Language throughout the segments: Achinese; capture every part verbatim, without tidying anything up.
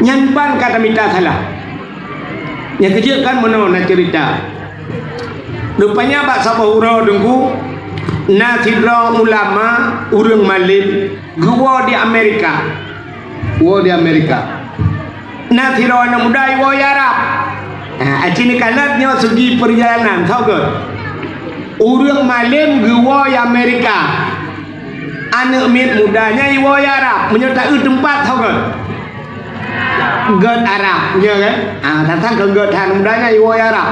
Nyan ban ka tamita salah. Nyang keujeuet kan meunoe na ceurita. Rupanya bak saboh uroe Teungku, na sidroe ulama, ureuëng malem, geuwoe di Amerika. Woe di Amerika. Na sidroe aneuk muda iwoe Arab. Ha, aci neukalon nyoe segi peurjalanan, soe gét. Ureuëng malem geuwoe Amerika. Aneuk miet muda nyan iwoe Arab, meunyoe taeu teumpat, soe gét. Gét Arab, nyoe kan? Ah, datang keu gét han muda nyan iwoe Arab.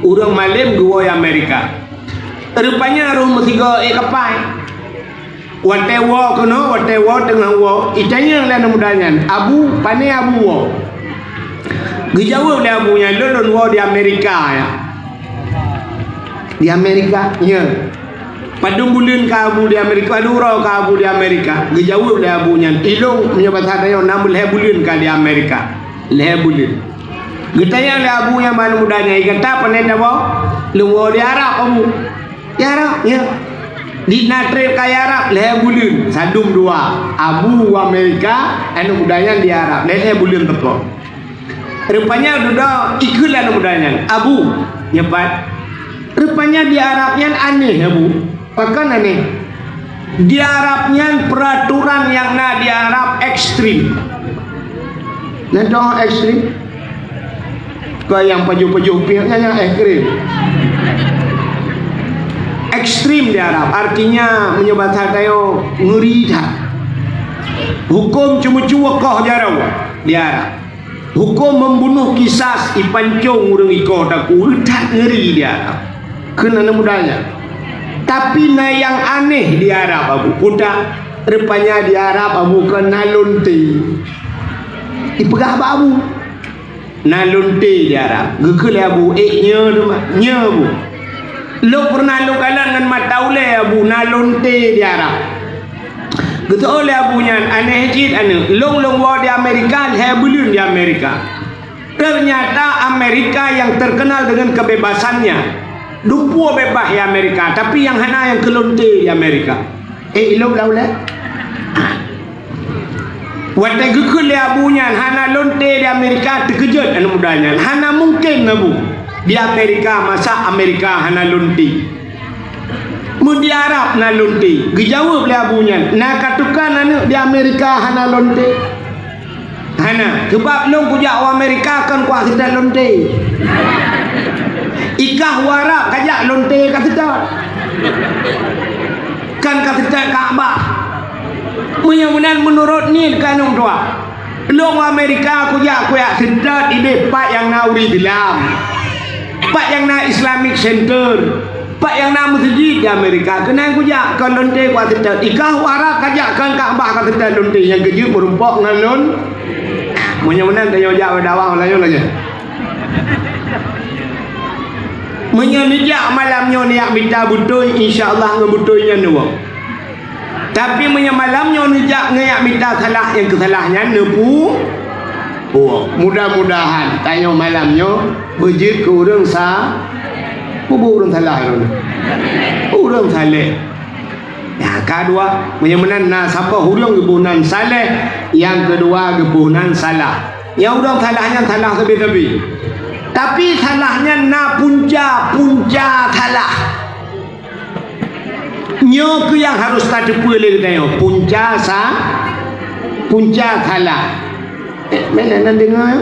Ureuëng malem geuwoe Amerika. Rupanya roh meusigoe ék kapai. Watée woe keunoe, watée woe teungoh woe, itanyong lé aneuk muda nyan, "Abu, pane Abu woe?" Geujaweueb lé Abu nyan, "Lôn, lôn woe di Amerika, ya." "Di Amerika?" "Ya." "Padum buleuen ka Abu di Amerika? Padum uroe ka Abu di Amerika?" Geujaweueb lé Abu nyan, "Ilong, meunyoe basa tanyoe, na meulhée buleuen ka di Amerika." Lhée buleuen. Geutanyong lé Abu nyan bak aneuk muda nyan, "Gata pane tawoe?" "Lôn woe di Arab, Abu." "Di Arab, ya." "Di na treb ka Arab?" "Lhée buleuen." Sadum dua. Abu u Amerika, aneuk muda nyan di Arab. Lhée-lhée buleuen teupo. Rupanya dudoe ikheun lé aneuk muda nyan, "Abu, nyoe pat." Rupanya di Arab nyan aneh, Abu. Pakon aneh? Di Arab nyan peuraturan nyang na di Arab ekstrem. Nyan toh ekstrem. Keu nyang pajoh-pajoh piek nyan nyang ekstrem. Ekstrem di Arab, artinya meunyoe basa tanyoe ngeuri that. Huköm ceumeucue koh jaroe di Arab. Huköm membunuh kisas, ipancong ureuëng ikoh takue, that ngeuri di Arab. Kheun aneuk muda nyan. Tapi na nyang aneh di Arab, Abu. Peue that? Rupanya di Arab, Abu, keu na lonte. Ipeugah bak Abu. Na lonte di Arab. Geukheun lé Abu, "Ék nyoe teuma, nyoe, Abu. Lôn pernah lôn kalon ngon mata ulée, Abu, na lonte di Arab." Geuteu'oh lé Abu nyan, "Aneh cit, aneuk. Lôn, lôn woe di Amerika, lhée buleuen di Amerika." Ternyata Amerika yang terkenal dengan kebebasannya. Dumpue bebas di Amerika, tapi nyang hana nyang keu lonte di Amerika. Eh, ilop lau lé. Watée geukheun lé Abu nyan hana lonte di Amerika, teukeujot aneuk muda nyan. Hana mungken, Abu. Di Amerika, masa Amerika hana lonte? Meu di Arab na lonte. Geujaweueb lé Abu nyan, "Na ka tukan aneuk di Amerika hana lonte?" "Hana, seubab lôn kujak u Amerika kon kuat seutôt lonte. Ikah u Arab kajak lonte ka seutôt. Kon ka seutôt Ka'bah." Meunyoe meunan meunurot niet keu aneuk tuha. Lôn u Amerika kujak kuyak seutôt ideh pat nyang na ureuëng Islam. Pat nyang na Islamic Center. Pat nyang na meuseujid di Amerika, keunan kujak kon lonte kuat seutôt. Ikah u Arab kajak kon Ka'bah ka seutôt lonte nyang keujeuet meurumpok ngon lôn. Meunyoe meunan tanyoe jak bak dakwah lam nyoe lagée. Meunyoe neujak malam nyoe neujak mita beutôi, insya Allah ngon beutôi nyan neuwoe. Tapi meunyoe malam nyoe neujak neujak mita salah, nyang keusalah nyan neupeu-, Oh, mudah-mudahan tanyoe malam nyoe beujeuet keu ureuëng sa-, peue ureuëng salah lôn. Ureuëng saleh. Nyang keudua, meunyoe meunan na saboh ureuëng geuboh nan saleh, nyang keudua geuboh nan salah. Nyang ureuëng salah nyan salah sabe-sabe. Tapi salah nyan na punca-punca salah. Nyoe keuh nyang harôh tateupeue lé geutanyoe, punca sa-, punca salah. Eh, meunan na deungoe?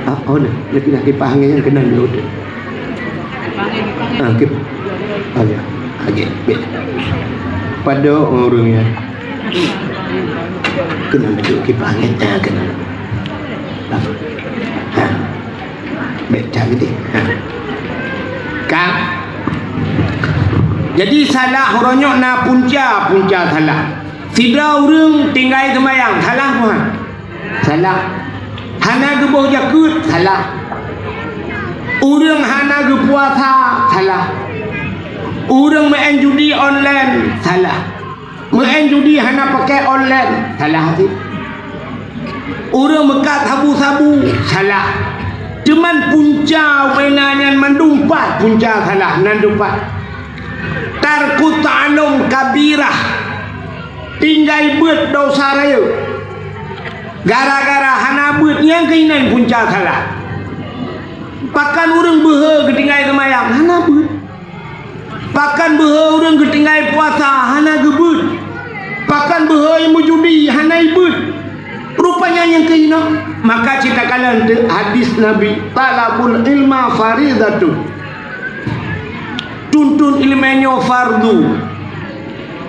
Ah, oh, nah, lagée na kipah angén nyang keunan lôn. Ah, kip-, oh, ya. Lagée, bèk. Padub ureuëng nyan. Keunan beutôi kipah angén, ah, keunan. Ah. Ha. Bèk that geude. Ha. Ka. Jadi, salah uroe nyoe na punca-punca salah. Sidroe ureuëng tinggai seumayang, salah buhan? Salah. Hana geuboh jakeuet, salah. Ureuëng hana geupuasa, salah. Ureuëng meu'en judi online, salah. Meu'en judi hana pakai online, salah cit. Ureuëng meukat sabu-sabu, salah. Cuman punca ubena nyan mandum pat punca salah, nan dumpat. Tarkut ta'allum kabirah, tinggai beuet dosa rayeuk. Gara-gara hana beuet, nyang keuh inan punca salah. Pakon ureuëng beuhe geutinggai seumayang? Hana beuet. Pakon beuhe ureuëng geutinggai puasa? Hana geubeuet. Pakon beuhe meujudi? Hana ibeuet. Rupanya nyang keuh inoe. Maka cit takalon teuk hadis Nabi, "Talabul ilma faridatun." Tuntut ileumèe nyoe fardu.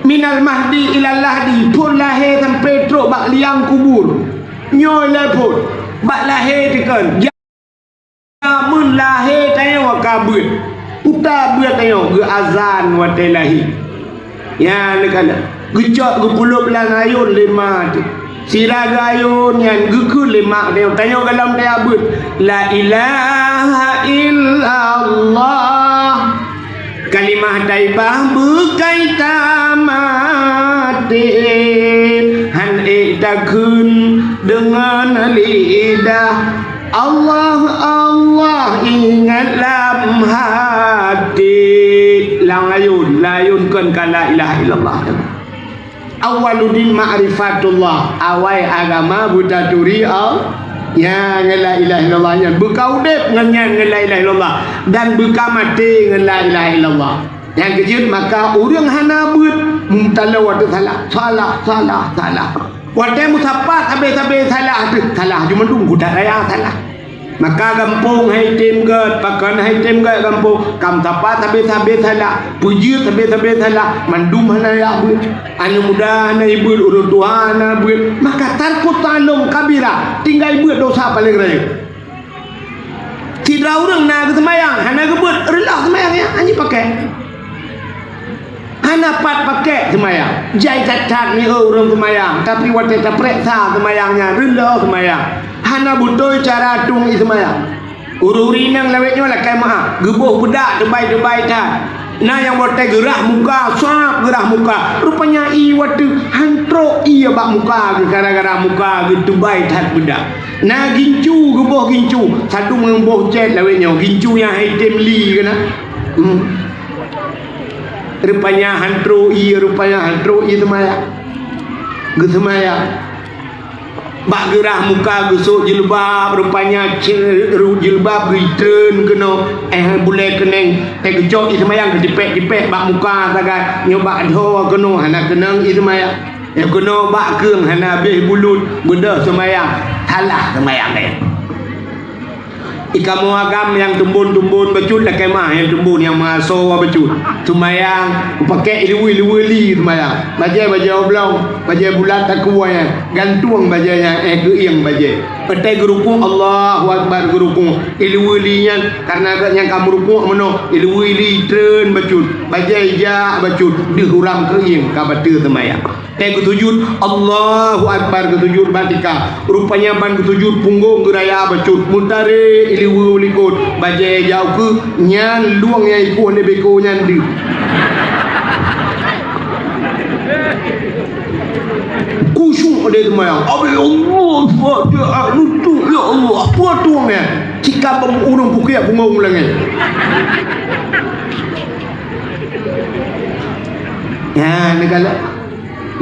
Minal mahdi ilal lahdi, phon lahé sampoe trok bak liang kubur. Nyoe lé phon, bak lahé teukon. Jameun lahé tanyoe ka beuet. Uta beuet tanyoe geuazan watèe lahé. Nyan neukalon. Geucok geupeulop lam ayôn lé ma teuh. Sira geuayôn nyan geukheun lé ma teuh. Tanyoe gohlom teuh beuet, "La ilaha illallah." Kalimah thaibah beukai tamaté, han ék takheun deungon lidah. Allah, Allah ingat lam haté. Lam ayôn, lam ayôn kon ka la ilaha illallah. Awwaluddin ma'rifatullah, awai agama beutaturi Allah. Nyan ngon la ilaha illallah nyan. Beuka udép ngon nyan, ngon la ilaha illallah. Dan beuka maté ngon la ilaha illallah. Nyang keujeuet, maka ureuëng hana beuet, meutaloe watèe salah, salah, salah, salah. Watèe meusapat sabé-sabé salah teuh, salah ju mandum, kutak raya salah. Maka gampông hai tem gét, pakon hai tem gét gampông, ka meusapat sabé-sabé salah, peujeuet sabé-sabé salah, mandum hana jak beuet. Aneuk muda hana ibeuet, ureuëng tuha hana beuet, maka tarkut ta'allum kabira, tinggai beuet dosa paleng rayeuk. Sidroe ureuëng na geuseumayang, hana geubeuet, reuloh seumayang nyan, hana jipakai. Hana pat pakai seumayang. Jai that-that mieu ureuëng seumayang, tapi watèe tapareksa seumayang nyan, reuloh seumayang. Hana beutôi cara tueng ié seumayang. Ureuëng-ureuëng inong lawét nyoe lakèe meu'ah, geuboh beudak teubai-teubai that. Na nyang watèe geurah muka, sab geurah muka. Rupanya ié watèe han trok ié bak muka geuh, gara-gara muka geuh teubai that beudak. Na gincu, geuboh gincu, sadum ngon boh cét lawét nyoe, gincu nyang hai tem li keunan. Hmm. Rupanya han trok ié, rupanya han trok ié seumayang. Geuseumayang. Bak geurah muka geusok jilbab, rupanya ce-, ru-, jilbab geutreun keunoe, eh, bulèe keuneng, teuh geucok ié seumayang geutipék-tipék bak muka sagai, nyoe bak dhoe keunoe hana keunong ié seumayang. Nyoe keunoe bak keueng hana abéh bulut, beudôh seumayang, salah seumayang nyan. Ié kamoe agam nyang tumbon-tumbon bacut lakèe mah nyang tumbon nyang meuasoe bacut. Seumayang, pakai ileue-ileue li seumayang. Bajèe, bajèe oblong, bajèe bulat takue nyan. Gantueng bajèe nyan, eh, geuieng bajèe. Watèe geurukuk, Allahu Akbar geurukuk. Ileue li nyan, kareuna geuh nyang ka meurukuk meunoe, ileue li treun bacut. Bajèe jak bacut, deuh uram geuieng ka bateue seumayang. Teuh geusujut, Allahu Akbar geusujut bak tika. Rupanya ban geusujut punggong geuraya bacut, meutarek ileue u likot, bajèe jak u keue, nyan lueng nyang ikueh lé beko nyan deuh. Khusyuk lé seumayang. Abéh Allah, Fatihah, lutut, ya Allah, peue tueng nyan? Cika ureuëng pukék punggong u langèt. Nyan, neukalon.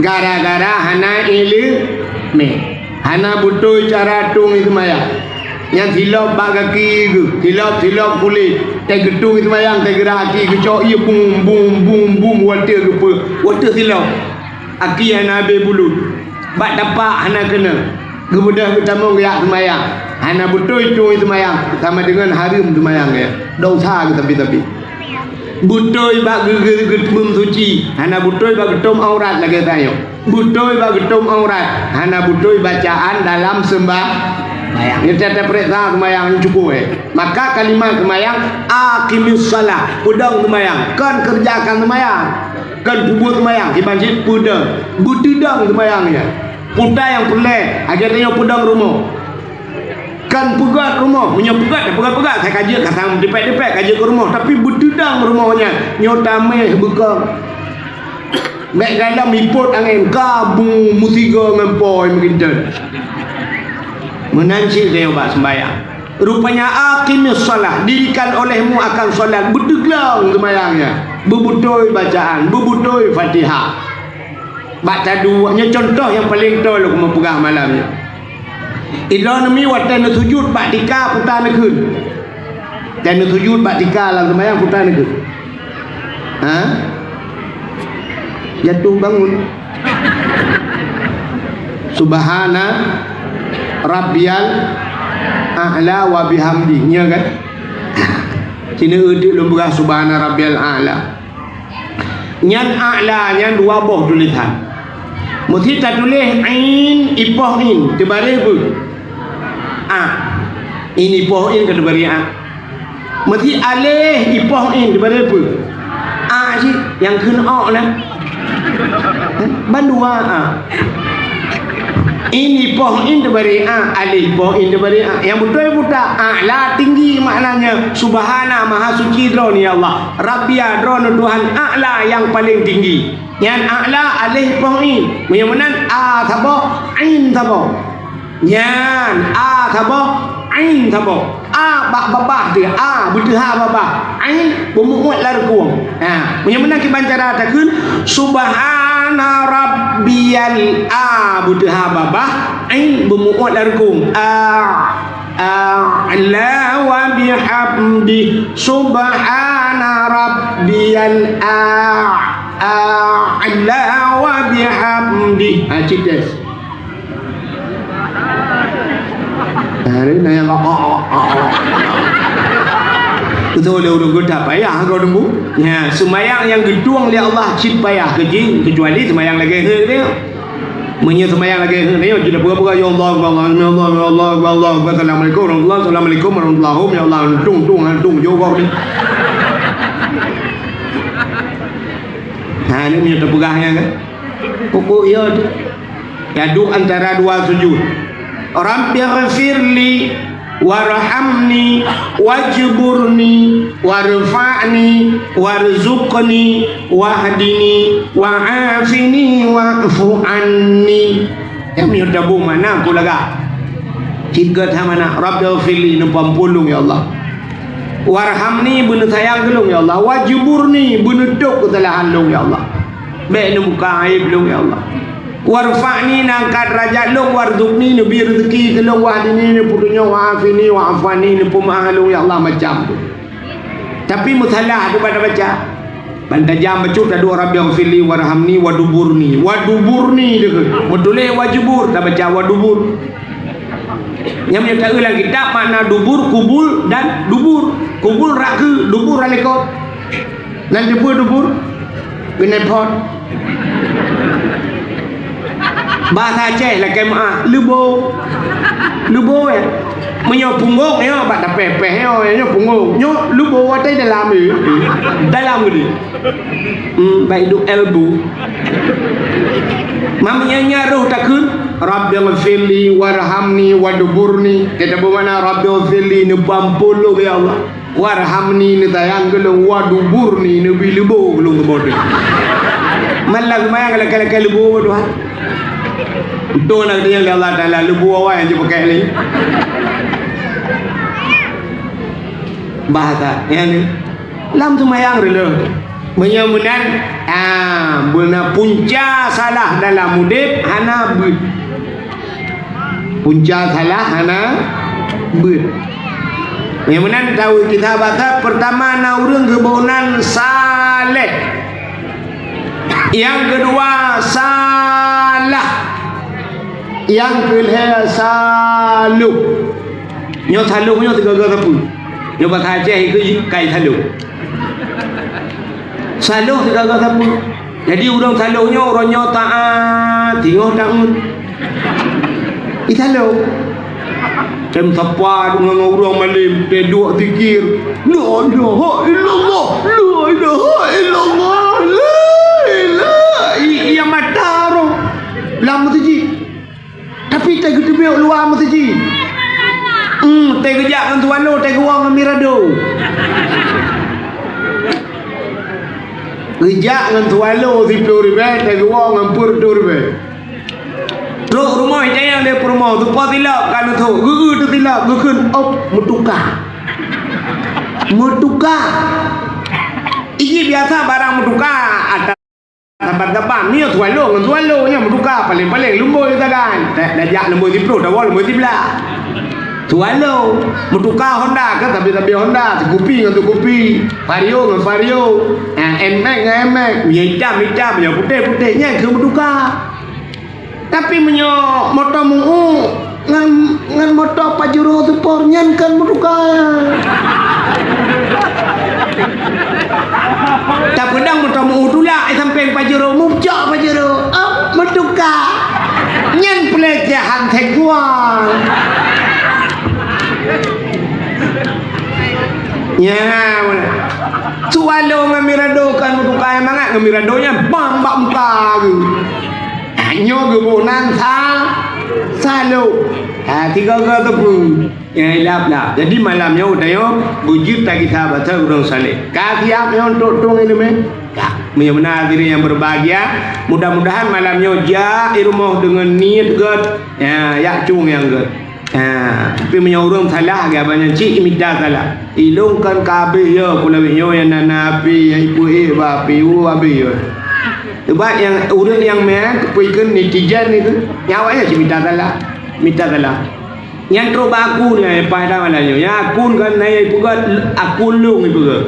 Gara-gara hana ileumèe, hana beutôi cara tueng ié seumayang. Nyan silop bak gaki geuh, silop-silop kulét. Teuh geutueng ié seumayang, teuh geurah aki geucok ié bum, bum, bum, bum, watèe geupeue, watèe silop. Aki hana abéh bulut, bak tapak hana keunong. Geubeudôh geutamong geujak seumayang, hana beutôi tueng ié seumayang, sama deungon hareuem seumayang nyan. Desya geuh tapi-tapi. Beutôi bak geu-, geu-, geuteumeusuci, hana beutôi bak geutom aurat lagèe tanyoe. Beutôi bak geutom aurat, hana beutôi bacaan dalam seumba-, seumayang. Nyoe tapareksa seumayang nyoe cukôp, eh. Maka kalimat seumayang, aqimis shalah, peudong seumayang, kon keureujakan seumayang. Kon peubuet seumayang, kiban cit peudong, beuteudong seumayang nyan. Peue nyang peureulèe, lagèe tanyoe peudong rumoh. Kon peugöt rumoh, meunyoe peugöt, peugöt-peugöt, asai ka jeuet, ka sang dipèk-dipèk, ka jeuet keu rumoh, tapi beuteudong rumoh nyan, nyoe tamèh beukong. Bèk galom ipot angèn, ka bu meusigoe ngon po meuginton. Meunan cit tanyoe bak seumayang. Rupanya aqimis shalah, dirikan olehmu akan salat, beuteuglong seumayang nyan, beubeutôi bacaan, beubeutôi Fatihah. Bak taduek, nyoe cuntoh nyang paleng toe lôn keumeung peugah malam nyoe. Idroe neumi watée neusujut bak tika, peue ta neukheun? Watée neusujut bak tika lam seumayang, peue ta neukheun? Ha? Jatuh bangun. Subhana rabbiyal a'la wa bihamdi. Nya kan? Sini eudeuk lôn peugah subhana rabbiyal a'la. Nyan a'la nyan dua boh tulisan. Meusi tatuléh ain, ipoh in, teubareh peue? A. In ipoh in ka teubareh a. Meusi aleh ipoh in teubareh peue? A cit, nyang kheun ok na. Bandua a. In ipoh in teubareh a, aleh ipoh in teubareh a. Nyang beutôi buta, a'la tinggi maknanya. Subhana, maha suci Droeneuh ya Allah. Rabbia, Droeneuh Tuhan, a'la, nyang paleng tinggi. Nyan a'la aleh ipoh in. Meunyoe meunan a saboh, ain saboh. Nyan a saboh, ain saboh. A bak babah teuh, a beuteuha babah. Ain beumuot lam reukung. Ha, meunyoe meunan kiban cara takheun, subhana rabbiyal a beuteuha babah, ain beumuot lam reukung. A, a'la wa bihamdi, subhana rabbiyal a, a'la wa bihamdi. Ha, cit deh. Nah, ni, nah, yang, oh, oh, oh, oh. Beutôi lé ureueng geuh that payah keu teungku. Ya, seumayang nyang geutueng lé Allah cit payah keu jih, keucuali seumayang lagée heuet nyoe. Meunyoe seumayang lagée heuet nyoe, jeuet peugah-peugah, "Ya Allah, ya Allah, ya Allah, ya Allah, ya Allah, assalamualaikum warahmatullahi, assalamualaikum warahmatullahi, ya Allah, tung, tung, tung, jawab ni." Ha, ni meunyoe teupeugah nyan kan? Pokok ya tu. Ka duek antara dua sujud. Rabbighfirli warhamni wajburni warfa'ni warzuqni wahdini wa'afini wa'fu anni. Nyang miyueb tabu makna peue lagak? Tiga that makna, Rabbighfirli, neupeuampôn lôn ya Allah. Warhamni, beuneusayang keu lôn ya Allah. Wajburni, beuneutôb keusalahan lôn ya Allah. Bék neubuka aéb lôn ya Allah. Warfa'ni, neuangkat deurajat lôn, warzuqni, neubri reuzeuki keu lôn, wahdini, neupeutunyok, wa'afini, wa'fu anni, neupeumeu'ah lôn ya Allah, macam tu. Tapi meusalah tu bak tabaca. Ban tajam bacut taduek Rabbighfirli warhamni waduburni. Waduburni deukeuh. Meutuléh wajubur, tabaca wadubur. Nyang meunyoe taeu lam kitab makna dubur, kubul dan dubur. Kubul rak keu, dubur rak likot. Nan teupeue dubur? Keuneuk phon. Bahasa Aceh lakée meu'ah, leubo. Leubo, ya. Meunyoe punggong, ya, bak tapéh-péh, ya, ya, punggong. Nyoe leubo watée dalam, ya. Dalam geude. Hmm, baik duek elbu. Mam nyan roh takheun, Rabbighfirli warhamni waduburni. Kita bermakna, Rabbighfirli, neupeuampôn lôn, ya Allah. Warhamni, neusayang keu lôn, waduburni, neubri leubo keu lôn keuboh teuh. Malam seumayang lakée-lakée leubo, Tuhan. Untung na geutanyong lé Allah Taala, leubo awai nyang jipakai lé. Bahasa, ya ni. Lam seumayang reuloh. Meunyoe meunan, ah, beuna punca salah dalam udeb hana beuet. Punca salah hana beuet. Nyang meunan tahu kisah basa, pertama na ureuëng geuboh nan Saleh. Nyang keudua Salah. Nyang keulhée Saloh. Nyoe Saloh nyoe teugaga sapeue? Nyoe basa Aceh ikeu kai Saloh. Saloh teugaga sapeue? Jadi ureuëng Saloh nyoe uroe nyoe taat, singoh taun. Di Saloh. Tem sapa deungon ureuëng malem, teuduek zikir. La ilaha illallah, la ilaha illallah, la ilaha. I-, iya mata roh lam meuseujid. Tapi teugeuteubiet luwa meuseujid. Hmm, teugeujak ngon Tuwalo, teugeujak ngon Mirado. Geujak ngon Tuwalo siplôh ribée, teugeujak ngon peuet reutôh ribée. Trok rumoh, jayang lé peurumoh, teupo silop ka neusok, geu-geu teusilop, geukheun, op, meutuka. Meutuka. Iji biasa barang meutuka, ata Saban-saban, nyoe Swallow ngon Swallow, nyoe meutuka paléng-paléng lumbôi sagai. Dak, dak jak lumbôi siplôh, tawoe lumbôi siblaih. Swallow, meutuka Honda, kan sabe-sabe Honda, sikupi ngon sikupi, Vario ngon Vario, eh, Nmax ngon Nmax, nyoe itam-itam, nyoe putéh-putéh, nyan keuh meutuka. Tapi meunyoe moto meu-u ngon, ngon moto Pajero Sport, nyan kon meutuka. Tapeudong moto meu-u tulak, eh, sampéng Pajero, meucok Pajero, oh, meutuka. Nyan peulecehan seksual. Ya, Swallow ngon Mirado kon meutuka, mangat ngon Mirado nyan bang bak muka geuh. Nyoe geuboh nan sa-, Swallow. Ha, tiga-tiga teupeu. Ya, ilap lah. Jadi malam nyoe tanyoe beujeuet tagisa basa ureueng saleh. Ka siap nyoe untuk tueng ileumèe? Ka. Meunyoe meunan hadirin yang berbahagia, mudah-mudahan malam nyoe jak i rumoh deungon niet gèt, ya, jak tueng nyang gèt. Ha, tapi meunyoe ureueng salah, geuh abang nyan cit mita salah. Ilôn kan ka habéh ya, peulawét nyoe nyang na-na api, nyang ipeuék bak api, uh, habéh ya. Sebab nyang ureueng nyang meu'en, keupeue kheun netizen itu, nyan awaknyan cit mita salah. Mita salah. Nyan trok bak akun nyan, paih dah malam nyoe. Nyan akun kan na ipeugah, akun lôn ipeugah.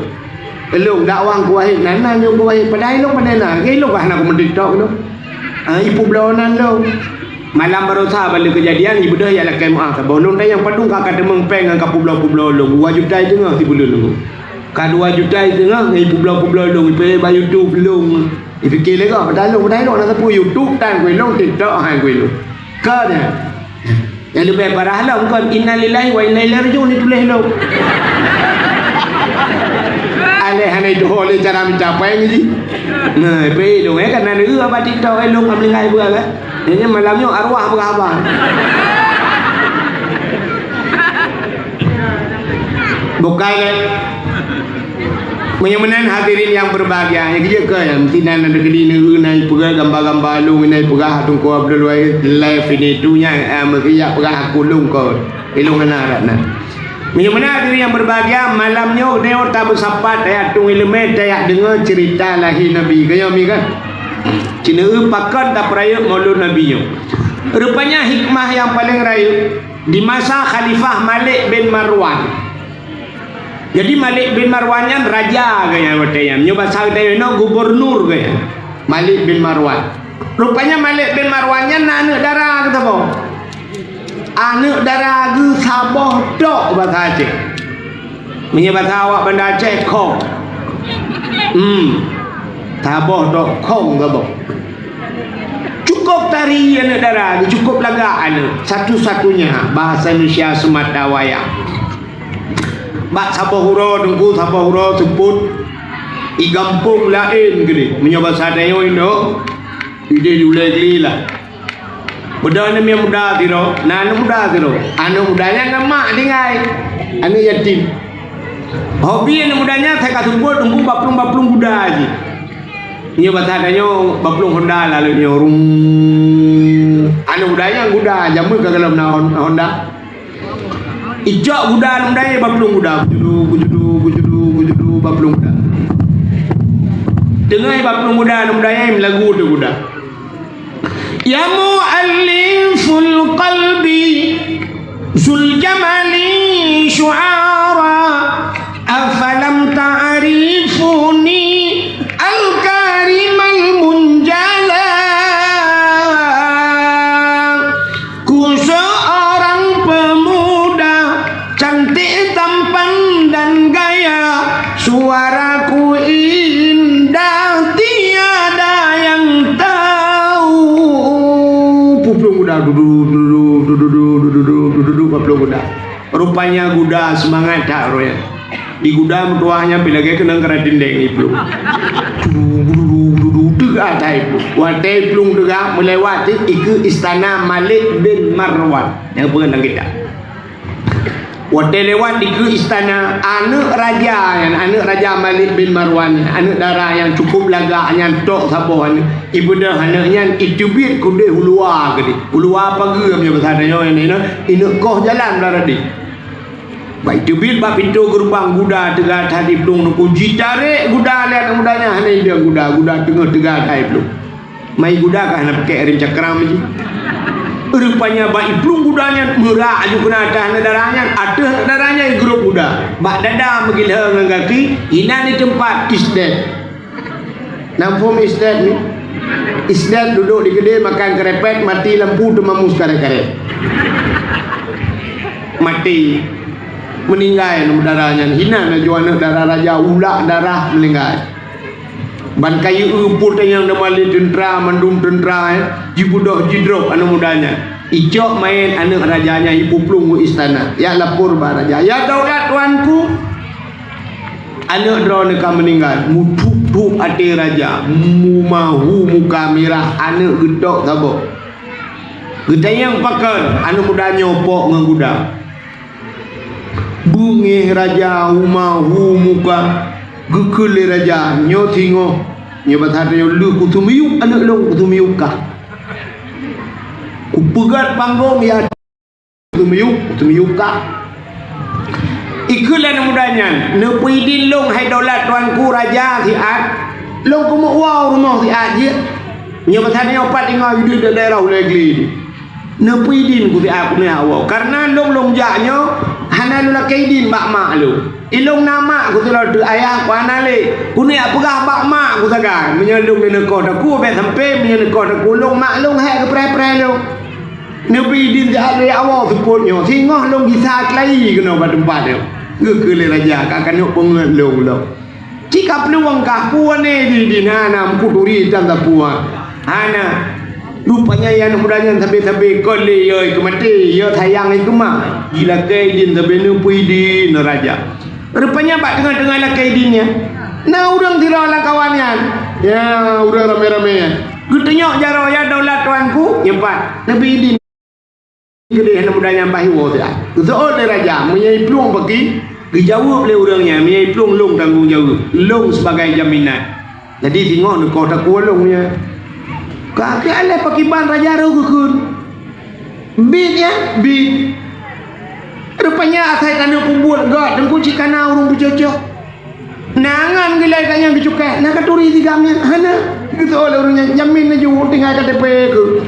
Ilôn dakwah Teungku Wahid, na, na nyoe Teungku Wahid, padahai ilôn pandai na, ilôn ka hana kumeudeh tok ilôn. Ah, ipeubloe nan lôn. Malam baroesa bak lheueh keujadian, ibeudôh jak lakèe meu'ah saboh. Lôn tanyong padum ka, ka teumeung péng ngon ka peubloe-peubloe lôn. Dua juta iteungoh sibuleuen lôn. Ka dua juta iteungoh ngon ipeubloe-peubloe lôn, ipeuék bak YouTube lôn. Ipike lé gob, padahai lôn, padahai lôn hana sapeue YouTube tan keu ilôn, TikTok han keu ilôn. Ka nyan. Nyang leubeh parah lom kon, "Innalillahi wa inna ilaihi raji'un" dituléh lom. Aléh hana jituho lé cara meucapai ngon jih. Nah, pih lôn, eh, kan na lheueh bak TikTok, eh, lôn ka meuninggai peue kan. Nyan malam nyoe arwah peugah haba. Bukai, eh. Meunyoe meunan hadirin yang berbahagia, nyang keujeuet keu nyan, meusti na, na deungon di neu-eu na ipeugah gamba-gamba lôn, na ipeugah Teungku Abdul Wahid live ini tu nyan, eh, meusti jak peugah aku lôn kon. Ilôn hana rot na. Meunyoe meunan hadirin yang berbahagia, malam nyoe, nyoe tabeusapat, tajak tueng ileumèe, tajak deungoe ceurita lahé Nabi. Keu nyoe mi kan? Ci neu-eu pakon tapeurayeuk Maulud Nabi nyoe. Rupanya hikmah nyang paleng rayeuk di masa Khalifah Malik bin Marwan. Jadi, Malik bin Marwan nyan raja geuh nyan watèe nyan. Meunyoe basa geutanyoe inoe, gubernur geuh nyan. Malik bin Marwan. Rupanya Malik bin Marwan nyan na aneuk dara geuh saboh. Aneuk dara geuh saboh tok basa Aceh. Meunyoe basa awak Banda Aceh, khong. Hmm. Saboh tok khong saboh. Cukup tari aneuk dara geuh, cukup lagak aneuk. Satu-satunya bahasa Indonesia semata wayang. Bak saboh uroe teungku, saboh uroe seupôt, i gampông laén keudéh. Meunyoe basa tanyoe inoe, idéh di ulèe Gli lah. Beudôh aneuk muda sidroe, na aneuk muda sidroe. Aneuk muda nyan na mak tinggai, aneuk yatim. Hobi aneuk muda nyan, asai ka seupôt teungku, baplueng-baplueng guda jih. Nyoe basa tanyoe baplueng Honda lalu nyoe, rung. Aneuk muda nyan guda, jameun ka gohlom na Hon-, Honda. Icok guda aneuk muda nyan baplueng guda, gujudu, gujudu, gujudu, gujudu, baplueng guda. Teungoh baplueng guda aneuk muda nyan meulagu ateueh guda. Ya mu'alliful qalbi, zul jamali syu'ara, afalam ta'rifuni al-karimal munjala. Ku seorang pemuda cantik tampan dan gaya, suaraku indah tiada yang tahu. Baplueng guda, dudu, dudu, dudu, dudu, dudu, dudu, baplueng guda. Rupanya guda seumangat that roh nyan. Di guda meutuah nyan pih lagèe keunong keuratindeng iplueng. Dudu, dudu, dudu, teuga that iplueng. Watèe iplueng teuga, meulewat teuk ikeue istana Malik bin Marwan. Nyang peugah lam kitab. Watèe lewat dikeue istana, aneuk raja nyan, aneuk raja Malik bin Marwan, aneuk dara nyang cukup lagak nyan, tok saboh aneuk. Ibeudôh aneuk nyan, iteubiet keudéh u luwa keudéh. U luwa pageue meunyoe basa tanyoe nyan, ineuk koh jalan bak rot deh. Bak teubiet bak pintoe geureubang, guda teuga that iplueng Teungku. Jitarek guda lé aneuk muda nyan, hana idong guda, guda teungoh teuga that iplueng. Mai guda ka hana peuke rem cakram jih. Rupanya bak iplueng guda nyan, meurak aju keunan ateueh aneuk dara nyan, ateueh aneuk dara nyan igrôp guda. Bak dada meugileue ngon gaki, inan di teumpat isdet. Nam phom isdet ni? Isdet duduk di keudè makan keurepet, mati lampu teuma mus karet-karet. Mati. Meuninggai aneuk dara nyan. Inan laju aneuk dara raja, ulak darah, meuninggai. Ban kayée pun tanyong teuma lé teuntra, mandum teuntra, eh, jibeudôh jidrop aneuk muda nyan. Icok manyét aneuk raja nyan ipeuplueng u istana. Jak lapor bak raja, "Ya daulat tuanku, aneuk droeneuh ka meuninggai." Muthub-thub até raja, mumahu muka mirah, aneuk geutok saboh. Geutanyong pakon, aneuk muda nyoe pok ngon guda. Beungéh raja, mumahu muka, geukheun lé raja, "Nyoe singoh, nyoe basa tanyoe lheueh kuteumiyueb aneuk lôn, kuteumiyueb kah. Kupeugét panggong ya, kuteumiyueb, kuteumiyueb kah." Ikheun lé aneuk muda nyan, "Neupeuidin lôn hai daulat tuanku raja siat, lôn keumeuk woe rumoh siat jeuet. Nyoe basa tanyoe pat teungoh hidup di daerah Ulèe Glé." Neupeuidin ku siat keuneuk woe. Kareuna lôn, lôn jak nyoe hana lôn lakèe idin bak mak lôn. Ilôn na mak ku sidroe teuk, ayah ku hana lé. Keuneuk peugah bak mak ku sagai. Meunyoe lôn neukoh takue bèk sampoe, meunyoe neukoh takue lôn, mak lôn hék geupreh-preh lôn. Neupeuidin siat lôn jak woe seupôt nyoe. Singoh lôn gisa keulayi keunoe bak teumpat nyoe. Geukheun lé raja, ka keuneuk peungeut lôn lom. Cit ka peuluwang kah, peue aneuk idin, hana, meukeuturi tan sapeue. Hana. Rupanya aneuk muda nyan sabé-sabé kon lé, yo keu maté, yo sayang keu mak. Jilakèe idin sabé neupeuidin raja. Rupanya bak teungoh-teungoh lakèe idin nyan, na ureueng sidroe lam kawan nyan. Ya, ureueng ramé-ramé nyan. Geutunyok jaroe, "Ya daulat tuanku, nyoe pat, neupeuidin." Keudeh aneuk muda nyan bah iwoe siat. Geuseuôt lé raja, meunyoe iplueng paki, geujaweueb lé ureueng nyan, meunyoe iplueng lôn tanggong jaweueb, lôn sibagai jaminan. Jadi singoh neukoh takue lôn nyan. Ka keuh aléh pakiban raja rôh geukheun. Biet nyan, biet. Rupanya asai taneuk peubuet gét, teungku cit kana ureueng peucocok. Na ngon geulai ka nyang geucukai, na katuri sigam nyan? Hana. Geuseuôt lé ureueng nyan, jamin laju tinggai K T P keuh.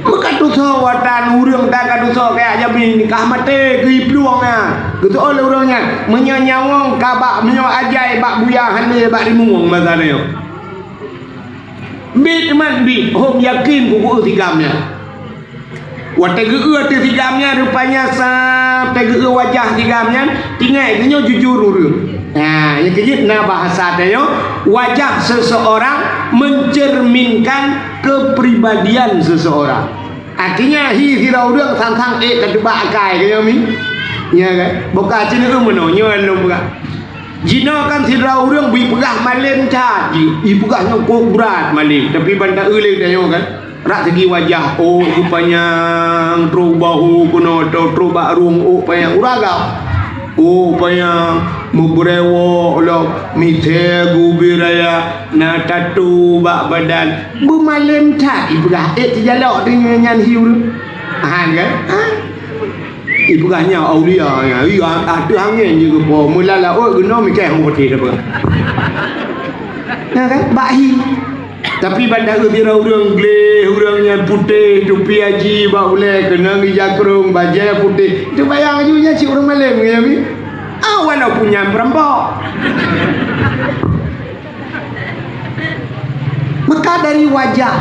Meukatusoe watan ureueng, tan katusoe kaya jamin, kah maté keu iplueng nyan. Geuseuôt lé ureueng nyan, meunyoe nyawöng ka bak, meunyoe ajai bak buya hana bak rimueng masa nyoe. Biet man biet, hom yakin ku geueu sigam nyan. Watèe geueu ateueh sigam nyan, rupanya sab teugeue wajah sigam nyan, tinggai geuh nyoe jujur ureueng. Nah, nyang keujeuet na bahasa tanyoe, wajah seseorang mencerminkan kepribadian seseorang. Artinya, hi sidroe ureueng sang-sang ék tateuba akai, ka nyoe mi? Nya kan? Boh ka cit nyoe meunoe, nyoe lôn peugah. Jinoe kan sidroe ureueng bri peugah malém that jih, ipeugah ngon kok brat malém, tapi ban ta-eu lé tanyoe kan. Rak segi wajah, ôk geupanyang, trok bak ôk keunoe, atau trok bak rueng ôk panyang, ureueng agam. Ôk panyang, meubeurewok lom, misé geubi raya, na tatu bak badan. Beumalém that ipeugah, ék teujalok teungoh nyan hiu tu. Han kan? Ha? Ipeugah nyan aulia nyan. Iya, ateueh angén jih geupo. Meulalah ôk geunoe mikai hong putih dah peugah. Nah kan? Bak hi. Tapi ban ta-eu sidroe ureueng gleh, ureueng nyan putéh, tupi haji bak ulèe, keunong ija krông, bajèe putéh. Teubayang aju nyan cit ureueng malém, ya, mi? Ah, walaupun nyan peurampok. Maka dari wajah,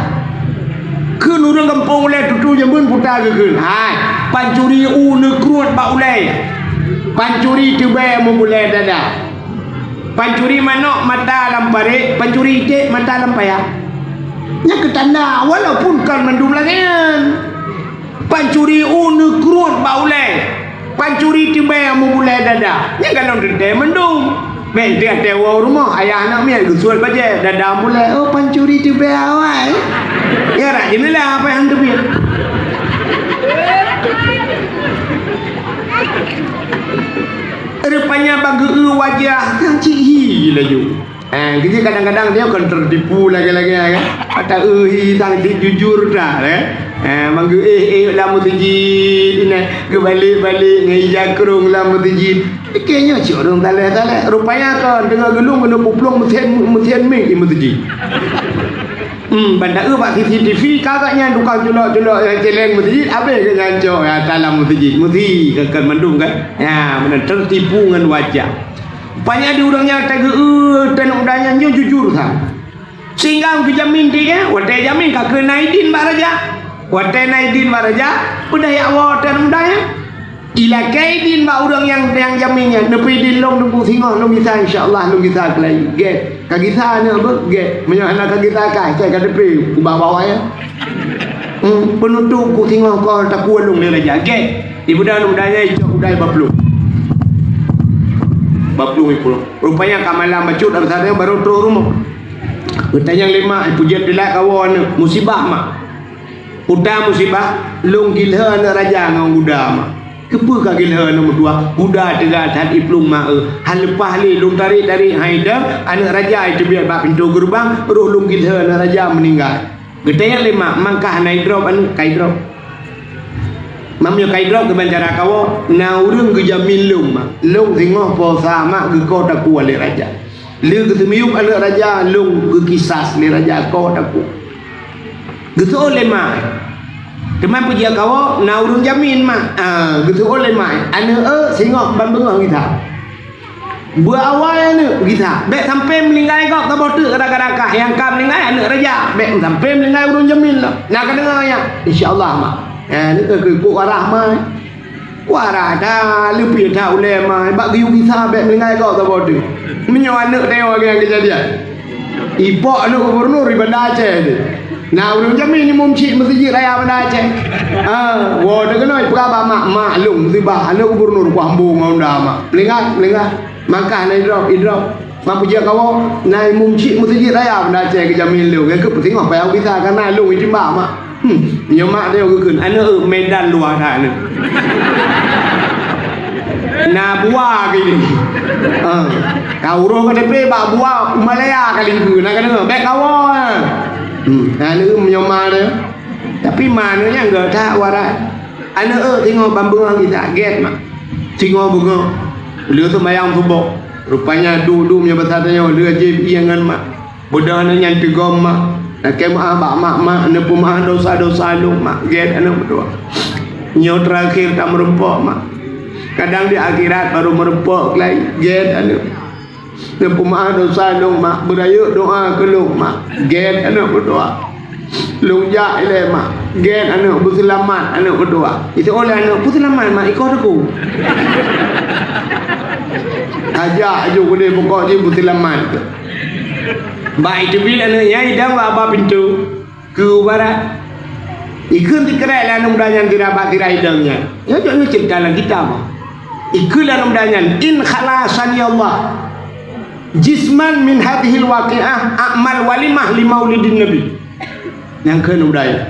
kheun ureueng gampông ulèe tutu jameun puta geukheun. Hai, pancuri u neukruet bak ulèe. Pancuri teubèe meubulèe dada. Pancuri manok mata lam parèt, pancuri iték mata lam paya. Nyan keu tanda, walaupun kon mandum lagèe nyan. Pancuri u neukruet bak ulèe. Pancuri teubèe meubulèe dada. Nyan golom teuntèe mandum. Bèk teuntèe woe rumoh, ayah aneuk miet geusuet bajèe, dada meubulèe. Oh, pancuri teubèe awai. Ya, rak jeuneula apa nyang teubiet. Rupanya bak geu-eu wajah nyang cit hi laju. Eh, jadi kadang-kadang dia akan tertipu lagi-lagi, ya kan? Ata, eh, hi sang cit jujur dah, eh. Ha, manggeu éh-éh lam meuseujid, inai geubalek-balek ngon ija krong lam meuseujid. Pike nyoe cit ureuëng saleh-saleh. Rupanya kon teungoh geulong keuneuk peuplueng meusén, meusén mic di meuseujid. Hmm, ban taeu bak C C T V ka geuh nyan tukang culok-culok nyang celeng meuseujid, habéh geuh nyan cok nyang talam meuseujid. Meusi kan, kan mandum kan? Ya, meunan teutipu ngon wajah. Rupanya di ureuëng nyang tageu-eu teuneuk muda nyan nyoe jujur sa. Sehingga geujamin di, eh, watée jamin ka keuh na idin bak raja. Watée na idin bak raja, udah yak woe teuneuk muda nyan. Ilakée idin bak ureuëng nyang, nyang jamin nyan. Neupeu idin lôn teungku singoh lôn gisa, insya Allah lôn gisa keulai. Gét. Ka gisa nyoe beuh, gét. Meunyoe hana ka gisa ka, cai ka teupeu ubak bawai. Hmm, peunutôp ku singoh ko takue lôn lé raja. Gét. Ibuda lôn dayai cok udai baplueng. Baplueng iplueng. Rupanya ka malam bacut, abis nyan baru troh rumoh. Geutanyong lé mak, ipujiet dilat kawoe aneuëk, musibah mak. Uta musibah, lôn gilhée aneuëk raja ngon guda mak. Keupeue ka gilhée aneuëk meutuah? Guda teuga that iplueng mak eu. Han leupah lé lôn tarék-tarék hai deuh, aneuëk raja iteubiet bak pintoe geureubang, roh lôn gilhée aneuëk raja meuninggai. Geutanyong lé mak, mangkah na idrop aneuëk, ka idrop. Mam nyoe ka idrop keuban cara kawoe, na ureuëng geujamin lôn mak. Lôn singoh posa mak geuko takue lé raja. Lé geuseumiyueb aneuëk raja, lôn geukisas lé raja ko takue. Geuseuôt lé mak. Teuma peujeuet kawoe na ureuëng jamin mak. Ah, geuseuôt lé mak. Aneuëk eu singoh ban beungoh gisa. Beu awai aneuëk gisa. Bék sampai meuninggai gob saboh teuk gara-gara kah nyang ka meuninggai aneuëk raja. Bék sampai meuninggai ureuëng jamin lah. Na ka deungoe nyan. Insya Allah mak. Ah, nyoe keuh keu warah mak. Wara that, leupie that ulée ma, bak geuyue gisa bék meuninggai gob saboh teuk. Meunyoe aneuëk teuh lagée nyang keujadian. Ipok aneuëk gubunur di Banda Aceh teuh. Na ureuëng jamin imum cit meuseujid raya Banda Aceh. Ah, woe teuh keunoe ipeugah bak mak, mak lôn musibah, aneuëk gubunur kuah embong ngon unda mak. Meuninggai, meuninggai. Mangkah na idrop, idrop. Mak peujeuet kawoe, na imum cit meuseujid raya Banda Aceh geujamin lôn. Nyang keuh peusingoh payah gisa kana lôn itimbak mak. Hmm, nyoe mak teuh geukheun, aneuëk eu Medan luwa that aneuëk. Na buwa keu ini. Ha, ka uroe K T P bak buwa u Malaya ka lingkeue, na ka deungoe, bék kawoe. Hmm, aneuëk eu meunyoe mak teuh. Tapi mak aneuëk nyan gét that warai. Aneuëk eu singoh ban beungoh gisa, gét mak. Singoh beungoh. Lheueh seumayang suboh. Rupanya duek-duek meunyoe basa tanyoe, lheueh jieb ié ngon mak. Beudôh aneuëk nyan teugom mak, lakée meuáh bak mak, mak, neupeumeuáh dosa-dosa lôn mak, gét aneuëk meutuah. Nyoe teurakhé tameurumpok mak. Kadang di akhirat barô meurumpok lagi, gét aneuëk. Neupeumeuáh dosa lôn mak, beurayeuk doá keu lôn mak, gét aneuëk meutuah. Lôn jak ilée mak, gét aneuëk, beuseulamat aneuëk meutuah. Itu oleh aneuëk, beuseulamat mak, ikoh teuku. Ajak aju keudeh pokok jih beuseulamat. Bak iteubiet aneuëk nyan idong bak, bak pintoe keu barat. Ikheun sikrek lé aneuëk muda nyan sira bak sira idong nyan. Nyoe cok nyoe ceurita lam kitab. Ikheun lé aneuëk muda nyan, "In khalasani Allah jisman min hadhil waqi'ah a'mal walimah li maulidin Nabi." Nyang kheun aneuëk muda nyan.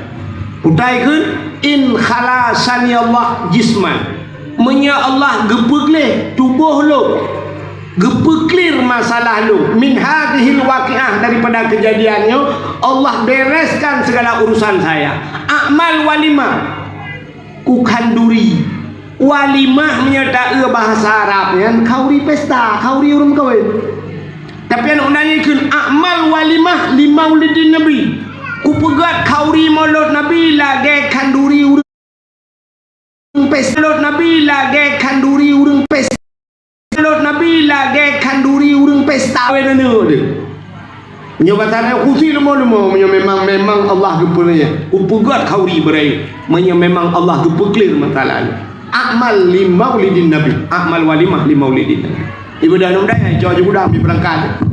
Utai kheun, "In khalasani Allah jisman." Meunyoe Allah geupeugleh tuboh lôn, geupeuklir masalah lôn, min hadhil waqi'ah, daripada keujadian nyoe, Allah bereskan segala urusan saya. A'mal walimah, kukhanduri. Walimah meunyoe taeu bahasa Arab nyan khauri pesta, khauri ureuëng meukawen. Tapi aneuëk muda nyan kheun, "A'mal walimah li maulidin Nabi." Kupeugét khauri maulud Nabi lagée khanduri ureuëng pesta. Maulud Nabi lagée khanduri ureuëng pesta. Lôn Nabi lagée khanduri ureuëng pesta wée neuneu deuh. Nyoe basa nyoe khusi leumo-leumo, meunyoe memang, memang Allah geupeuleueh, kupeugét khauri beuraya. Meunyoe memang Allah geupeuklir masalah nyoe. A'mal li maulidin Nabi, a'mal walimah li maulidin Nabi. Ibu dah nong dai, cok je kuda ambil berangkat.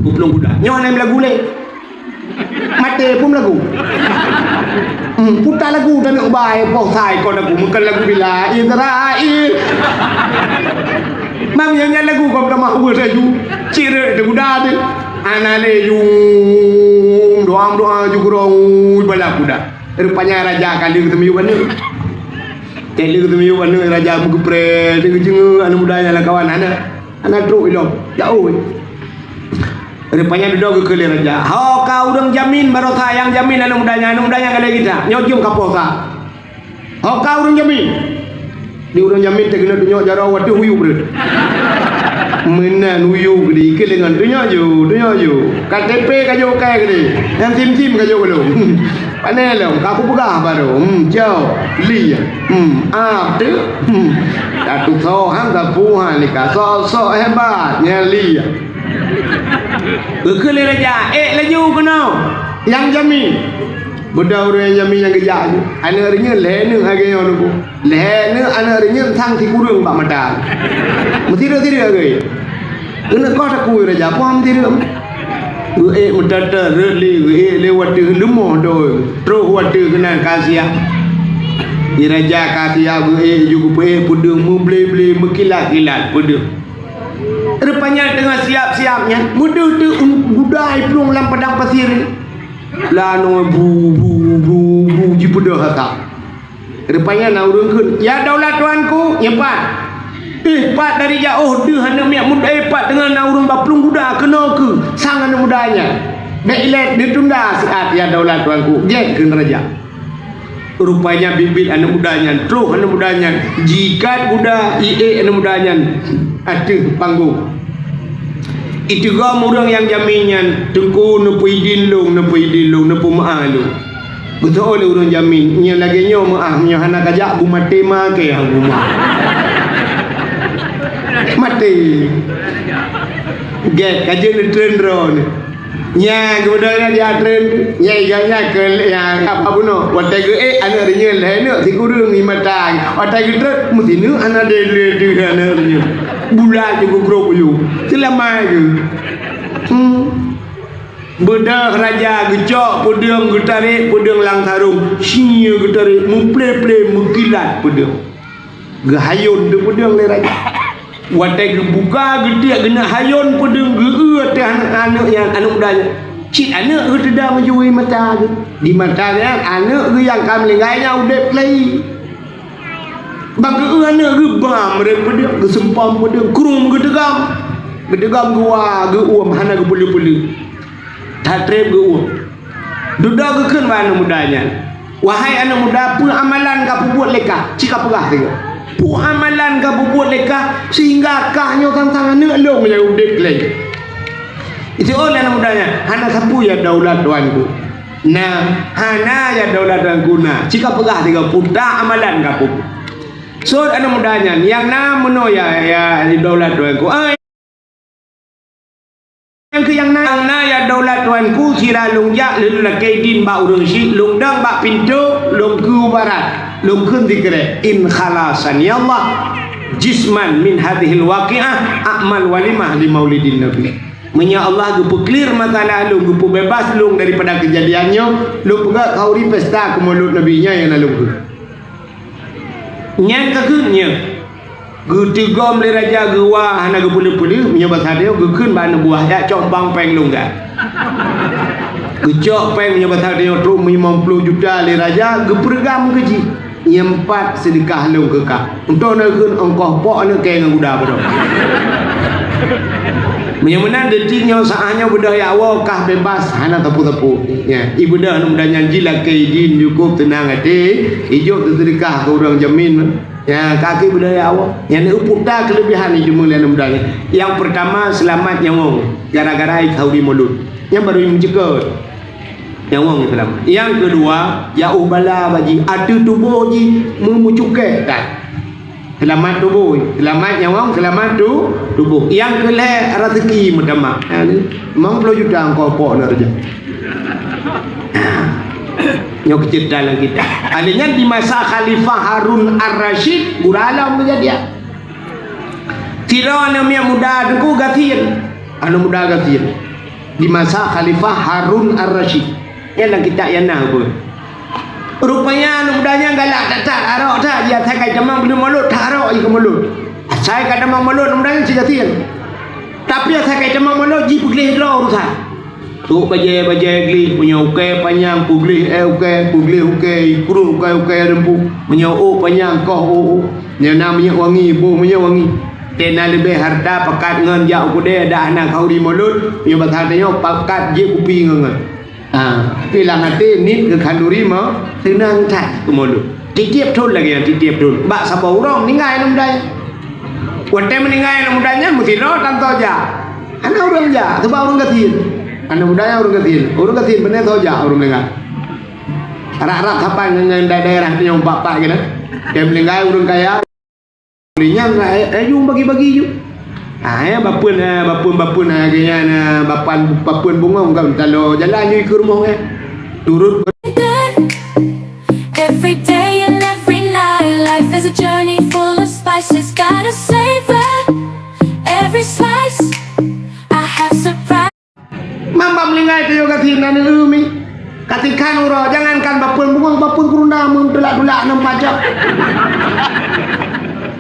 Kupeulong kuda. Nyoe nem lagu lé. Maté pun lagu. Hmm, putar lagu dan ubai poh sai kon lagu, mungkin lagu bila Israel. Mam yang nyan lagu kau pernah mah uwe laju. Cire de kuda de. Ana le yum doang doang ju kurong bala kuda. Rupanya raja kali ketemu bana. Jadi ketemu bana raja menggeprek de jeng anak muda yang kawan anak. Anak truk ilong. Jauh. Rupanya dudoe geukheun lé raja. Ho ka ureuëng jamin barosa nyang jamin aneuëk muda nyan, aneuëk muda nyan ka lheueh gisa. Nyoe jeuem ka poh sa. Ho ka ureuëng jamin. Di ureuëng jamin teuh keuneuk tunyok jaroe wateueh huyub reuet. Meunan huyub di keulengan tunyok ju, tunyok ju. K T P ka jok kai gede. Nyang sim-sim ka jok belum. Pane lom, ka kupeugah baru. Hmm, jauh. Li. Hmm, ah, tu. Hmm. Datu soe han sapu han ni ka. Sok-sok hebat. Nyang li. Geukheun lé raja, "Eh, laju keunoe. Nyang jamin." Beudôh ureuëng nyang jamin nyang geujak nyoe. Aneuëk reunyeun lhée neuh lagée nyoe nunggu. Lhée neuh aneuëk reunyeun sang sikureueng bak mata. Meusidroe-sidroe lagée. Keuneuk koh takui raja, poh meusidroe. Geuék meuteuteu rot lé, geuék lé wateueh leumoh doi. Troh wateueh keunan ka siap. Di raja ka siap geuék ju geupeuék peudeueng meuble-ble meukilat-kilat peudeueng. Rupanya teungoh siap-siap nyan, meudeuh teuk guda iplueng lam padang pasir. Lanoe bu, bu, bu, bu, jipeudeuh hata. Rupanya na ureuëng kheun, "Ya daulat tuanku, nyoe pat." Eh, pat dari jaoh deuh aneuëk miet muda, eh, pat teungoh na ureuëng baplueng guda keunoe keu sang aneuëk muda nyan. Bék ilée ditunda siat, ya daulat tuanku, gét kheun raja. Rupanya biet-biet aneuëk muda nyan, troh aneuëk muda nyan, jikat guda, iék aneuëk muda nyan ateueh panggong. Iteugom ureuëng nyang jamin nyan, "Teungku, neupeuidin lôn, neupeuidin lôn, neupeumeuáh lôn." Beutôi lé ureuëng jamin, "Nyan lagée nyoe meuáh, nyoe hana kajak bumaté maké hang buma." Maté. Gét, ka jeuet neutreun droeneuh. Nyan, keumudian nyan di atreun, nyan iga nyan keu, nyan, apa bunoe? Watée geuék aneuëk reunyeun lhée neuk sikureueng di mata. Watée geutreun, meusineuk hana deh lé deuh aneuëk reunyeun. Bulat ju geugrob yue. Seulama geuh. Hmm. Beudôh raja geucok peudeueng, geutarek peudeueng lam sarong, sie geutarek, meuple-ple, meukilat peudeueng. Geuhayôn teuk peudeueng lé raja. Watée geubuka geutiek geuneuk hayôn peudeueng, geu-eu ateueh aneuëk, aneuëk nyan, aneuëk muda nyan. Cit aneuëk geuh teuda meujui mata geuh. Di mata nyan aneuëk geuh nyang ka meuninggai nyan udeb lé. Bak geu-eu aneuëk geuh bam rot peudeueng, geusumpom peudeueng, krueng geuteugam. Geuteugam geuwa, geu-uem hana geupeuleueh-peuleueh. That treb geu-uem. Dudoe geukheun bak aneuëk muda nyan, "Wahai aneuëk muda, peue amalan ka peubuet lé kah? Ci ka peugah sigoe. Peue amalan ka peubuet lé kah sehingga kah nyoe sang-sang aneuëk lôn nyang udeb lé?" Iteuk lé aneuëk muda nyan, "Hana sapeue ya daulat tuanku." "Na, hana ya daulat tuanku na. Ci ka peugah sigoe peue amalan ka peubuet." Sot aneuëk muda nyan, "Nyang na meunoe ya, ya daulat tuanku." Ai Nyang keu nyang na, nyang na ya daulat tuanku, sira lôn jak lôn lakée idin bak ureuëng syiek, lôn dong bak pintoe, lôn keu barat, lôn kheun sikrek, "In khalasani Allah jisman min hadhil waqiah, a'mal walimah li maulidin nabi." Meunyoe Allah geupeuklir masalah lôn, geupeubeubaih lôn daripada keujadian nyoe, lôn peugah khauri pesta keu mulod Nabi nyan nyang na lôn kheun. Nyan ka kheun nyoe. Geuteugom lé raja geuwa hana geupeuleueh-peuleueh, meunyoe basa Aceh geukheun bak aneuk buah, "Jak cok bang péng lôn gak." Geucok péng meunyoe basa Aceh trok limong ploh juta lé raja geupeureugam keu jih. Nyan pat seudeukah lôn keu kah. Entah na kheun ongkoh pok aneuk kée ngon guda padum. Meunyoe meunan detik nyoe saát nyoe beudôh ya Allah kah beubaih hana sapeue-sapeue. Ya, ibeudôh aneuk muda nyan jilakée idin cukup teunang até, ijok teuseudeukah keu ureuëng jamin. Ya, kaki beudaya Allah. Nyang neupeue ta keuleubihan ni cuma lé aneuk muda nyan. Nyang peurtama, seulamat nyawöng gara-gara ikhauri mulod. Nyang barô meuceukeut. Nyawöng seulamat. Nyang keudua, jauh bala bak jih, ateueh tuboh jih meumeucukée that. Seulamat tuboh, seulamat nyawöng, seulamat tu, tuboh. Nyang keulhée, raseuki meutamah. Ha, ni, limong ploh juta ongkoh pok na raja. Nyoe keuceurita lam kitab. Alèh nyan di masa Khalifah Harun Ar-Rasyid, gura lom keujadian. Sidroe aneuk miet muda teungku gasien. Aneuk muda gasien. Di masa Khalifah Harun Ar-Rasyid. Nyan lam kitab nyan na peue. Rupanya aneuk muda nyan galak that-that, arok that, jih asai ka jitamong buleuen mulod, that arok jih keu mulod. Asai ka jitamong mulod, aneuk muda nyan si gasien. Tapi asai ka jitamong mulod, jih peugleh droe urusan. Trok bajée-bajée gleh, meunyoe ukée panyang peugleh, eh, ukée, peugleh ukée, ikruet ukée, ukée lempu. Meunyoe ôk panyang koh ôk, ôk. Nyan na minyeuk wangi, boh minyeuk wangi. Tena leubeh harta pakat ngon jak u keudè dak hana khanduri mulod, nyoe basa tanyoe pakat jép kupi ngon, ngon. Ha, tapi lam até niet keu khanduri meuh, seunang that keu mulod. Tiep-tiep thon lagèe nyan, tiep-tiep thon. Bak saboh uroe meuninggai aneuk muda nyan. Watèe meuninggai aneuk muda nyan, meusidroe tan soe jak. Hana ureueng jak, sabab ureueng gasien. Aneuk muda nyan ureueng gasien. Ureueng gasien, beuneuk soe jak ureueng meuninggai. Rab-rab sapan ngon, ngon daerah-daerah nyoe, bak-bak keunan. Watèe meuninggai ureueng kaya. Lé nyan, eh, eh, jeuem bagi-bagi ju. Ah, eh, bapeuen, eh, bapeuen, bapeuen, eh, lagèe nyan, eh, bapan, bapeuen bungong ka talo jalan ju ikeue rumoh, eh. Turut Every day and every night, life is a journey full of spices. Gotta savor every slice. I have surprise. Mamba meuninggai tanyoe gasien na neueu mi. Katikhan uroe, jangankan bapeuen bungong, bapeuen kurunda meuteulak-tulak nam pacok.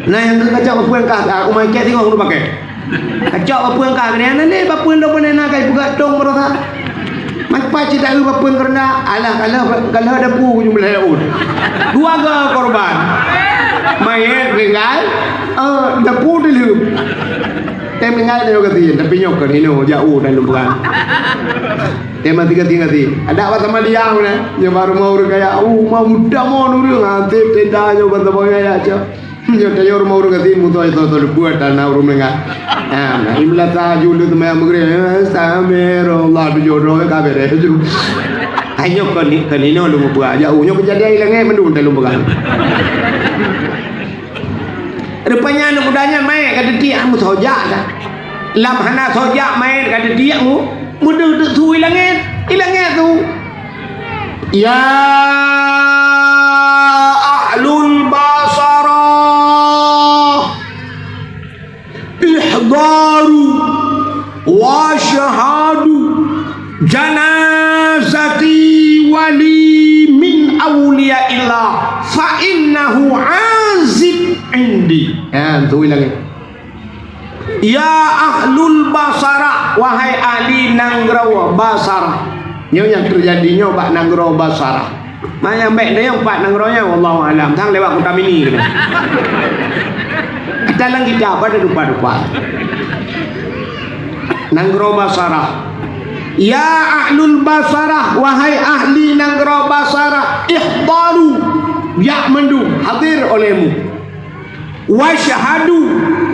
Nah, nyang keu kacok bapeuen kah, ah, umai kèe singoh ulu pakai. Kacok bapeuen kah, keuneuk na lé bapeuen dua peuneuk na kai peugah tong barosa. Mapa cit taeu bapeuen kurunda, alah, kalah, kalah dapu jumlah laôt. Dua go korban. Manyét tinggai, eh, dapu dileuem. Tem tinggai tanyoe gasien, tapi nyoe kon inoe jak u dalam peurang. Tem mati gasien-gasien. Ada apa sama dia mana? Nyoe baru mau ureueng kaya, oh, mau muda mau ureueng, ah, tem tenda nyoe ban saboh ya, ya, cok. Nyoe tanyoe rumoh ureueng gasien musoh itu tu leupah tanah ureueng meunengah. Ah, nah, imla tahajud tu semayang maghrib, eh, astaghfirullah, tujoh droe ka beres tu. Hai nyoe kon ni, kon inoe lôn mubuat. Ya, oh, nyoe kejadian i langèt mandum dalam peurang. Rupanya aneuk muda nyan manyét ka teutiek, ah, meusoe jak dah. Lam hana soe jak manyét ka teutiek mu, meudeuh teuk su i langèt, i langèt su. Ya ahlul Basarah, ihdaru wa syahadu janazati wali min auliyaillah fa innahu azib indi. Ha, tu lagi. Ya ahlul Basarah, wahai ahli nanggroe Basarah. Nyoe nyang teujadi nyoe bak nanggroe Basarah. Manyang bèk neuyong pat nanggroe nyan, wallahu alam. Sang lewat Kuta Mini keunan. Dalam kitab ada rupa-rupa. Nanggroe Basarah. Ya ahlul Basarah, wahai ahli nanggroe Basarah, ihdaru, jak mandum, hadir olehmu. Wasyhadu,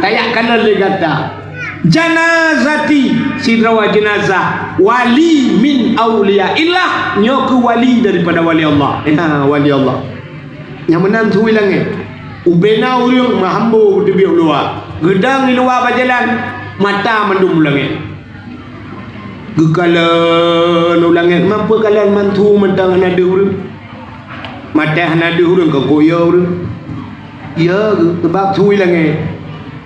tajak kalon lé gata. Janazati, sidroe jeunazah, wali min auliyaillah, nyoe keuh wali daripada wali Allah. Ha, wali Allah. Nyang meunan su i langèt. Ubena ureueng meuhambo geuteubiet u luwa. Geudong i luwa bak jalan, mata mandum u langèt. Geukalon u langèt, meupeue kalon mandum mantong hana deuh ureueng. Mata hana deuh ureueng, keu kuyô ureueng. Ya, sabab su i langèt.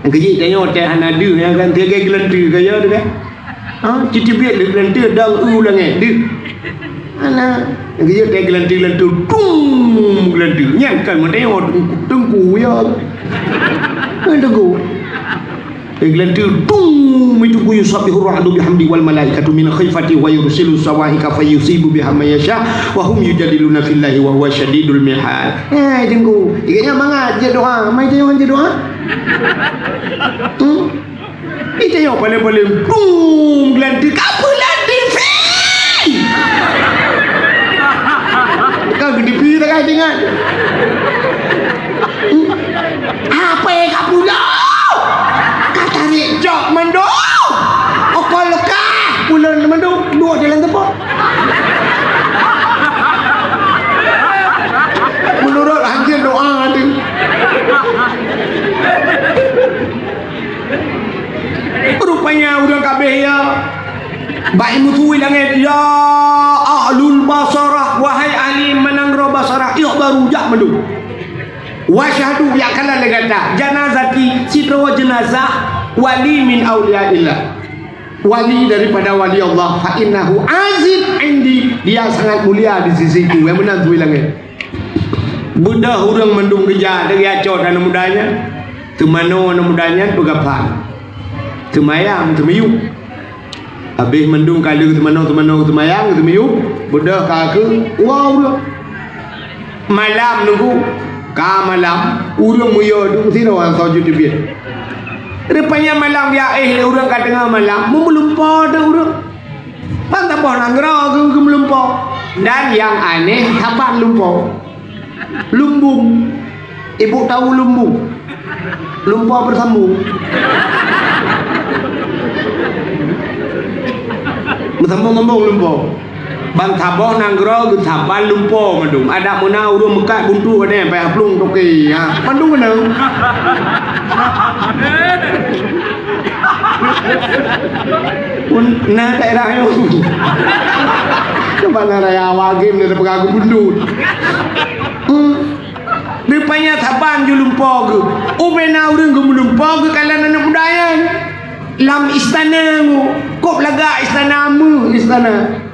Keujeuet tanyoe watèe hana deuh, nyan kan, lagèe geulanteue ka ya teuh kan. Ha, teubiet lé geulanteue dong u langèt deuh. Hana. Keujeuet watèe geulanteue-lanteue, dung, geulanteue. Nyan kan meutanyoe teungku, teungku ya. Kan teungku. Geulanteue, dung, meuteungku, yusabbihu ra'du bihamdi wal malaikatu min khifati wa yursilu sawa'iqa fayusibu biha man yasha wa hum yujadiluna fillahi wa huwa syadidul mihal. Eh, teungku, ingat nyan mangat jeuet doa, mai tanyoe jeuet doa. Hmm? Ita nyoe paléng-paléng, brum, geulanteue, ka peulanteue, fii! Ka geudipi takai deungon. Apa ka pulo? Ka tarék jok mandum. Okon leukah, pulo mandum, duek jalan teupot. Meunurot hanjeuet doa teuh. Rupanya ureueng kabeh ya. Bak meusu i langèt, "Ya ahlul Basarah, wahai ahli nanggroe Basarah, ihdaru, jak mandum. Wasyhadu, jak kalon lé gata, janazati, sidroe jeunazah wali min auliyaillah. Wali daripada wali Allah, fa innahu azim indi, dia sangat mulia di sisiku." Nyang meunan su i langèt. Beudôh ureueng mandum keujak, lagèe aneuk muda nyan. Teumanoe aneuk muda nyan peugaphan. Teumayang, teumiyueb. Habéh mandum ka lheueh teumanoe, teumanoe, teumayang, teumiyueb. Beudôh ka keu, wow, ureueng. Malam nunggu. Ka malam, ureueng meuyue duek sidroe soe jeuet teubiet. Rupanya malam biaéh lé ureuëng ka teungoh malam, meulumpoe teuh ureuëng. Ban saboh nanggroe geu-, geumeulumpoe. Dan nyang aneh, saban lumpoe. Lumbung. Ibu tahu lumbung? Lumpoe beusambung. Beusambung-sambung lumpoe. Ban saboh nanggroe geusaban lumpoe mandum. Adak meuna ureuëng meukat buntu ada payah plueng toke. Ha, mandum keuneuk. Pun na daerah nyoe. Cuba na raya awak game ni peugah geumbundut. Hmm. Rupanya saban ju lumpoe geuh. Ubena ureuëng geumeulumpoe geuh kalon aneuëk muda nyan. Lam istana ngu. Kop lagak istana, meuh istana.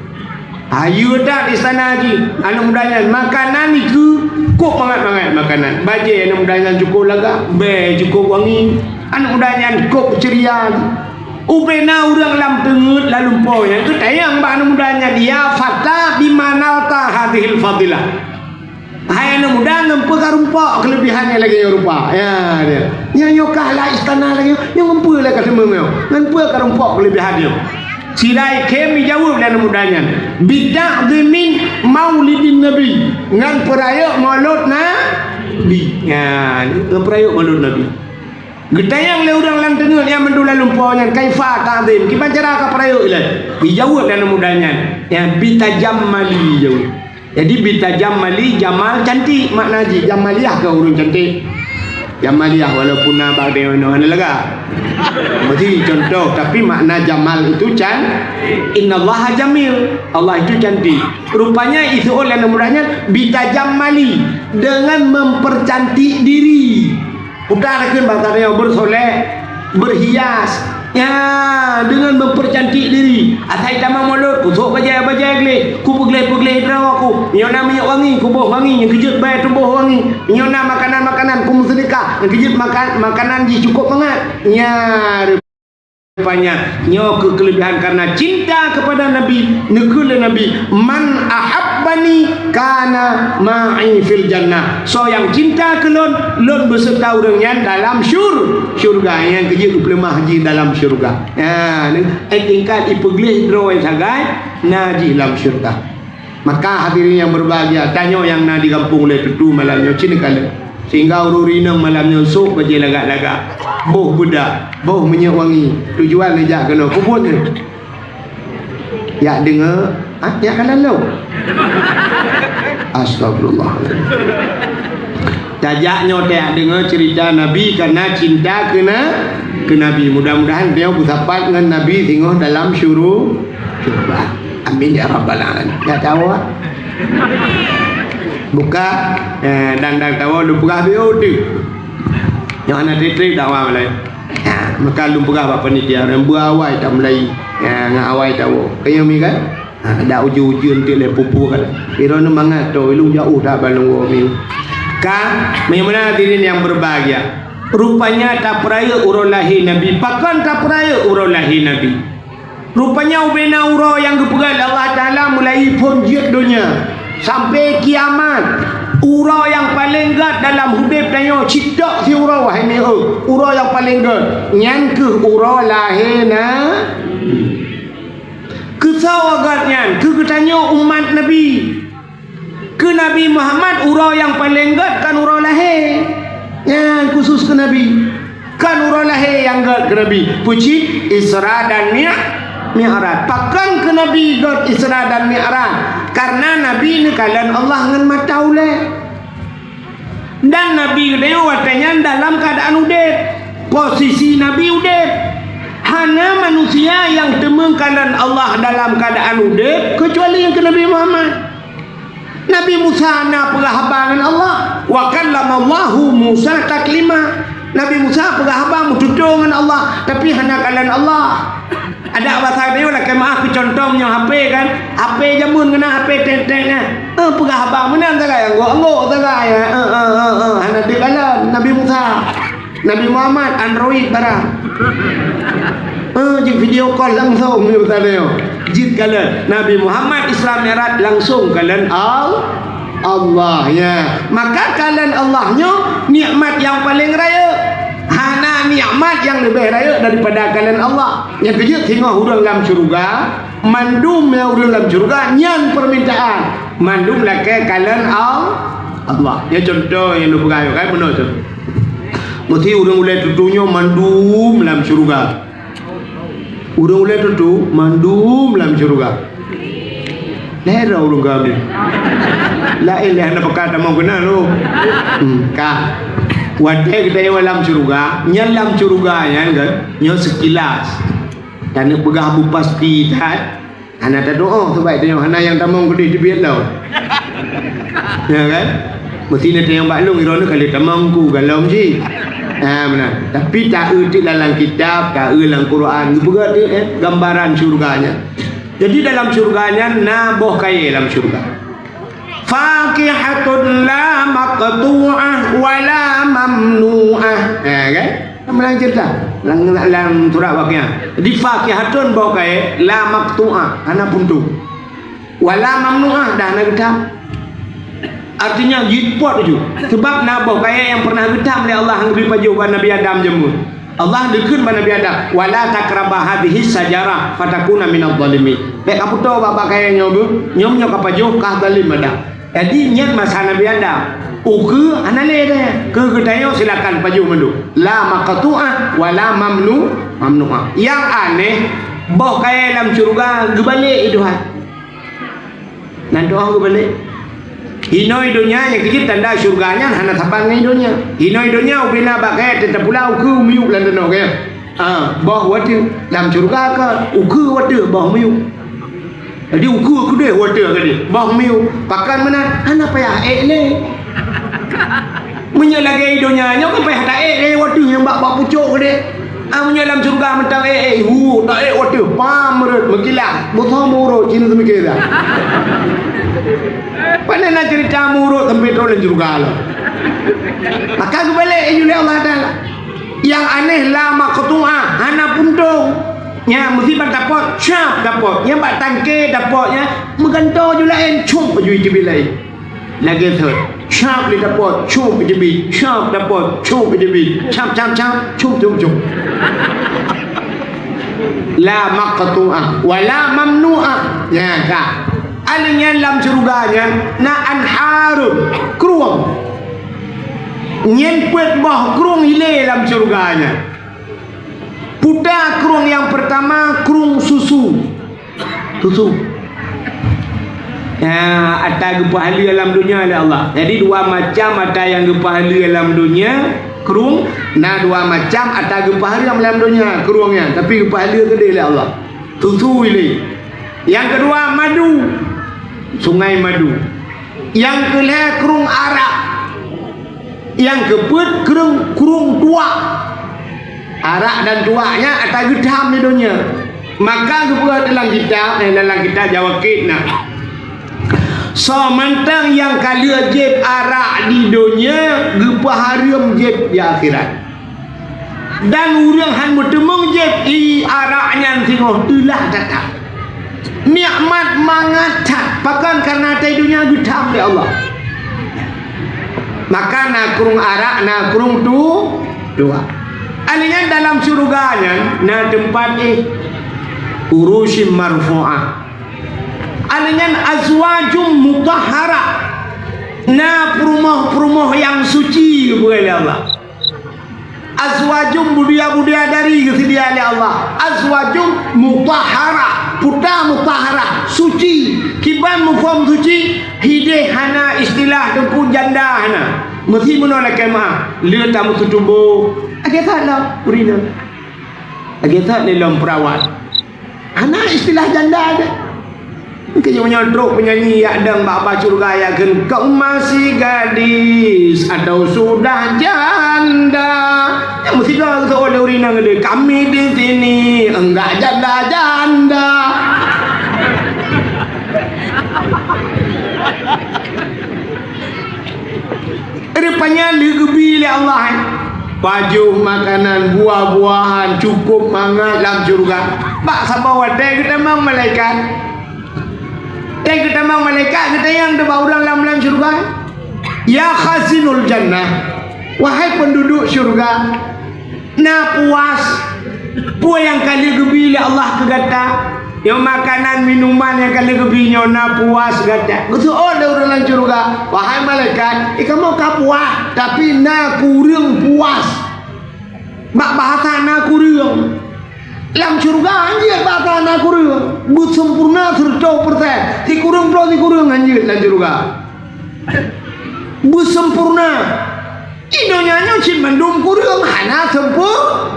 Hayeue that istana jih. Aneuëk muda nyan makanan itu kop mangat-mangat makanan. Bajée aneuëk muda nyan cukup lagak, bée cukup wangi. Aneuëk muda nyan kop ceria. Ubena ureuëng lam teungeut lalumpoe nyan geutanyong bak aneuëk muda nyan, "Ya fata, bima nalta hadhil fadilah?" Hai aneuëk muda, ngon peue karumpok keulebihan nyang lagée nyoe rupa? Ya, dia. Nyang nyoe kah lam istana lagée nyoe, ngon peue lé ka teumé nyoe? Ngon peue karumpok keulebihan nyoe? Sira khem jijaweueb lé aneuëk muda nyan, "Bita'zimin maulidin Nabi," ngon peurayeuk maulud Nabi. Ya, ngon peurayeuk maulud Nabi. Geutanyong lé ureuëng lam teungeut nyang mandum lalumpoe nyan, "Kaifa ta'zim?" Kiban cara kapeurayeuk ilée? Jijaweueb lé aneuëk muda nyan, "Ya, bitajammali," jaweueb. Jadi, bitajammali, jamal cantik makna jih. Jamaliah keu ureuëng cantik. Jamaliah walaupun na bak deungon hana lega. Mesti contoh, tapi makna jamal itu can-, "Innallaha jamil." Allah itu cantik. Rupanya, itu oleh aneuëk muda nyan, "Bitajammali," dengan mempercantik diri. Putar kheun basa tanyoe, bersolek, berhias. Ya, dengan mempercantik diri. Asai tamong mulod, kusok bajée-bajée gleh, kupeugleh-peugleh droe ku. Meunyoe na minyeuk wangi, kuboh wangi, nyang keujeuet bée tuboh wangi. Meunyoe na makanan-makanan, kumeuseudeukah, nyang keujeuet makan, makanan jih cukup mangat. Ya, Rupanya, nyoe keuh keulebihan karena cinta kepada Nabi, neukheun lé Nabi, "Man ahabbani kana ma'i fil jannah." Soe nyang cinta keu lôn, lôn beuseureuta ureuëng nyan dalam syur-, syurga. Nyang keujeuet geupeuleumah jih dalam syurga. Nah, eh, tingkat ipeugleh droe sagai, na jih lam syurga. Maka hadirin yang berbahagia, tanyoe nyang na di gampông lé tutu malam nyoe cit neukalon. Sehingga ureuëng inong malam nyoe sôk bajée lagak-lagak, boh beudak, boh minyeuk wangi, tujuan neujak keunoe. Peue buet nyoe? Jak deungoe, ha? Jak kalon lôn? Astagfirullah. Tajak nyoe tajak deungoe cerita Nabi karena cinta keu na-, keu Nabi. Mudah-mudahan beliau beusapat ngon Nabi singoh dalam syuru-, syurga. Amin ya rabbal alamin. Dak tahu, ah? Buka, eh, dan, dan tahu lu peugah biu tu. Nyang hana trép-trép dakwah mulai. Ha, maka lôn peugah bak panitia, ureuëng beuawai tak mulai. Ya, ngon awai tawoe. Kayém mi kan? Ha, dak ujeuen-ujeuen enteuk lé pupu kan. Droeneuh mangat to, ilung jauh that ban lôn woe mi. Ka, meunyoe meunan hadirin yang berbahagia. Rupanya tapeurayeuk uroe lahé Nabi. Pakon tapeurayeuk uroe lahé Nabi? Rupanya ubena uroe nyang geupeugah lé Allah Taala mulai phon jeuet donya sampai kiamat. Uroe nyang paleng gét dalam udeb tanyoe cit tok siuroe, wahai mieu, uroe nyang paleng gét, nyan keuh uroe lahé Nabi. Keusoe gét nyan? Keu geutanyoe umat Nabi. Keu Nabi Muhammad, uroe nyang paleng gét kon uroe lahé. Nyan khusus keu Nabi. Kon uroe lahé nyang gét keu Nabi. Peue cit? Isra dan Mi-, Mi'raj. Pakon keu Nabi gét Isra dan Mi'raj? Karena Nabi neukalon Allah ngon mata ulée. Dan Nabi geutanyoe watée nyan dalam keuadaan udeb. Posisi Nabi udeb. Hana manusia nyang teumeukalon Allah dalam keuadaan udeb, keucuali nyang keu Nabi Muhammad. Nabi Musa na peugah haba ngon Allah. Wa kallamallahu Musa taklima. Nabi Musa peugah haba meututoe ngon Allah, tapi hana kalon Allah. Adak basa tanyoe lakée meu'ah keu cuntoh meunyoe H P kan. H P jameun keunan H P tek-tek nyan. Eh, peugah haba meunan sagai, anggok-anggok sagai. Eh, eh, eh, eh, hana dikalon Nabi Musa. Nabi Muhammad Android barang. Eh, jeuet video call langsung ni basa tanyoe. Jeuet kalon. Nabi Muhammad Isra Mi'raj langsung kalon Al-, Allah, ya. Maka kalon Allah nyoe nikmat nyang paleng rayeuk. Hana Nikmat nyang leubeh rayeuk daripada kalon Allah. Nyang keujeuet singoh ureuëng lam syeuruga, mandum nyang ureuëng lam syeuruga nyan peumintaan, mandum lakée kalon Al-, Allah. Nyan cuntoh nyang lôn peugah nyoe, kan meunoe tu. Meusti ureuëng ulée tutoe nyoe mandum lam syeuruga. Ureuëng ulée tutoe mandum lam syeuruga. Lhée droe ureuëng kami. Laén lé hana peuka tamong keunan lom. Hmm, ka. Watée geutanyoe lam syeuruga, nyan lam syeuruga nyan kan, nyoe seukilas. Taneuk peugah beu pasti that, hana tadoe, sabab tanyoe hana nyang tamong keudeh teubiet lom. Ya kan? Meusti na tanyong bak lôn, droeneuh ka lheueh tamong ku galom jih. Ha, meunan. Tapi taeu teuk lam kitab, taeu lam Quran, geupeugah teuk, eh, gambaran syeuruga nyan. Jadi dalam syeuruga nyan na boh kayée lam syeuruga. Fakihatun la maqtu'ah wa la mamnu'ah. Ha, kan? Meunan cerita. Lam, lam surat Waqiah. Jadi fakihatun boh kayée la maqtu'ah, hana puntông. Wala mamnu'ah, dah hana geutam. Artinya, jipot ju. Sebab na boh kayée nyang pernah geutam lé Allah nyang geubri pajoh bak Nabi Adam jameun. Allah neukheun bak Nabi Adam, "Wala taqraba hadhihi syajarah fatakuna minadh dhalimin." Bék kapeutoe bak, bak kayée nyoe beuh, nyoe meunyoe kapajoh ka zalim Adam. Jadi, nyan masa Nabi Adam. Ukeue hana lé deh. Keu geutanyoe silakan pajoh mandum. La maqtu'ah wala mamnu, mamnu'ah. Nyang aneh, boh kayée lam syeuruga geubalek i Tuhan. Nan doa geubalek. Hinoe donya nyang keujeuet tanda syeuruga nyan hana saban ngon donya. Hinoe donya ubena bak kayée teutapula ukeue miyueb lam danau kayée. Ah, boh wateuh lam syeuruga ka ukeue wateuh boh miyueb. Jadi ukeue keudeh wateuh keudeh boh miyueb. Pakon meunan hana payah ék lé. Meunyoe lagée donya nyoe kan payah taék lé wateuh nyang bak, bak pucok keudeh. Ah, meunyoe lam syeuruga mantong ék, ék, hu, taék wateuh, pam rot, meukilat, beusoe meurot, cina seumike dah. Pane na cerita meurot sampai trok lam syeuruga lom. Maka geubalek laju lé Allah Taala. Nyang aneh la maqtu'ah, hana puntông. Nya meusiban tapot, cap tapot. Nyang bak tangke tapot, nya meugantoe ju laén, cop ju iteubiet laén. Lagée thot, cap lé tapot, cop iteubiet, cap tapot, cop iteubiet, cap, cap, cap, cop, cop, cop. La maqtu'ah, wala mamnu'ah. Nya ka. Aleuh nyan lam syeuruga nyan na anharun, krueng. Nyan peuet boh krueng ilée lam syeuruga nyan. Puta krueng nyang peurtama krueng susu. Susu. Ya, ata geupeuhaleue lam donya lé Allah. Jadi dua macam ata nyang geupeuhaleue lam donya, krueng, na dua macam ata geupeuhaleue lam donya, krueng nyan, tapi geupeuhaleue keudeh lé Allah. Susu ilée. Nyang keudua madu. Sungai madu. Nyang keulhée krueng arak. Nyang keupeuet krueng, krueng tuak. Arak dan tuak nyan ata geutam di donya. Maka geupeugah dalam kitab, eh, dalam kitab Jawakit na. Soe mantong nyang ka lheueh jieb arak di donya, geupeuhareuem jieb di akhirat. Dan ureuëng han meuteumeung jieb i arak nyan singoh teulah that-that. Nikmat mangat that, pakon kareuna até donya geutam lé Allah. Maka na krueng arak, na krueng tu, tuak. Aleuh nyan dalam syeuruga nyan na teumpat éh, urusyim marfu'ah. Aleuh nyan azwajum mutahharah. Na peurumoh-peurumoh nyang suci, geupeugah lé Allah. Azwajum, budiya-budiya dari geuseudia lé Allah. Azwajum mutahharah, puta mutahharah, suci. Kiban muphom suci, hideh hana istilah teungku janda hana. Meusi meunoe lakée meuah, le tameututubo. Lagée that lom ureuëng inong. Lagée that lé lom peurawat. Hana istilah janda deh. Keu nyoe trok penyanyi yak dang bak, bak syeuruga yak kheun, "Kau masih gadis atau sudah janda?" Nyang meusigoe geuseuôt lé ureuëng inong deh, "Kami di sini enggak janda-janda." Rupanya lheueh geubi lé Allah, eh, pajoh makanan, buah-buahan, cukup mangat lam syeuruga. Bak saboh watée geutamong malaikat. Watée geutamong malaikat, geutanyong bak ureuëng lam, lam syeuruga, "Ya khazinul jannah, wahai penduduk syeuruga, Na puas. Peue nyang ka lheueh geubi lé Allah keu gata? Nyoe makanan, minuman nyang ka lheueh geubi nyoe na puas gata? Geuseuôt lé ureuëng lam syeuruga, "Wahai malaikat, i kamoe ka puas, tapi na kureueng puas." Bak bahasa na kureueng. Lam syeuruga hanjeuet bahasa na kureueng. Beusempurna seureutôh persen. Sikureueng ploh sikureueng hanjeuet lam syeuruga. Beusempurna. Di donya nyoe cit mandum kureueng, hana sempur-,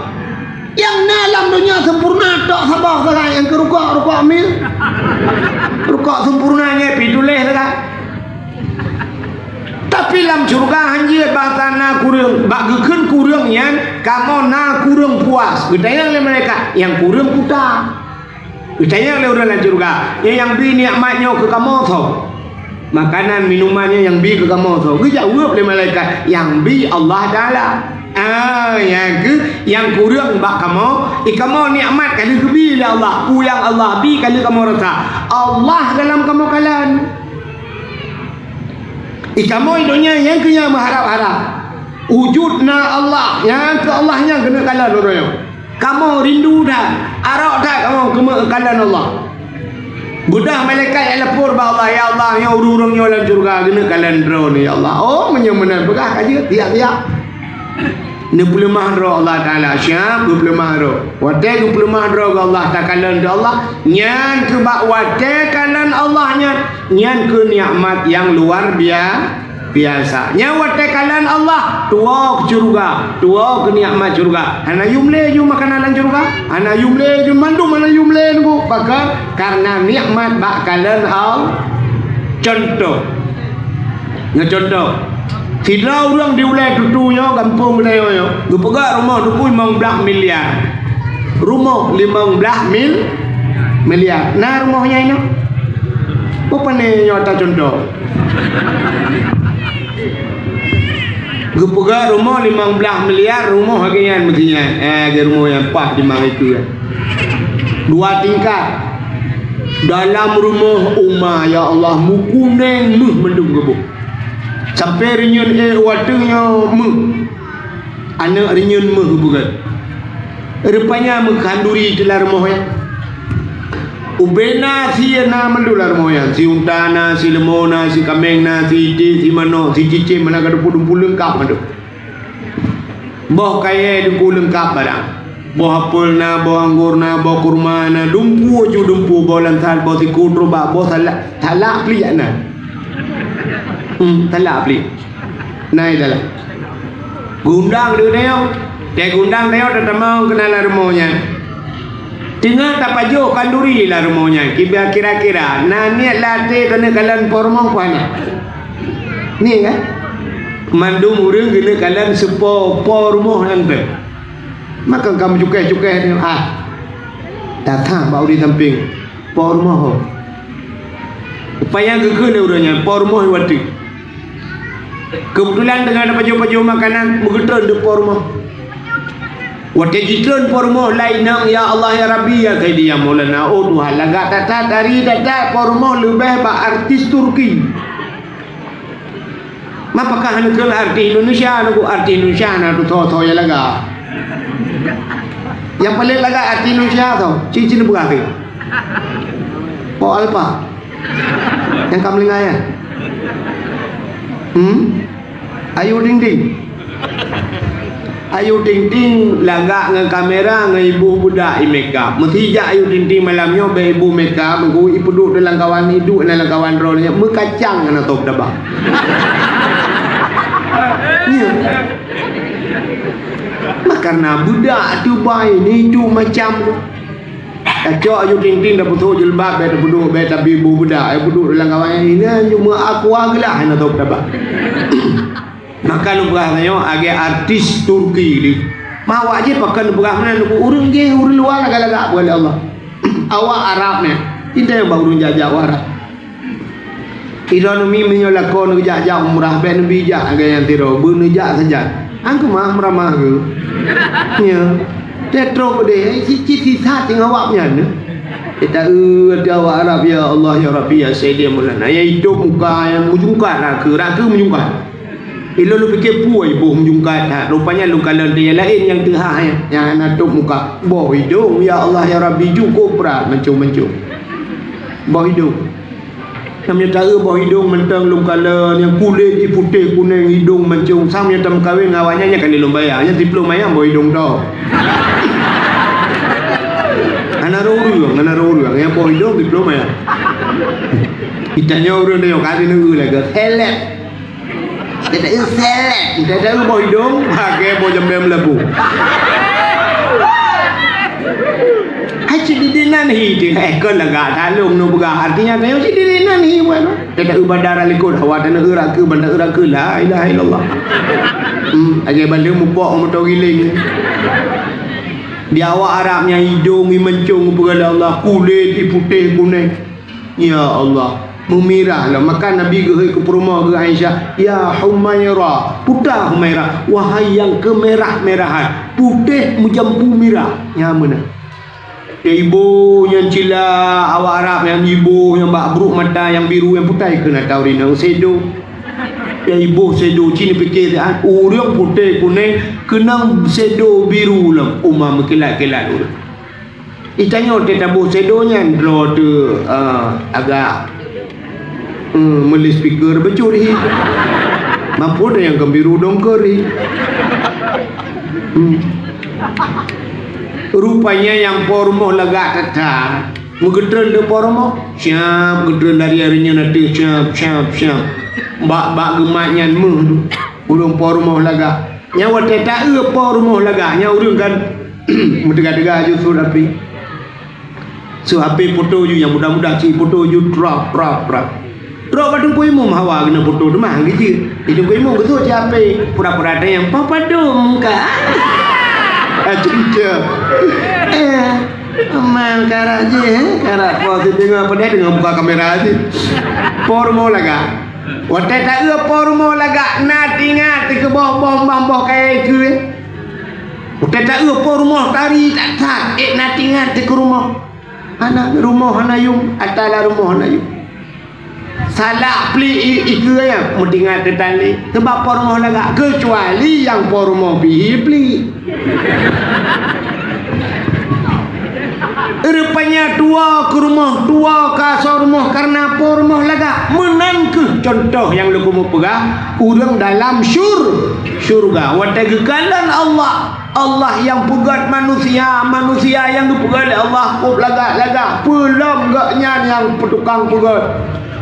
nyang na lam donya sempurna tok saboh sagai, nyang keu rukok, rukok mil. Rukok sempurna nyan pih tuléh sagai. Tapi lam syeuruga hanjeuet bahasa na kureueng, bak geukheun kureueng nyan, kamoe na kureueng puas. Geutanyong lé malaikat, "Nyang kureueng peue?" Geutanyong lé ureuëng lam syeuruga, "Nyoe nyang bi nikmat nyoe keu kamoe soe? Makanan, minuman nyoe nyang bi keu kamoe soe?" Geujaweueb lé malaikat, "Nyang bi Allah Taala." Ah, nyang keu, nyang kureueng bak kamoe, i kamoe nikmat ka lheueh geubi lé Allah. Peue nyang Allah bi ka lheueh kamoe rasa. Allah dalam kamoe kalon. I kamoe i donya nyang keu nyang meuharab-harab. Wujud na Allah, nyang keu Allah nyan keuneuk kalon uroe nyoe. Kamoe rindu that, arok that kamoe keuneuk kalon Allah. Beudôh malaikat nyang lapor bak Allah, "Ya Allah, nyoe ureuëng-ureuëng nyoe lam syeuruga keuneuk kalon droeneuh, ya Allah." Oh, meunyoe meunan peugah ka jeuet, siap-siap. Neupeuleumah droe Allah Taala, siap geupeuleumah droe. Watée geupeuleumah droe keu Allah, takalon keu Allah, nyan keu bak watée kalon Allah nyan, nyan keu nikmat nyang luar bia-, biasa. Nyan watée kalon Allah, tuwoe keu syeuruga, tuwoe keu nikmat syeuruga. Hana yum lé ju makanan lam syeuruga, hana yum lé ju mandum, hana yum lé nunggu. Pakon? Karena nikmat bak kalon Allah. Contoh. Nyoe contoh. Sidroe ureuëng di ulée tutu nyoe gampông geutanyoe nyoe, geupeugah rumoh duku limong blaih miliar. Rumoh limong blaih mil-, miliar. Na rumoh nyan inoe? Peue pane nyoe ata contoh? Geupeugah rumoh limong blaih miliar, rumoh lagée nyan meusti nyan. Eh, lagée rumoh nyang paih di Marikeu. Dua tingkat. Dalam rumoh uma, ya Allah, meukuneng méuh mandum geuboh. Sampoe reunyeun éh u ateueh nyoe méuh. Aneuëk reunyeun méuh geupeugah. Rupanya meukhanduri teuh lam rumoh nyan. Ubé na sie na mandum lam rumoh nyan. Si unta na, si leumô na, si kaméng na, si iték, si manok, si cicém, hana ka teupeu dumpeue leungkap mandum. Boh kayée dumpeue leungkap barang. Boh apel na, boh anggor na, boh kurma na, dumpeue ju dumpeue, boh lansat, boh sikut, rubak, boh salak, salak pliek na. Hmm, salak pliek. Na i dalam. Geuundang lé geutanyoe. Teuh geuundang tanyoe tatamong keunan lam rumoh nyan. Teungoh tapajoh khanduri lam rumoh nyan, kiba kira-kira na niet lam até keuneuk kalon po rumoh peue hana? Niet kan? Mandum ureuëng keuneuk kalon seupo po rumoh nyan teuh. Maka ka meucukéh-cukéh nyoe, ah. Datang bak ureuëng sampéng, po rumoh ho. Upaya geukheun lé ureuëng nyan, po rumoh i watée. Keubeutulan teungoh tapajoh-pajoh makanan, meugeutreun di po rumoh. Watée jitreun po rumoh, laén inong, "Ya Allah, ya Rabbi, ya Sayyidi, ya Maulana." Oh Tuhan, lagak that-that, tari that-that, po rumoh leubeh bak artis Turki. Ma pakon hana keu artis Indonesia, nunggu artis Indonesia na tu tho-tho nyang lagak. Nyang paleng lagak artis Indonesia tho, cicin beurah ke? Po Alpa. Nyang ka meulingaya. Hmm? Ayu Ting Ting. Ayu Ting Ting lagak ngon kamera ngon ibu budak i makeup. Meusi jak Ayu Ting Ting malam nyoe bak ibu makeup, meuku ipeuduek dalam kawan iduek dalam kawan droe nyoe meukacang hana top daba. Nya. Mah karena budak tu bai ni tu macam tu. Tacok Ayu Ting Ting dah peutrok jilbab, bèk tapeuduek, bèk tabi bu budak, eh, peuduek dalam kawan nyan, nyan cuma aqua geulah hana tôb tabah. Maka lôn peugah tanyoe agè artis Turki di. Mawak jih pakon peugah meunan, ureueng jih ureueng luwa lagak-lagak peugah lé Allah. Awak Arab nyan, intai bak ureueng jak-jak u Arab. Droeneuh mi meunyoe lakoe neujak-jak umrah, bèk neubi jak lagèe nyan sidroe, beuneujak sajan. An keumah meuramah geuh. Nyo. Teuh trok deh, cit-cit sisat ngon awak nyan. Kita eu di awak Arab, ya Allah, ya Rabbi, ya Sayyidi, ya Maulana. Ya idop muka nyang meujungkat, rakeue, rakeue meujungkat. Ilôn lôn pike peue boh meujungkat that. Rupanya lôn kalon teuh nyang laén nyang teuhah nyan. Nyang hana tôp muka. Boh idông, ya Allah, ya Rabbi, ju kobra mancông-mancông. Boh idông. Nam nyang taeu boh idông mantong lôn kalon, nyang kulét jih putéh kunéng, idông mancông. Sam nyang tameukawen ngon awaknyan nyan ka lheueh lôn bayar. Nyan siplôh mayang boh idông tôh. Hana rô ureueng, hana rô ureueng. Nyang boh idông siplôh mayang. Geutanyoe ureueng tanyoe ka lheueh lagèe seleb. Gata eu seleb, gata eu boh idông, pakai boh jamé meulabu. Hai cit didik nan hi, eh, kon lagak that lôn neupeugah. Artinya, tanyoe cit didik nan hi, bukan? Gata eu bandar likot, hawa tanyoe eu rakeu, bandar eu rakeu, la ilaha illallah. Hmm, agai bandar mupok moto giling. Di awak Arab nyang idông i mancông peugah lé Allah, kulét i putéh kunéng. Ya Allah, meumirah lom. Maka Nabi geuhôi keu peurumoh geuh Aisyah, "Ya Humaira, puta Humaira, wahai nyang keumirah-mirahan, putéh meujampu mirah." Nyan meunan. Ya iboh nyang cila awak Arab nyang iboh nyang bak brôk mata nyang biru nyang putai keunan taurinong sèdo. Ya iboh sèdo cit neupike, ah, ureueng putéh kunéng keunong sèdo biru lom, uma meukilat-kilat ureueng. Itanyoe teuh taboh sèdo nyan droe teuh, ah, agak, hmm, meuli speaker bacut hi. Mampôh nyang geumbiro dongker hi. Hmm. Rupanya nyang po rumoh lagak that-that. Meugeutreun teuh po rumoh, siap geutreun dari, dari nyan ateueh, siap, siap, siap. Bak, bak geumat nyan meuh tu. Ureueng po rumoh lagak. Nyan watèe taeu po rumoh lagak, nyan ureueng kan meuteuga-teuga ju sôk api. Sôk api foto ju nyang mudah-mudah cit foto ju trap, trap, trap. Trok bak teungku imum hawa keuneuk foto teuma geujeuet. Di teungku imum geusôk cit api pura-pura tanyong, "Papa dum ka?" Acunca. Eh, aman karak jih, eh. Karak po si deungoe peudeh deungoe buka kamera cit. Po rumoh lagak. Watèe taeu po rumoh lagak na teuingat teukeubah boh mbah boh kayèe keue. Watèe taeu po rumoh tari that-that, ék na teuingat teuh keu rumoh. Hana rumoh hana yum, ata lam rumoh hana yum. Salak plik i, i keue nyan, meuteuingat teuh tali. Sabab po rumoh lagak, keucuali nyang po rumoh pih plik. Rupanya tuwoe keu rumoh, tuwoe keu asoe rumoh kareuna po rumoh lagak. Meunan kheueh cuntoh nyang lôn keumeung peugah, ureueng dalam syur-, syurga. Watèe geukalon Allah, Allah nyang peugöt manusia, manusia nyang geupeugöt lé Allah kôb lagak-lagak, peulom gobnyan nyang tukang peugöt.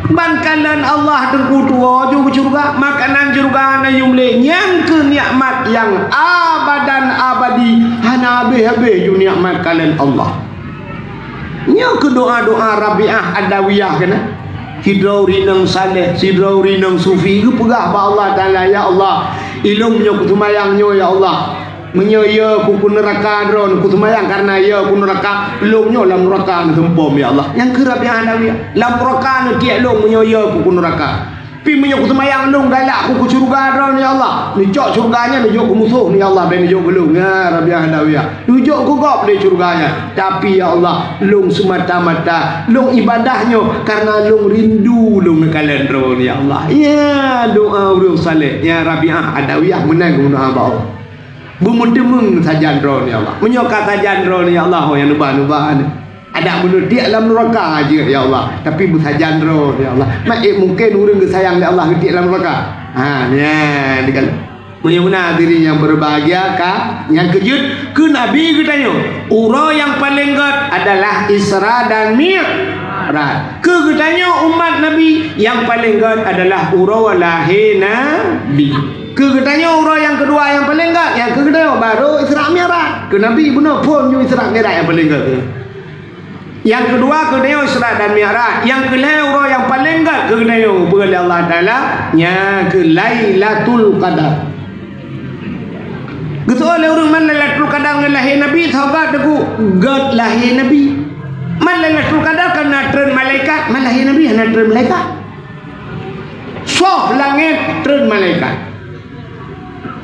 Ban kalon Allah teungku tuwoe ju keu syeuruga, makanan syeuruga na yum lé, nyan keuh nikmat nyang abadan abadi, hana habéh-habéh ju nikmat kalon Allah. Nyoe keuh doa-doa Rabi'ah Adawiyah keunan. Sidroe ureueng inong saleh, sidroe ureueng inong sufi geupeugah bak Allah Taala, "Ya Allah, ilôn meunyoe kuseumayang nyoe, ya Allah, meunyoe yö ku keu neuraka droeneuh, kuseumayang kareuna yö ku neuraka, lôn nyoe lam neuraka neuseumpom, ya Allah." Nyang keuh Rabi'ah Adawiyah, "Lam neuraka neutiek lôn meunyoe yö ku keu neuraka. Pi meunyoe kuseumayang lôn galak ku keu syeuruga droeneuh, ya Allah, neucok syeuruga nyan neujok keu musoh neuh, ya Allah, bèk neujok keu lôn." Ya, Rabi'ah Adawiyah. Neujok keu gob lé syeuruga nyan. Tapi, ya Allah, lôn seumata-mata lôn ibadah nyoe kareuna lôn rindu lôn neukalon droeneuh, ya Allah. Ya, doa ureueng saleh. Ya, Rabi'ah Adawiyah meunan geudoa bak Allah. Beumeuteumeung sajan droeneuh, ya Allah. Meunyoe ka sajan droeneuh, ya Allah, ho nyang neuba-neuba nyoe. Adak beuneuh tiek lam neuraka jeuet, ya Allah. Tapi beusajan droeneuh, ya Allah. Mak, eh, mungken ureueng geusayang lé Allah geutiek lam neuraka. Ha, nyan, dikalon. Meunyoe meunan hadirin nyang berbahagia ka, nyang keujeuet keu Nabi geutanyoe, uroe nyang paleng gèt adalah Isra dan Mi'raj. Keu geutanyoe umat Nabi, nyang paleng gèt adalah uroe lahé Nabi. Keu geutanyoe uroe nyang keudua nyang paleng gèt, nyang keu geutanyoe baru Isra Mi'raj. Keu Nabi bunoe phôn nyoe Isra Mi'raj nyang paleng gèt. Nyang keudua keuh nyoe Isra dan Mi'raj. Nyang keulhèe uroe nyang paleng gèt keuh nyoe, peugah lé Allah Taala, nyan keuh Lailatul Qadar. Geuseuôt lé ureueng, man Lailatul Qadar ngon lahé Nabi, sahabat teungku, gèt lahé Nabi. Man Lailatul Qadar ka na treun malaikat, man lahé Nabi hana treun malaikat. Soh langèt treun malaikat.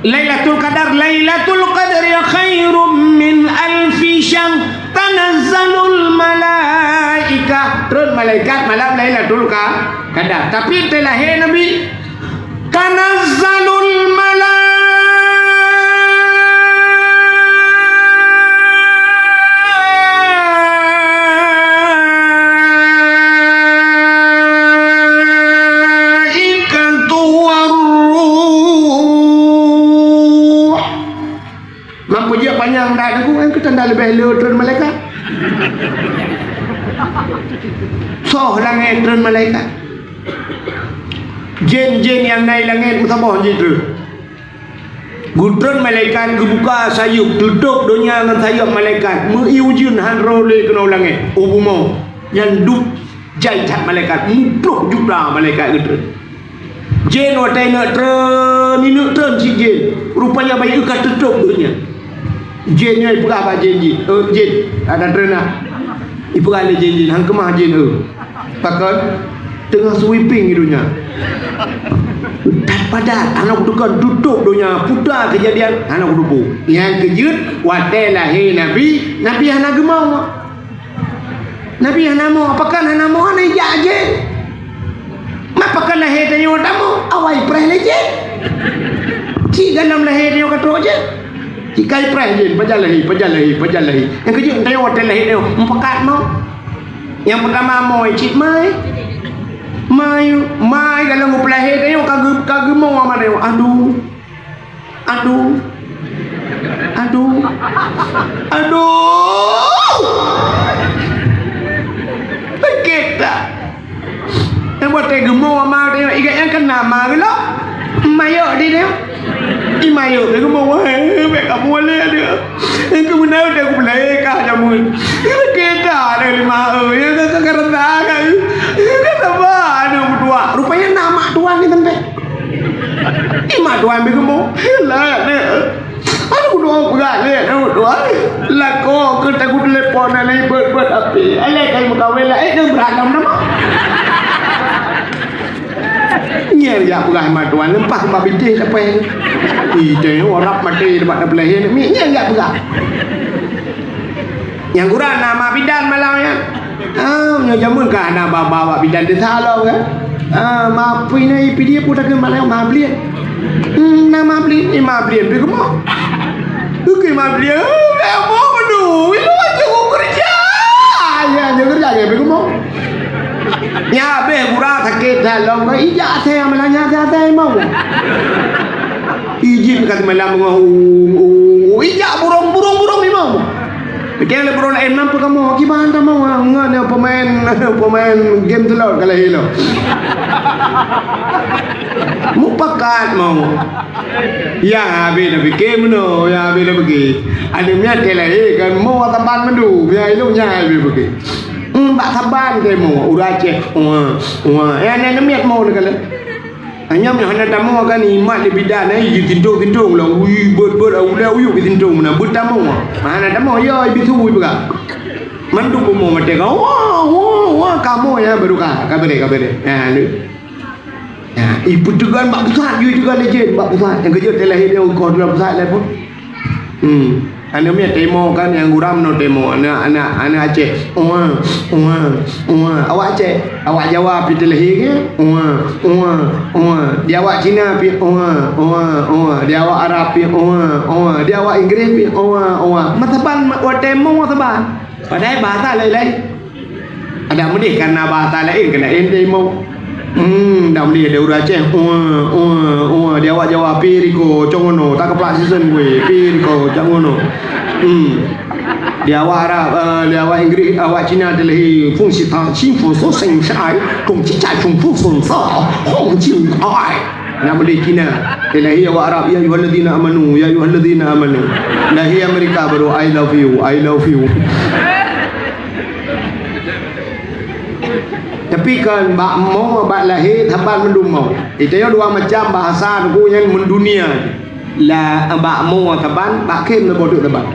Lailatul Qadar, Lailatul Qadri khairum min alfi syahr, tanazzalul malaikah. Treun malaikat malam Lailatul Qa-, Qadar. Tapi teulahé Nabi, tanazzalul Nyang dak teungku, nyang keu tanda leubeh le treun malaikat. Soh langét treun malaikat. Jén-jén nyang na i langét meusaboh jih treun. Geutreun malaikat, geubuka sayeuep, teutôb donya ngon sayeuep malaikat. Meu-ié ujeuen han roh lé keunoe u langét, u bumoe. Nyan dub jai that malaikat, muploh juta malaikat geutreun. Jén watèe ineuk treun, ineuk treun cit jén. Rupanya bayeue ka teutôb donya. Jén nyoe ipeugah bak jén jih, "Eh, jén, ada treun na." Ipeugah lé jén jih, "Han keumah jén, eh." Pakon? Teungoh sweeping di donya. That padat, hana kutukon, tutôb donya, puta keujadian, hana kutupu. Nyang keujeuet, watèe lahé Nabi, Nabi hana geumong. Nabi hana mo, pakon hana mo, hana ijak jén. Ma pakon lahé tanyoe tamoe, awai preh lé jén. Cit gohlom lahé tanyoe ka trok jén. Cit kai preh jén, pajan lahé, pajan lahé, pajan lahé. Nyang keujeuet tanyoe watèe lahé tanyoe, meupakat mo. Nyang peutama mo cit mai. Mai, mai gohlom geupeulahé tanyoe ka geu-, ka geumo ma tanyoe. Aduh. Aduh. Aduh. Aduh. Sakét that. Nyang watèe geumo ma teuh, ingat nyang keu na ma geulok. Mayok di dia. I mayok dia geumo, "Wah, bèk kamoe lé dia. Nyang keu meunan dia geupeulahé ka jameun." Sakét that lé ma, eh, nyang ka, ka, ka rasa ka. Ka saban aneuk meutuah. Rupanya na mak tuan di teumpat. Di mak tuan beugeumong. Lah, lah. Aduh, dua berat lé, aduh, dua. Lakoe keu tagu telepon, aneuk beuet-beuet api. Alah, kai meukawen lah, eh, nang berat dalam nama. Nyan jak peugah mak tuan, leupah bak bintéh sapai. Ih, teuh, orang maté tempat dah pelahé, mi, nyan jak peugah. Nyang gura na ma bidan malam nyan. Ah, nyoe jameun ka hana ba-ba wak bidan desa lom kan. Ah, ma pui na ipi dia pun takheun malam ma bliet. Hmm, na ma bliet, eh, ma bliet pi kumo. Oke ma bliet, eh, mo menu, itu aja ku kerja. Ya, aja kerja ya pi kumo. Nya habéh gura sakét that lom, ijak asai malam nyan asai-asai mau. Ijin ka semalam ngah u, u, u, ijak burung, burung, burung imam. Pikir lé burung laén, "Mampu kamoe, kiban kamoe ngon pemain, pemain game tu lom kalau hilo." Mupakat mau. Ya, habis dah fikir meunoe, ya, habis dah fikir. Ada miat dia lahé kan, mau saban mandu, ya, ilok nya habis fikir. Hmm, bak saban dia mau, urang Aceh. Wah, wah. Ya, nak miat mau ni kalau. Hanya meunan hana tamoe kan, imat lé bidan, eh, jitintong-tintong lah, ui, beuet-beuet, ulèe uyuek jitintong meunan, beutamoe. Hana tamoe, ya, ibi su, ipeugah. Mandum bumoe maté ka, wah, wah, wah, kamoe ya, baru ka, ka beureh, ka beureh. Ha, lé. Ha, ipeuteugan bak pusat, jiteugan lé jén, bak pusat. Nyang keujeuet teuh lahé dia, ukoh dalam pusat lé pun. Hmm. Aneuk miet teumo kan, nyang gura meunoe teumo, aneuk, aneuk, aneuk Aceh. Uwa, uwa, uwa. Awak Aceh, awak Jawa pi teulahé ke? Uwa, uwa, uwa. Di awak Cina pi uwa, uwa, uwa. Di awak Arab pi uwa, uwa. Di awak Inggris pi uwa, uwa. Meusaban, watèe mo meusaban. Padahai bahasa laén-laén. Adak meudeh kana bahasa laén keu laén teumo. Hmm, dak meudeh ada ureueng Aceh. Uwa, uwa, uwa. Di awak Jawa, pi riko, cong ngono. Tak keplak sisen gue, pi riko, cong ngono. Hmm. Di awak Arab, eh, di awak Inggris, awak Cina teulahé, fung si ta, si fung so seng sai, kong ci cai fung fung fung so, hong ci ai. Nak meudeh Cina. Teulahé awak Arab, "Ya ayyuhalladzina amanu, ya ayyuhalladzina amanu." Lahé Amerika baru, "I love you, I love you." Tapi kan bak mo, bak lahé, saban mandum mo. Itu nyoe dua macam bahasa Teungku nyan mendunia. La, bak mo saban, bak khem leuboh teuk saban.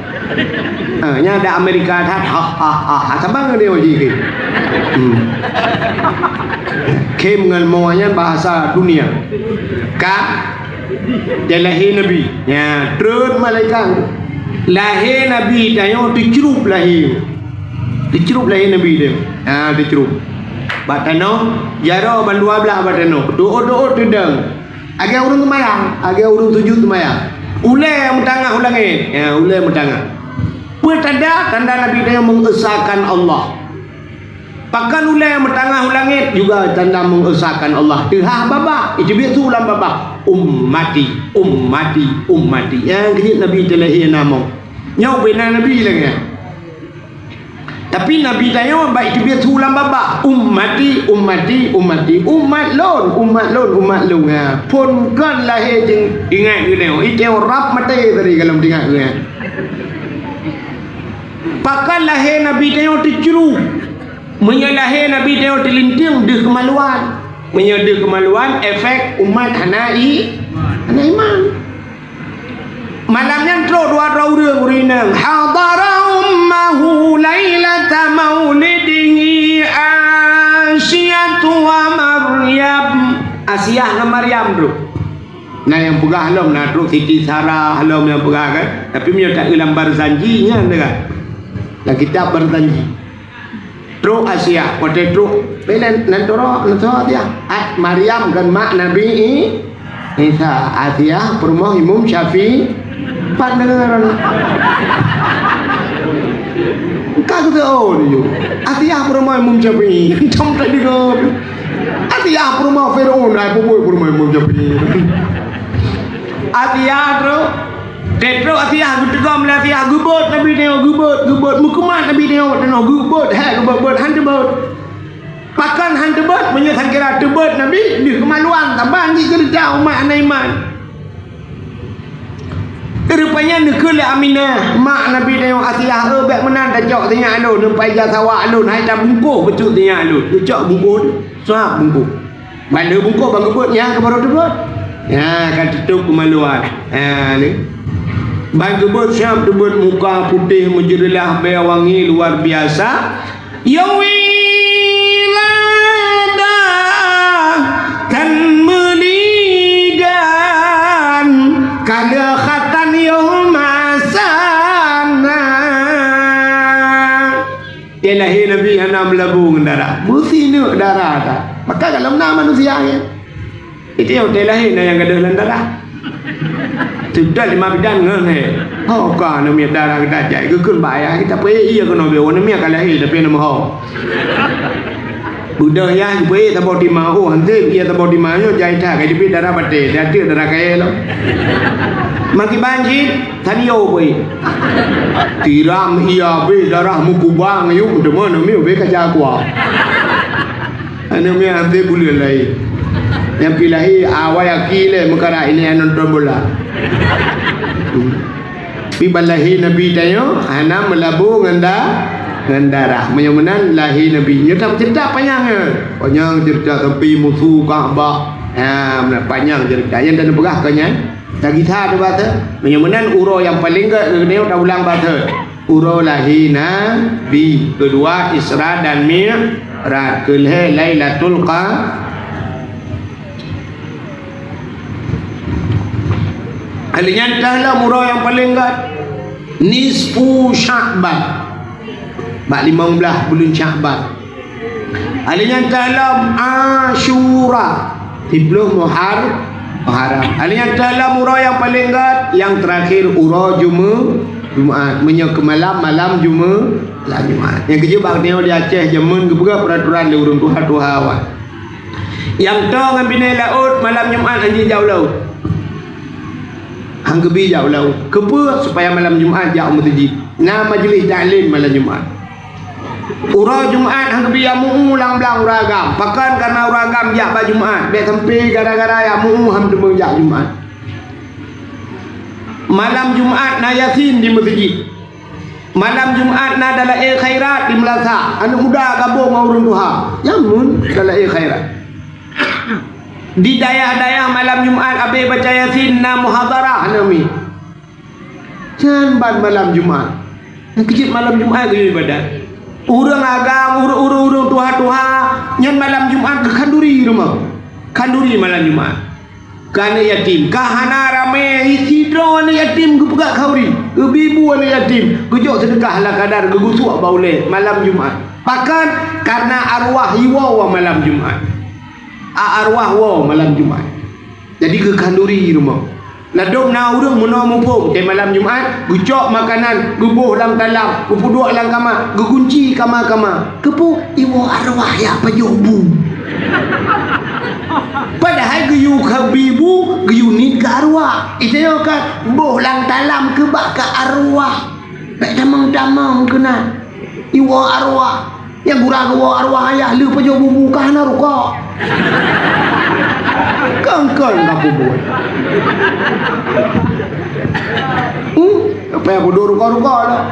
Ha, nyan ada Amerika that, ha, ha, ha, ha, saban ngon dia uji khem. Hmm. Khem ngon mo nyan bahasa dunia. Ka, dia lahé Nabi. Ya, treun malaikat. Lahé Nabi tanyoe teucrup lahé. Teucrup lahé Nabi teuh. Ha, teucrup. Bak tanoh, jaroe ban dua blaih bak tanoh. Doot-doot teudong. Agak ureueng seumayang, agak ureueng sujut seumayang. Ulèe meutangah u langèt. Ya, ulèe meutangah. Peue tanda? Tanda Nabi tanyoe mengesahkan Allah. Pakon ulèe meutangah u langèt juga tanda mengesahkan Allah. Teuhah babah, iteubiet su lam babah. Ummati, ummati, ummati. Nyang keujeuet Nabi teulahé na mo. Nyoe bina Nabi lagée nyan. Tapi Nabi tanyoe bak teubiet su lam babah, "Ummati, ummati, ummati, umat lôn, umat lôn, umat lôn." Ha, phon kon lahé jeuet ingat geutanyoe, itanyoe rab maté tadi kalau teuingat geutanyoe. Pakon lahé Nabi tanyoe teucru. Meunyoe lahé Nabi tanyoe teulintieng deuh keumaluan. Meunyoe deuh keumaluan, efek umat hana i-, hana iman. Malam nyan trok dua droe ureuëng, ureuëng inong. Hadara ummahu lailata maulidihi Asiatu wa Maryam. Asiah ngon Maryam trok. Na nyang peugah lom, na trok Siti Sarah lom nyang peugah kan. Tapi meunyoe taeu lam Barzanji nyan teuka. Lam kitab Barzanji. Trok Asiah, watée trok, beda nan toro, nan toro Asiah. At Maryam kan mak Nabi I-, Isa, Asiah peurumoh Imam Syafi'i. Pat deungoe. Ka kata, oh, dia. Asiah peurumoh Imam Syafi'i. Macam tak dengar. Asiah peurumoh Firaun, ai pupuk peurumoh Imam Syafi'i. Asiah trok. Trok Asiah geuteugom lé Asiah, geubeuet Nabi tanyoe, geubeuet, geubeuet, meukumat Nabi tanyoe, tanyoe geubeuet, hek geubeuet, beuet, han teubeuet. Pakon han teubeuet, meunyoe sakira teubeuet Nabi, deuh keumaluan, saban jih ceurita umat hana iman. Rupanya neukheun lé Aminah, mak Nabi tanyoe Asiah, "Eh, bék meunan tacok sinyak lôn, neupai ija sawak lôn, hai tabungkôh bacut sinyak lôn." Geucok bungkôh, suab bungkôh. Ban lheueh bungkôh ban geubeuet nyan keuh barô teubeuet. Nyan ka teutôb keumaluan. Ha, ni. Ban geubeuet siab teubeuet muka putéh meujeureulah bèe wangi luar biasa. Ya wiladah tan meuligan ka lheueh khatan yoh masa na. Watèe lahé Nabi hana meulabô ngon darah. Meusineuk darah that. Maka gohlom na manusia nyan. Itu nyang watèe lahé na nyang gadôh lam darah. Seudeh lima bidan ngon he. Ho ka aneuk miet darah geutajak, geukheun bak ayah, "Kita peuék ié keunoe bèk, aneuk miet ka lahé tapi na meuho." Beudôh yah geupeuék saboh tima, oh, hantom ié saboh tima nyoe jai that, ka jeuet darah batèe, jai darah kayèe lom. Makiban cit, Tanyoe bui. Tiram ié abéh darah meukubang yum teuma neumi ubé kaca kuah. Aneuk miet hanté buleuen laén. Nyang pi lahé awai aki lé meukarat ini nonton bola. Pi ban lahé Nabi tanyoe hana meulabô ngon da-, ngon darah. Meunyoe meunan lahé Nabi. Nyoe tam ceurita panyang nyoe. Panyang ceurita sampai musu Ka'bah. Ha, meunan panyang ceurita. Nyang tapeugah keu nyan. Tagisa teuh bak thon. Meunyoe meunan uroe nyang paleng gèt geutanyoe taulang bak thon. Uroe lahé Nabi, keudua Isra dan Mi'raj, keulhèe Lailatul Qa-, Lheueh nyan teuh lom uroe nyang paleng gèt, nisfu Sya'ban. Bak limong blaih buleuen Sya'ban. Lheueh nyan teuh lom Asyura, siplôh Muhar-, Muharram. Lheueh nyan teuh lom uroe nyang paleng gèt, nyang teurakhir uroe Jume-, Jumat. Meunyoe keu malam, malam Jume-, malam Jumat. Nyang keujeuet bak geutanyoe di Aceh jameun geupeugah peuraturan lé ureueng tuha-tuha awai. Nyang toe ngon binéh laôt malam Jumat hana jijak u laôt. Han geubi jak u laôt. Keupeue? Supaya malam Jumat jak u meuseujid. Na majeulih taklim malam Jumat. Uroe Jumat han geubi jak meu-ueng lam blang ureueng agam. Pakon? Kareuna ureueng agam jak bak Jumat. Bèk sampoe gara-gara jak meu-ueng han teumeung jak Jumat. Malam Jumat na Yasin di meuseujid. Malam Jumat na dalail khairat di meulasah. Aneuk muda gabong ngon ureueng tuha. Jameun dalail khairat. Di dayah-dayah malam Jumat abéh baca Yasin na muhadharah aneuk miet. Nyan ban malam Jumat. Nyang keujeuet malam Jumat geuyue ibadat. Ureueng agam, ureueng, ureueng, ureueng tuha-tuha, nyan malam Jumat geukhanduri rumoh. Khanduri malam Jumat. Keu aneuk yatim. Ka hana ramé, sidroe aneuk yatim geupeugah khanduri. Geubi bu aneuk yatim. Geujok seudeukah ala kadar, geugusuek bak ulèe malam Jumat. Pakon? Kareuna arwah iwoe malam Jumat. A-, arwah woe malam Jumat. Jadi geukhanduri rumoh. Ladôm na ureueng meunoe muphom, watèe malam Jumat, geucok makanan, geuboh lam talam, geupeuduek lam kama, geugunci kama-kama. Keupeue? Iwoe arwah jak pajoh bu. Padahai geuyue khanduri bu, geuyue niet keu arwah. Itanyoe ka boh lam talam keu bak keu arwah. Bèk tamong-tamong keunan. Iwoe arwah. Nyang gura geuwoe arwah ayah lheueh pajoh bubu ka hana rukok. Kön-kön ka bubu. Hmm? Apa yang bodoh rukok-rukok lah.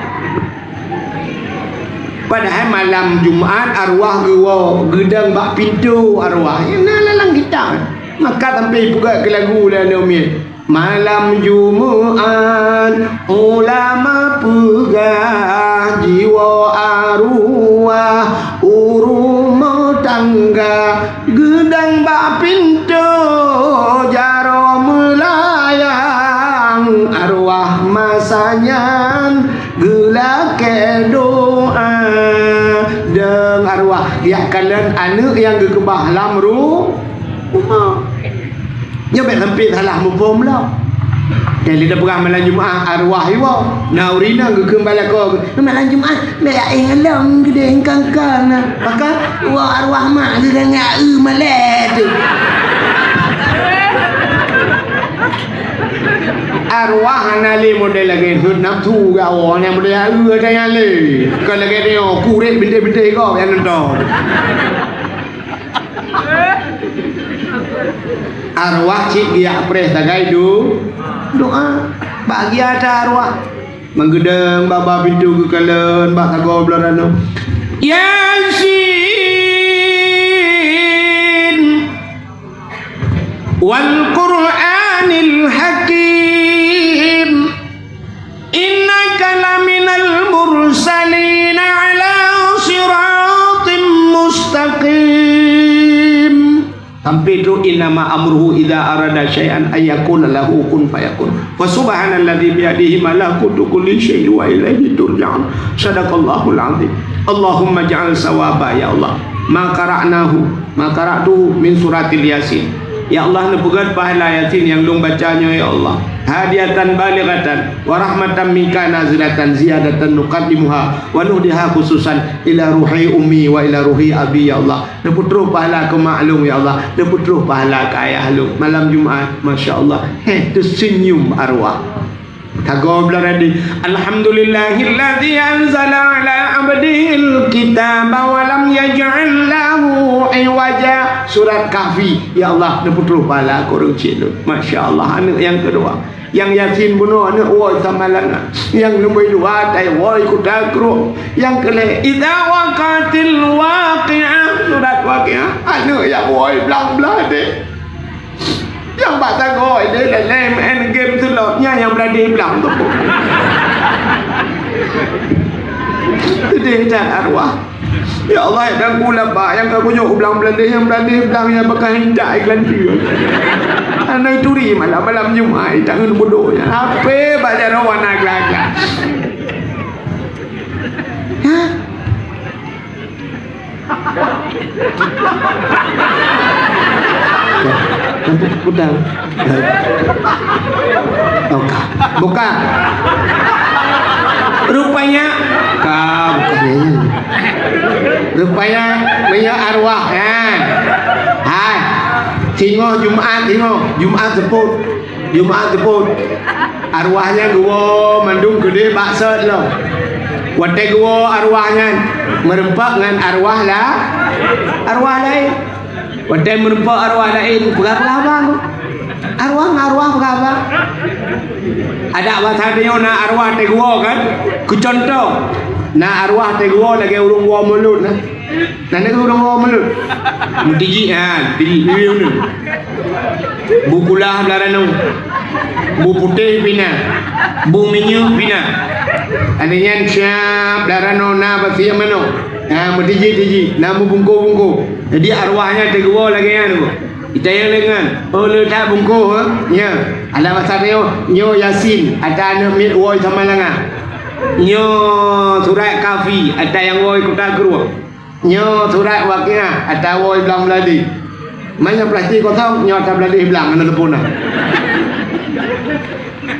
Padahai malam Jumat arwah geuwoe geudong bak pintoe arwah. Nyang na lam kitab. Maka sampai ipeugah keu lagu lé aneuk miet. Malam Jumat ulama peugah jiwoe arwah u rumoh tangga geudong bak pintoe jaroe meulayang arwah masa nyan geulakèe doa. Dong arwah jak kalon aneuk nyang geukeubah lam ru-, rumoh. Nyoe bèk sampai salah muphom lom. Jadi tapeugah malam Jumat arwah iwoe. Na ureueng inong geukheun bak lakoe, malam Jumat bèk aéng lom geudeh kangkang na. Maka woe arwah mak geugangat eu malèe tu. Arwah hana lé model lagèe heuet nafsu gak woe, hana model eu ada nyang lé. Kon lagèe nyoe kurek bintéh-bintéh gob nyang nonton. Arwah cit geujak preh sagai du-, doa. Bahagia that arwah. Meugeudong bak-bak pintoe geukalon bak sagoe blah ranoe. Yasin wal Qur'anil Hakim. Innaka laminal mursalin ala siratim mustaqim. Sampai tu, innama amruhu idza arada syai'an ayyakuna lahu kun fayakun. Fa subhanalladzi biyadihi malakutu kulli syai'in wa ilaihi turja'un. Sadaqallahul azim. Allahumma ja'al sawaba, ya Allah, ma qara'nahu, ma qara'tuhu min suratil Yasin. Ya Allah, neupeugöt pahala Yasin nyang lôn baca nyoe, ya Allah. Hadiyatan balighatan wa rahmatan minka nazilatan ziyadatan nuqaddimuha wa nuhdiha khususan ila ruhi ummi wa ila ruhi abi, ya Allah. Neupeutroh pahala keu mak lôn, ya Allah. Neupeutroh pahala keu ayah lôn. Malam Jumat, masya Allah. Heh, teusenyum arwah. Tagoe blah radi. Alhamdulillahilladzi anzala ala abdihil kitaba wa lam yaj'al lahu iwaja. Surat Kahfi. Ya Allah, neupeutroh pahala keu ureueng chik lôn. Masya Allah, aneuk nyang keudua. Nyang Yasin bunoe aneuk woe Samalanga. Nyang nomor dua tai woe Kuta Krueng. Nyang keulhèe, idza waqatil waqi'ah, surat Waqiah. Aneuk nyang woe blang blah deh. Nyang bak sagoe deh lé-lé main game slot. Nyan nyang blah deh blang tu. Sedih that arwah. Ya Allah, dan pula bak nyang ka kunyok u blang Beulaléh, nyang Beulaléh blang nyang beukah indak iklan tu. Aneuk turi malam, malam Jumat, tangan bodoh nyan. Ape bak jaroe warna gla-gla? Hah? Udang. Oh, ka. Buka. Rupanya, ka, buka. Rupanya, meunyoe arwah, kan? Hai. Singoh Jumat, singoh. Jumat seupôt. Jumat seupôt. Arwah nyan geuwoe mandum keudeh bak sot lom. Watèe geuwoe arwah nyan, meureumpok ngon arwah la-, arwah laén. Watèe meurumpok arwah laén, peugah-peugah haba. Arwah ngon arwah peugah haba. Adak basa tanyoe na arwah teuguwoe kan? Keu cuntoh, na arwah teuguwoe lagèe ureueng woe mulod na. Na ureueng woe mulod. Meutijik, ha, tijik biwéh uneun. Bu kulah blah ranoe. Bu putéh pih na. Bu minyeuk pih na. Ada nyan siap blah ranoe na bak siap manoe. Ha, meutijik-tijik, na meubungkoh-bungkoh. Jadi arwah nyan teuguwoe lagèe nyan tu. Itanyong lé ngon, "Oh, le that bungkoh, eh?" "Nya." Alah basa tanyoe, "Nyoe Yasin, ata aneuk miet woe Samalanga." "Nyoe surat Kahfi, ata nyang woe Kuta Krueng." "Nyoe surat Waqiah, ata woe Blang Beulaléh." "Meunyoe plastik kosong, nyoe ata Beulaléh blang, hana teupeu na."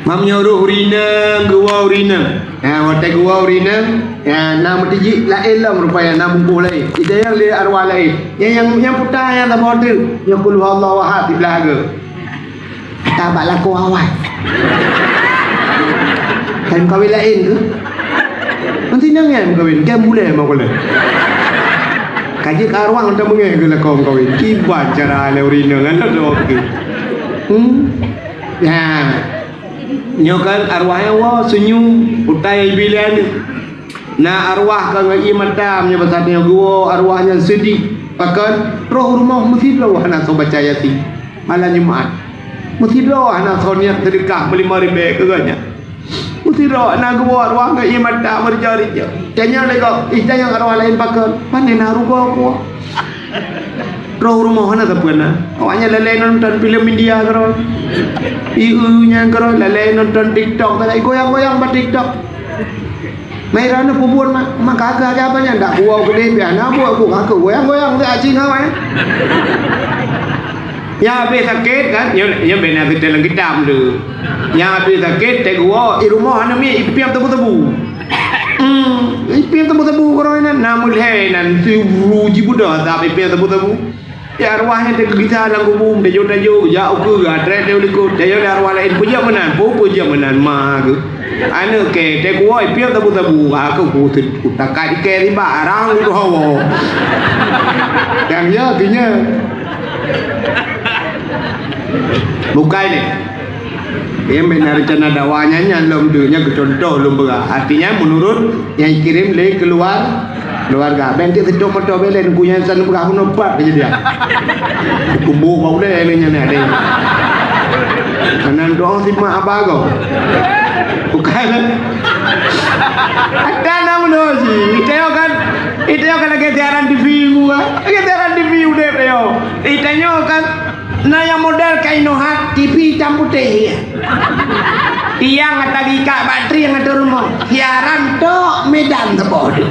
Mam nyoe roh ureueng inong, geuwoe ureueng inong. Ha, watèe geuwoe ureueng inong, ha, na meutijik laén lom rupanya, na bungkoh laén. Itanyong lé arwah laén. Nyang, nyang, nyang puta nyang saboh teuk, nyoe Qul Huwallahu Ahad siblah hareuem. Ata bak lakoe awai. Hai meukawen laén tu. Nanti nang nyan meukawen, kan bulèe mah kulèe. Ka jeuet ka arwah ngon tameungèh keu lakoe meukawen. Kiban cara lé ureueng inong, kan, oke. Hmm. Nah. Nyoe kan arwah nyang woe senyum, utai ié bilèe aneuk. Na arwah ka ngon ié mata, meunyoe basa tanyoe geuwoe arwah nyan seudeh. Pakon? Troh u rumoh meusidroe hana soe baca Yasin. Malam Jumat. Meusidroe hana soe niat seudeukah meulimong ribèe keu gobnyan. Meusidroe na geuwoe arwah ngon ié mata meurija-rija. Tanyong lé gob, "Ih, tanyong arwah laén pakon?" "Pané na rugoe kuwoe." Troh u rumoh hana sapeue na. Awaknyan lalè nonton filem India keudroe. Ié nyan keudroe lalè nonton TikTok, goyang-goyang bak TikTok. Meuhirau na peubuet mak, mak ka keu haba nyan dak kuwoe keudeh piah na buet ku ka keu goyang-goyang teuh aci ngawai. Nyang habéh sakét kan, nyoe, nyoe bèk na geuteulang geutam tu. Nyang habéh sakét teuh kuwoe, i rumoh hana miet, ipiep tebu-tebu. Hmm, ipiep tebu-tebu keudroe nan, na meulhèe nan, sibu jibeudôh sabab ipiep tebu-tebu. Ya, arwah nyan teugeugisa lam kubu, tajo-tajo, jak ukeue, trép lé u likot, tajo lé arwah laén, peujeuet meunan, peue peujeuet meunan, ma geuh. Aneuk kèe, teukuwoe, piep tabu-tabu, aku ku teutakat ikèe riba, arang ku hawa. Nyang nyoe, keu nyoe. Bukai nyoe. Nyang bèk na reuncana dakwah nyan, nyan lom tu, nyan keu contoh lôn peugah. Artinya, menurut nyang ikirém lé keuluar-, keuluarga. Bèk enteuk seutôt moto bèk lé, nungku nyan san peugah bunoe pat keujadian. Kubu bak ulèe lé nyan adé. Meunan doa simak haba gob. Bukai kan? Ada na bunoe cit. Ita nyoe kan, ita nyoe kan lagèe siaran T V bukan? Lagèe siaran T V udép nyoe. Ita nyoe kan, na nyang model kain nohat, T V itam putéh, ya. Tiang ata geuikat bak trieng ateueh rumoh. Siaran tok Medan saboh tu.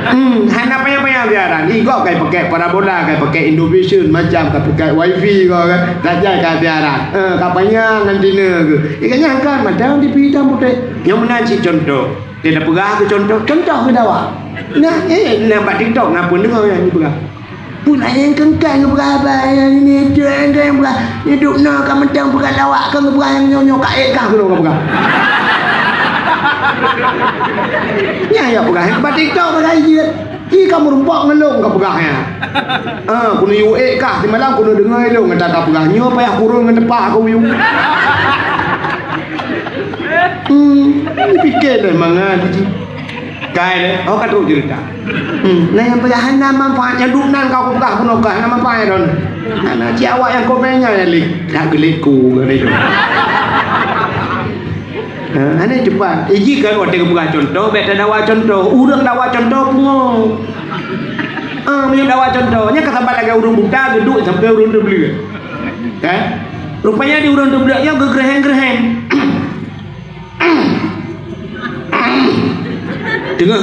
Hmm, hana payah-payah siaran. Igob kai pakai parabola, kai pakai Indovision, macam kai pakai wifi ko kan. Saja ka siaran. Eh, ka panyang antina ke. Ikan nyan kan macam T V itam putéh. Nyang meunan cit contoh. Dia dah peugah ke contoh, contoh ke dawa. Nah, eh, nah bak TikTok, nah pun dengar yang dipeugah. Pun ada yang kengkang ngeubra haba, nyang ini, tu, yang tu, yang peugah, hidup na ka mantong peugah lawak, ka ngeubra nyang nyoe-nyoe, ka ék kah keunoe ka peugah. Nyan ya peugah, nyang bak TikTok peugah jeuet. Ih, ka meurumpok ngon lôn ka peugah nyan. Ah, keuneuk yue ék kah, simalam keuneuk deungoe lôn, nyang ka peugah, nyoe payah kurong ngon teupah ka uyueng. Hmm, dipike lé mangat jih. Kai lé, oh, ka trok ceurita. Hmm, nah nyang peugah hana manfaat, nyang duek nan ka kupeugah bunoe ka hana manfaat lôn. Hana cit awak nyang komen nyan nyang lé, dak geuliku keu lé. Ha, hana cepat. Iji kan watèe geupeugah contoh, bèk tadawa contoh. Ureueng dawa contoh pungo. Ah, meunyoe dawa contoh, nyan ka saban lagèe ureueng buta geuduek sampoe ureueng teubleuet. Kan? Rupanya di ureueng teubleuet nyan geugeureuheng-geureuheng. Teungoh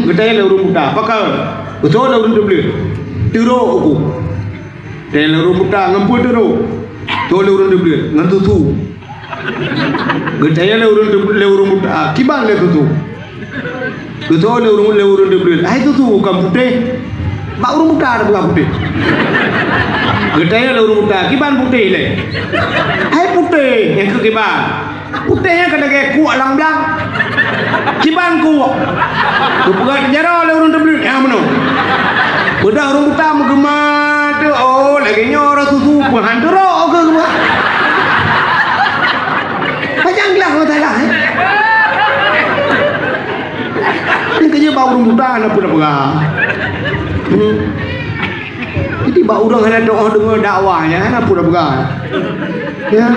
geutanyong lé ureueng buta, "Pakon?" Geutanyong lé ureueng teubleuet, "Teurok ku." Tanyong lé ureueng buta, "Ngon peue teurok?" Geutanyong lé ureueng teubleuet, "Ngon susu." Geutanyong lé ureueng teu-, lé ureueng buta, "Kiban lé susu?" Geutanyong lé ureueng, lé ureueng teubleuet, "Hai susu, kon putéh?" Bak ureueng buta tapeugah putéh. Geutanyong lé ureueng buta, "Kiban putéh lé?" "Hai putéh, nyang keu kiban." Putéh nyan ka lagèe kuek lam blang. Kiban kuek. Geupeugah jaroe lé ureueng teubleuet, "Nyang meunoe." Beudôh ureueng buta meugeumat, "Oh, lagèe nyoe rasa susu, peuhan teurok keu geupeugah." Panyang glah mata glah, eh? Nyan keuh jeuet bak ureueng buta hana peue tapeugah. Hmm. Jadi bak ureueng hana tu'oh deungoe dakwah nyan hana peue tapeugah. Ya.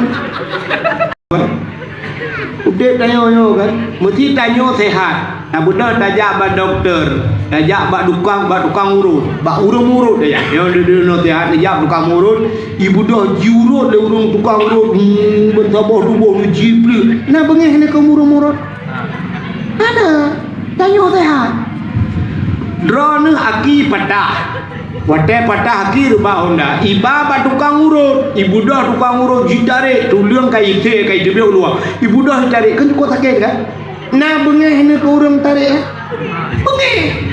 Udép tanyoe nyoe kan, meusti tanyoe sehat. Tabeudôh tajak bak dokto, tajak bak tukang, bak tukang urut, bak ureueng urut tajak. Nyoe deuh-deuh nyoe sehat, tajak bak tukang urut, ibeudôh jiurut lé ureueng tukang urut, hmm, ban saboh tuboh neujiplek. Na beungéh nyoe keu ureueng urut. Hana, tanyoe sehat. Droeneuh aki patah. Watèe patah aki reubah honda, iba bak tukang urut, ibeudôh tukang urut jitarek, tuleueng ka iték, ka iteubiet u luwa. Ibeudôh jitarek, kan cukup sakét kan? Na beungéh nyoe keu ureueng tarek, eh? Beungéh.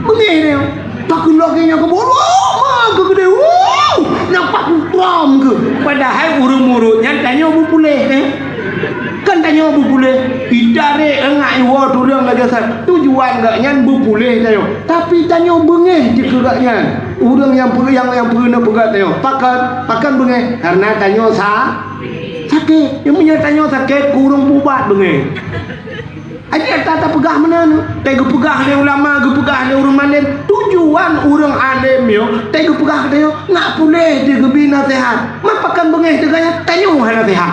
Beungéh nyoe. Pakon lagèe nyoe keu boh, wah, ma keu geudeh, wuh, nampak keu trom keu. Padahai ureueng urut nyan tanyoe beupuléh, eh? Kan tanyoe beupuléh, itarek ngat iwoe ureuëng lagée nyan. Tujuan gobnyan beupuléh tanyoe. Tapi tanyoe beungéh jih keu gobnyan. Ureuëng nyang peue-, nyang, nyang peue na peugah tanyoe. Pakon, pakon beungéh? Karena tanyoe sa-, sakét. Nyang meunyoe tanyoe sakét, keu ureuëng peuubat beungéh. Aja ta-, tapeugah meunan, tai geupeugah lé ulama, geupeugah lé ureuëng malém. Tujuan ureuëng além nyoe, tai geupeugah keu tanyoe, nak puléh jih geubi naseuhat. Man pakon beungéh teuka nyan, tanyoe hana seuhat.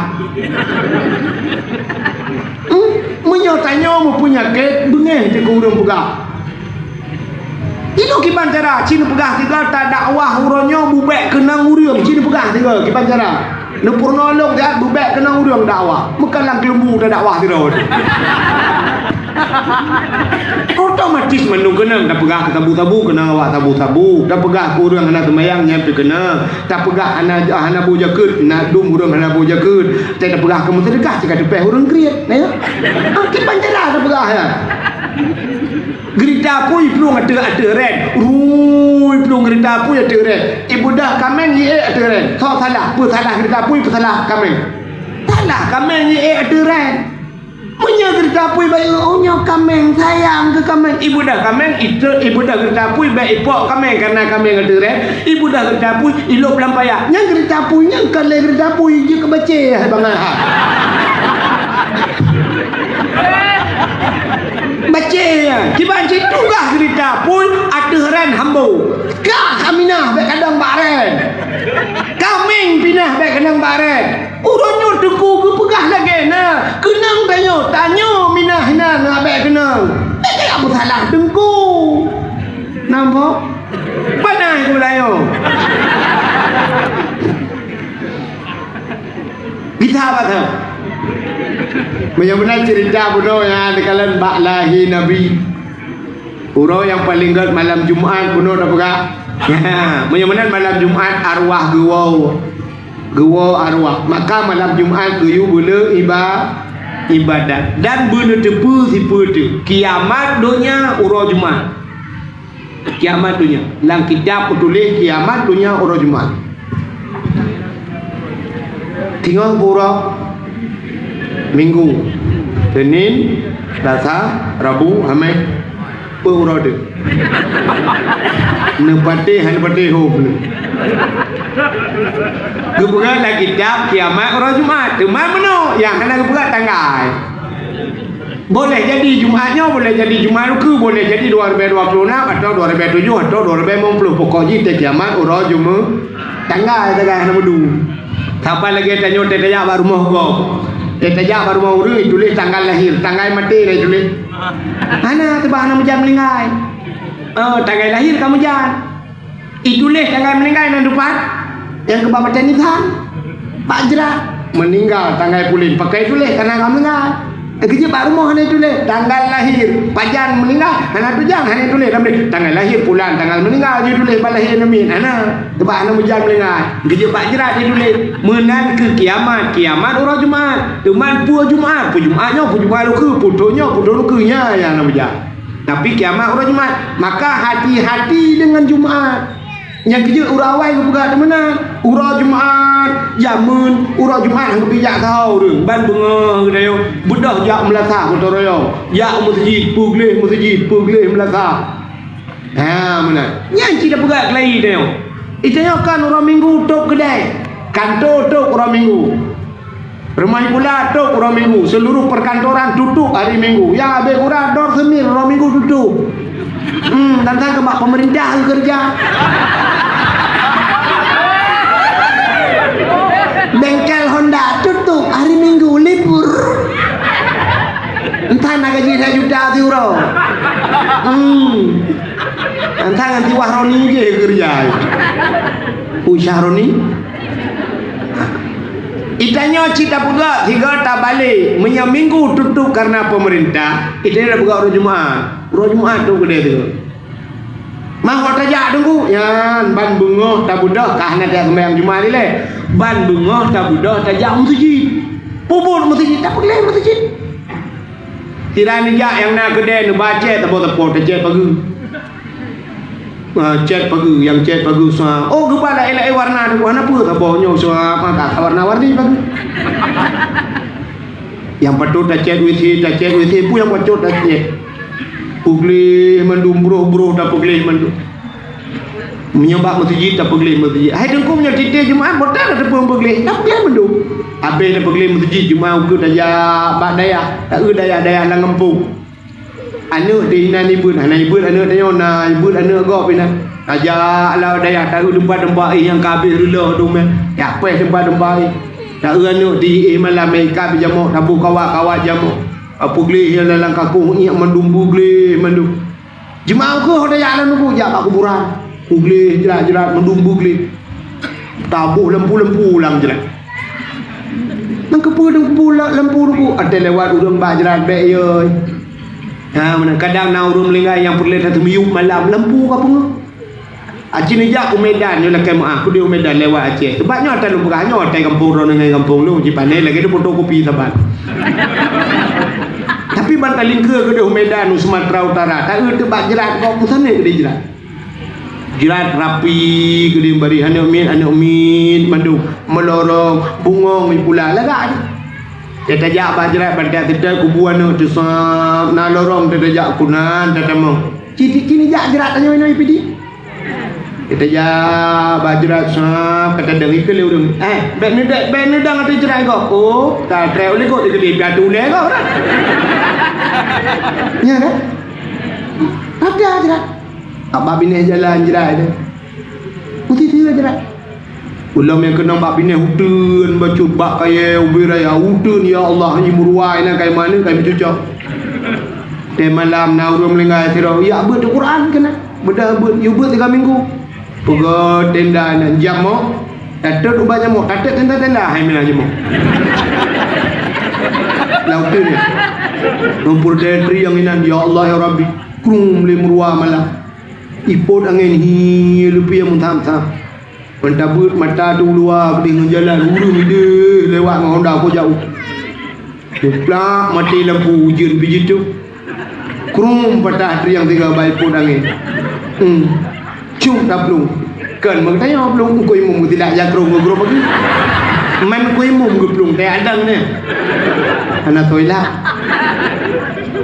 Hmm? Meunyoe tanyoe meupeunyakét, beungéh jih keu ureuëng peugah. Inoe kiban cara, ci neupeugah sigoe tadakwah uroe nyoe bubék keunong ureuëng, ci neupeugah sigoe kiban cara. Neupeurunoe lôn siat bubék keunong ureuëng dakwah. Meukan lam keulumbu tadakwah sidroe. Otomatis mandum keunong, tapeugah keu sabu-sabu keunong awak sabu-sabu, tapeugah keu ureuëng hana seumayang nyan pih keunong, tapeugah hana, hana boh jakeuet, na dum ureuëng hana boh jakeuet, tapeugah keu meuseudeukah cit ka teupéh ureuëng kriet, na ya. Ah, kiban cara tapeugah ya. Geurita apui plueng ateueh, ateueh rén. Rui plueng geurita apui ateueh rén. Ibeudôh kaméng jiék ateueh rén. Soe salah? Peusalah geurita apui, peusalah kaméng. Salah kaméng jiék ateueh rén. Meunyoe geurita apui bayeue, "Oh, nyoe kaméng, sayang keu kaméng." Ibeudôh kaméng, ite-, ibeudôh geurita apui, bék ipok kaméng, karena kaméng ateueh rén. Ibeudôh geurita apui, ilop lam paya. Nyan geurita apui, nyan kon lé geurita apui, jeuet keu bacé hai bangai ha. Bacé nyan, kiban cit tugaih geurita apui ateueh rén hambo. Kah Aminah bék kadang bak rén. Kaméng pinah bék kadang bak rén. Uroe nyoe Teungku geupeugah lagée na, keunong tanyoe, tanyoe minah inan bék keunong. Bék kaya meusalah Teungku. Nampak? Panai gula nyoe. Bisa apa tu? Meunyoe meunan cerita bunoe nyang dikalon bak lahé Nabi. Uroe nyang paleng gét malam Jumat bunoe tapeugah. Meunyoe meunan malam Jumat arwah geuwoe. Geuwoe arwah. Maka malam Jumat geuyue beuleu iba-, ibadat. Dan beuneuteupeue sipeue teuk. Kiamat donya uroe Jumat. Kiamat donya. Lam kitab geutuléh kiamat donya uroe Jumat. Singoh uroe Minggu, Senin, Selasa, Rabu, Hameh. Peue uroe teuk? Neupatéh hana patéh hom. Geupeugah lam kitab kiamat uroe Jumat. Teuma meunoe nyang hana geupeugah tanggai. Boleh jadi Jumat nyoe, boleh jadi Jumat lukeue, boleh jadi dua ribu dua puluh enam atau dua ribu tujuh atau dua ribu lima puluh. Pokok jih teuh kiamat uroe Jumat. Tanggai, tanggai hana meudu. Saban lagée tanyoe teuh tajak bak rumoh gob. Teuh tajak bak rumoh ureuëng ituléh tanggal lahir, tanggai maté dah ituléh. Hana, teuba hana meujan meuninggai. Eh, tanggai lahir ka meujan. Ituléh tanggai meuninggai nan dupat nyang keuba maté nisan. Bak jrat meuninggai tanggai puléh pakai tuléh kana ka meuninggai. Geujeuet bak rumoh hana ituléh tanggal lahir, pajan meuninggai hana tujan hana ituléh lam tanggai lahir pulan tanggal meuninggai jeuet tuléh bak lahé namiet hana. Teuba hana meujan meuninggai. Geujeuet bak jrat ituléh meunan keu kiamat, kiamat uroe Jumat. Teuma peue Jumat, peue Jumat nyoe, peue Jumat lukeue, peue thon nyoe, peue thon lukeue nya nyang hana meujan. Tapi kiamat uroe Jumat, maka hati-hati deungon Jumat. Nyang keujeuet uroe awai geupeugah teumeunan, uroe Jumat, jameun uroe Jumat han geupijak saho ureuëng, ban beungoh geutanyoe beudôh jak meulasah gotong royong, jak meuseujid, peugleh meuseujid, peugleh meulasah. Ha meunan. Nyan cit tapeugah keulayi tanyoe. Itanyoe kan uroe Minggu tôb keudai, kanto tôb uroe Minggu. Rumoh sikula tôb uroe Minggu, seluruh perkantoran tutup hari Minggu. Nyang abéh gura dor seumir uroe Minggu tutup. Hmm, dan sang keumak pemerintah keureuja. Bengkel Honda tutup hari Minggu libur. Entah na gaji sa juta siuroe. Hmm. Entah ngon si Wahroni je keureuja. Usyah Roni. Itanyoe cit tapeugah sigoe tabalek, meunyoe Minggu tutup kareuna peumeurintah, itanyoe tapeugah uroe Jumat. Uroe Jumat tôb keudè sigoe. Mah, ho tajak Teungku, nyan ban beungoh tabeudôh ka hana tajak seumayang Jumat ilée. Ban beungoh tabeudôh tajak meuseujid. Peubuet meuseujid, tapeugleh meuseujid. Sira neujak nyang na keudè neuba cét saboh-saboh tacét pageue. Ah, cét pageue, nyang cét pageue sa. Oh, geuba laén-laén warna tu, hana peue saboh nyoe sa, maka warna-warni pageue. Nyang patôt tacét W C, tacét W C, peue nyang patôt tacét. Peugleh mandum, broh-broh tapeugleh mandum. Meunyoe bak meuseujid, tapeugleh meuseujid. Hai Teungku, meunyoe titée Jumat, bôh that tapeugleh, tapeugleh mandum. Abéh tapeugleh meuseujid Jumat, ukeue tajak bak dayah, taeu dayah-dayah lam gampông. Aneuk di inan ibeuet, hana ibeuet aneuk tanyoe, na ibeuet aneuk gob inan. Tajak lam dayah, taeu teumpat-teumpat éh nyang ka habéh reulôh dumèe, jak péh teumpat-teumpat éh. Taeu aneuk di éh malam, éh ka bijamok, tabu kawat-kawat jamok. Tapeugleh nyang lam kakong, iék mandum beugleh mandum. Jeumaah keuh ho tajak lam nubu, jak bak kuburan. Kugleh jrat-jrat, mandum beugleh. Taboh lampu-lampu lam jrat. Nang keupeue lampu, lampu nubu? Watèe lewat ureueng bak jrat bèk yoi. Ha, meunan kadang na ureueng meuninggai nyang peureulèe that miyueb malam, lampu ka peungeuh. Aci neujak u Medan, nyoe lakèe meu'ah, keudeh u Medan lewat Aceh. Sabab nyoe ata lôn peugah, nyoe ata gampông droeneuh ngon gampông lôn, jipané lagèe fotokopi saban. Tapi ban talingkeue keudeh u Medan, u Sumatera Utara, taeu teuk bak jrat, kok peusaneuk keudeh jrat. Jrat rapi, keudeh bari aneuk miet, aneuk miet mandum, meulorong, bungong, pula lagak. Tajak bak jrat, ban tateuteu kubu aneuk teusab, na lorong tajak keunan, tatamong. Cit, cit, cit, jak jrat tanyoe inoe pidi. Tajak bak jrat sab, ka tadong ikeu lé ureueng. Eh, bèk neudek, bèk neudong ateueh jrat gob. Oh, ka trép u likot dikeudeh, piatu ulèe gob dah. Nya kan? Ada jrat. Bak binéh jalan jrat tu. Putih tu jrat. Ulôn nyang keunong bak binéh uteuen, bacut bak kayèe ubé raya uteuen, ya Allah, i meuruwa inan kai maneuk kai meucucok. Teumalam na ureueng meuninggai sidroe, jak beuet Quran keunan. Beudôh beuet, yue beuet tiga minggu. Peugöt tenda inan jamok, tatot ubat jamok, tatot tenda-tenda, hai mina jamok. Lam uteuen nyan. Lumpur dèe triang inan, ya Allah, ya Rabbi. Krum lé meuruwa malam. Ipot angén hi leupie meutham-tham. Ban tabeuet mata teu u luwa keudeh ngon jalan, ureueng ideh lewat ngon honda ko jauh. Muplak maté lampu ujeuen pih jiteup. Krum patah triang tiga bak ipot angén. Hmm. Cuk taplueng. Kon meutanyoe plueng, engkôi mum geutilak jak krom geugrob lagi. Man engkôi mum geuplueng teuh adang nyan. Hana soe ilak.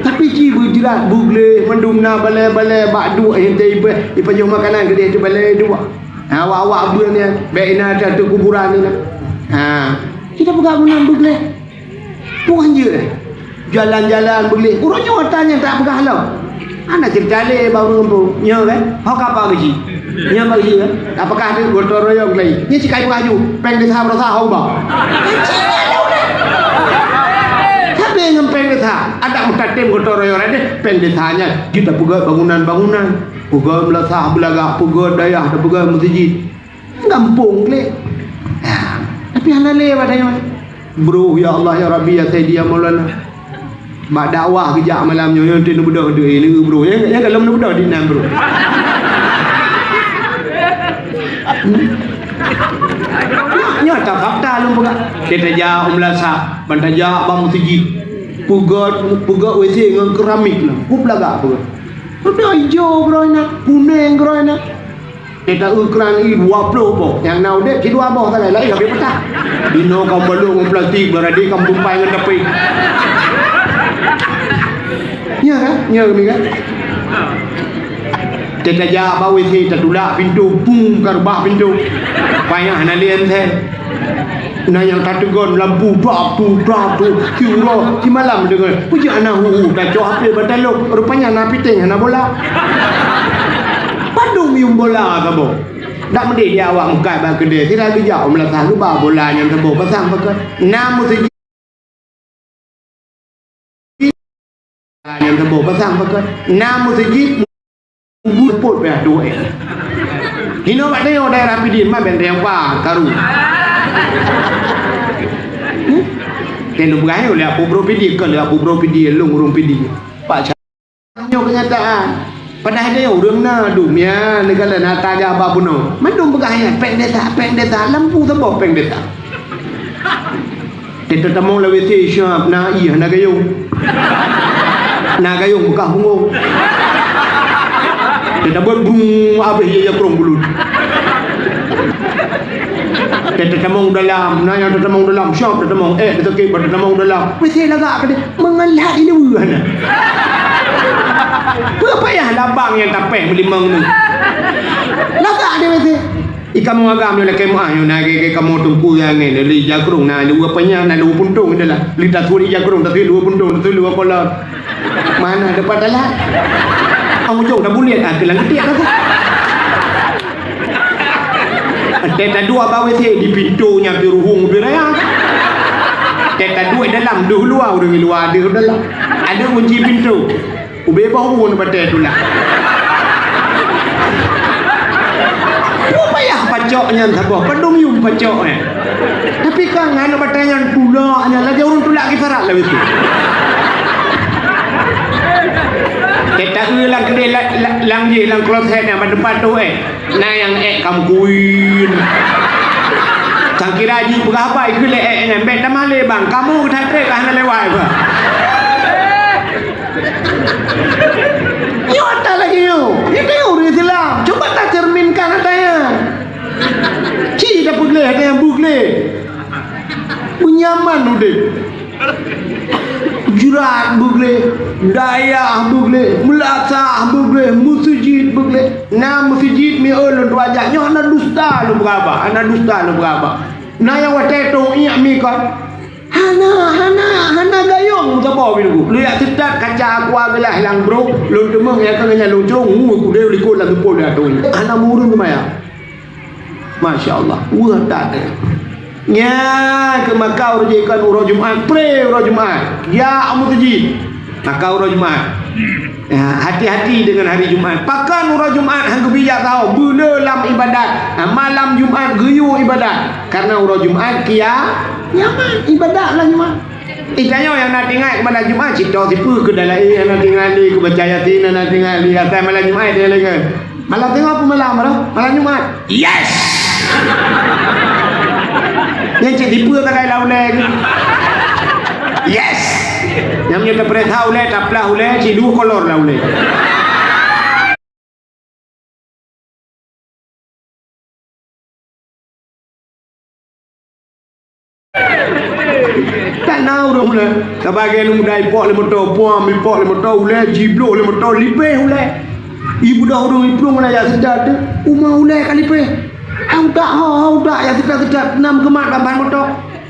Tapi ci beujrat, beugleh, mandum na balèe-balèe bak duek, eh, teuh ipa-, ipajoh makanan keudeh teuh balèe duek. Awak-awak beuet nyan, bèk inan ateueh kuburan inan. Ha, kita peugah meunan beugleh. Peue han jeuet, eh? Jalan-jalan beugleh. Uroe nyoe ata nyang tapeugah lom. Hana ceurita lé bak ureueng gampông. Nyoe kan? Ho kapa geuji? Nyoe bak geuji kan? Tapeugah teuh gotong royong lagi. Nyoe sikai peugah ju, péng desa beurasa ho ba. Sabe ngon péng desa. Adak meutatém gotong royong raden, péng desa nyan jeuet tapeugöt bangunan-bangunan. Peugöt meulasah beulagak, peugöt dayah, tapeugöt meuseujid. Gampông gleh. Ha, tapi hana lé bak tanyoe. Broh, ya Allah, ya Rabbi, ya Sayyidi, ya Maulana. Bak dakwah geujak malam nyoe, nyoe teuh neubeudôh deuh, eh, neu broh. Nyang, nyang ka lom neubeudôh di nan broh. Hmm. Nyoe, nyoe ata fakta lôn peugah. Kita jak u meulasah, ban tajak bak meuseujid. Peugöt, peugöt W C ngon keramik nyan. Kup lagak peugöt. Rada ijo keudroe nyan, kuneng keudroe nyan. Teuta ukeuran i dua ploh boh, nyang na udeb cit dua boh sagai, laén ka pih peutah. Inoe ka balok ngon plastik, beuradi ka meutumpai ngon tapi. Nya kan? Nya kami kan? Teuta jak bak W C, tatulak pintoe, bum, ka reubah pintoe. Payah na lé ensen. Na nyang tateugon lampu, dap tu, dap tu, siuroe, simalam deungon. Peue jeuet hana hu-hu, tacok H P bak taloe, rupanya na piteng hana bola. Padum yuem bola saboh. Dak meudeh di awak meukat bak keudè, sira geujak u meulasah geuba bola nyan saboh, pasang pakat. Na meuseujid. Nyan saboh pasang pakat. Na meuseujid, kubu seupôt pih duek. Hino bak tanyoe daerah Pidie, ma bèk teunyang pa, karu. Hmm? Keu lôn peugah, lé Apu Bro Pidie, kon lé Apu Bro Pidie, lôn ureueng Pidie. Pak Ca-, nyoe keunyataan. Padahai tanyoe ureueng na, dunia, neugala na tajak bak bunoe. Mandum peugah nyan, péng desa, péng desa, lampu saboh péng desa. Teutamong lam W C siap, na ié hana gayong. Na gayong beukah bungong. Teutabot bung abéh ié jakrong bulut. Teutamong dalam, na nyang teutamong dalam, siap teutamong, eh, teusakét bak teutamong dalam. Wesé lagak keudeh, meungalat di luwa na. Peue payah labang nyang tapéh meulimong nyoe. Lagak di wesé. Ikan mengagam ni lakée meuah nyoe na ge, ge kamoe teungku nyang ngen, li jakrong na luwa panyang, na luwa puntong itulah. Li tasuri jakrong, tasuri luwa puntong, tasuri luwa kolor. Mana dapat dalam? Ang ujong dah buliet, ah, keulang ketiak dah. Teh taduek bak WC di pintu nyang di ruhueng ubé raya. Teh taduek dalam, deuh luwa, ureueng luwa deuh dalam. Ada kunci pintu. Ubé bak ureueng batée tulak. Peue payah pacok nyan saboh, padum yum pacok nyan. Tapi kan aneuk batée nyan tulak nyan, lagée ureueng tulak kisarat lawét tu. Teh taeu lam keudeh la-, la-, lam jih lam kloset nyan, bak depan tu, eh. Na nyang ék kam kuin. Sang kira jih peugah haba ikheun lé ék nyan, bék tamah lé bang, kamoe geutanyoe ka hana lewat, bah. Nyoe ata lagée nyoe. Nyoe ureueng Islam. Cuba tacerminkan ata nyan. Ci tapeugleh ata nyan beugleh. Meunyaman udeb. Jeurat beugleh, dayah beugleh, meulasah beugleh, meuseujid beugleh. Na meuseujid mieu lôn tuajak nyoe hana dusta lôn beuraba, hana dusta lôn beuraba. Na nyang watée tong iek mi kon. Hana, hana, hana gayong saboh bineuk. Lôn jak seutat kaca aqua gelah lam brok, lôn teumeung nyang keu nyan lôn cong, ngu kudée likot lam teupon atong. Hana murun maya. Masya Allah, weueh that. Nyan keu maka ureueng jih kan uroe Jumat, pre uroe Jumat. Ya amu tuji. Maka uroe Jumat. Ya, hati-hati dengan hari Jumat. Pakon uroe Jumat han geubijak saho, beuleu lam ibadat. Ha, malam Jumat geuyue ibadat. Karena uroe Jumat kia nyaman ibadat lah Jumat. Eh, tanyoe nyang na teuingat keu malam Jumat, cit toh sipeue keu dalam, eh, nyang na teuingat lé keu baca Yasin, nyang na teuingat lé asai malam Jumat dia lagi. Malam tengok apa malam, malam, malam Jumat. Yes! Nyang cit sipeue takai lam ulée ni. Yes! Nyang meunyoe tapeuriksa ulée, taplah ulée, cit dua kolor lam ulée. Tan na ureueng ulée. Sabagai aneuk muda ipok lé moto, puam ipok lé moto, ulée jibloh lé moto, lipéh ulée. Ibudah ureueng iplueng na jak seudat teuh, uma ulée ka lipéh. Hau dak, hau, hau dak, jak seudat-seudat, nam keumat ban-ban moto.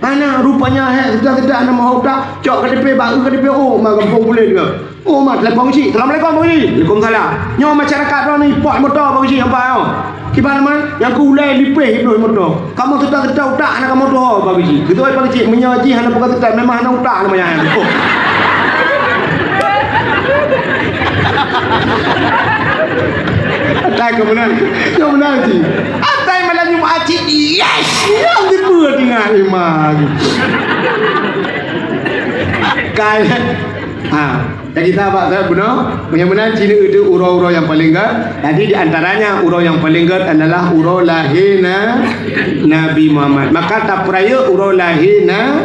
Hana, rupanya hék seudat-seudat nam hau dak, cok ka lipéh, bak ka lipéh, oh, ma gampông buleuen nyoe. Oh, ma, telepon cik. Assalamualaikum, Pak Haji. Waalaikumsalam. Nyoe masyarakat droeneuh ipok moto, Pak Haji, nampak nyoe. Kiban man, nyang keu ulée lipéh iplueng moto. Kamoe seudat-seudat utak hana kamoe tuho, Pak Haji. Geutôi Pak Haji, meunyoe jih hana peugah seudat, memang hana utak nama nyan. Oh. Atai keu meunan. Nyoe meunan cit. Atai malam Jumat cit. Yes! Nyang dipeue tinggai iman. Kai. Ha. Jadi sahabat saya beuna, meunyoe meunan cit nyoe uroe-uroe nyang paleng gét. Jadi di antaranya uroe nyang paleng gét adalah uroe lahé na-, Nabi Muhammad. Maka tapeurayeuk uroe lahé na-,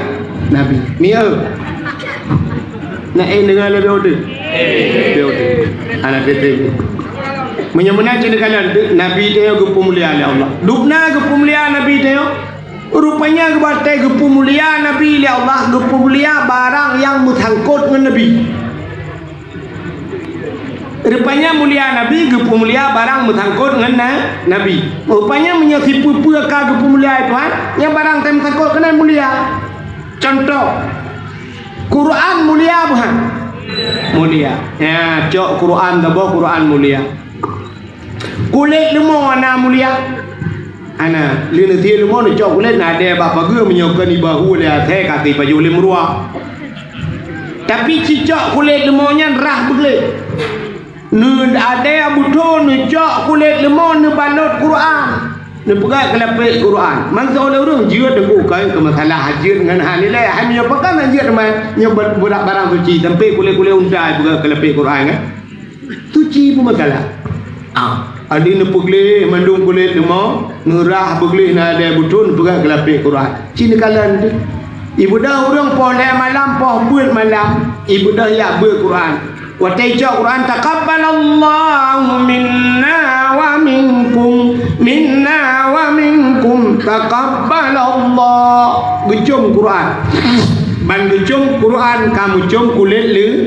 Nabi. Mieu. Na éh deungoe lé B O T? B O T. Hana teuntèe. Meunyoe meunan cit neukalon, Nabi tanyoe geupeumulia lé Allah. Dubna geupeumulia Nabi tanyoe. Rupanya geubatée geupeumulia Nabi lé Allah, geupeumulia barang nyang meusangkot ngon Nabi. Rupanya mulia Nabi geupeumulia barang meusangkot ngon na-, Nabi. Rupanya meunyoe sipeue-peue ka geupeumulia Tuhan, nyan barang teuh meusangkot keunan mulia. Contoh, Quran mulia bukan? Mulia. Ya, cok Quran, tabôh Quran mulia. Kulét leumô na mulia? Hana. Lheueh neusie leumô neucok kulét, na adèe bak pageue, meunyoe keu nibak hu lé asèe ka tipajoh lé meuruak. Tapi cicok kulét leumô nyan rhah beugleh. Neu adèe beuthô neucok kulét leumô neubalot Quran. Neupeugah keu lapék Quran. Mantong lé ureueng jeuet deungon keu masalah jeuet ngon hana nilai. Hai meunyoe pakon jeuet teuma nyoe beudak barang suci, sampoe kulét-kulét unta peugah keu lapék Quran kan. Suci pun meusalah. Ah, adi neupeugleh mandum kulét leumô, neurhah beugleh na adèe beuthô neupeugah keu lapék Quran. Ci neukalon teuh. Ibadah ureueng poh lhèe malam, poh beuet malam, ibadah jak beuet Quran. Watèe icok Quran, "Taqabbalallahu minna wa minkum, minna wa minkum." Taqabbalallah. Geucom Quran. Ban geucom Quran ka meucom kulét leu-,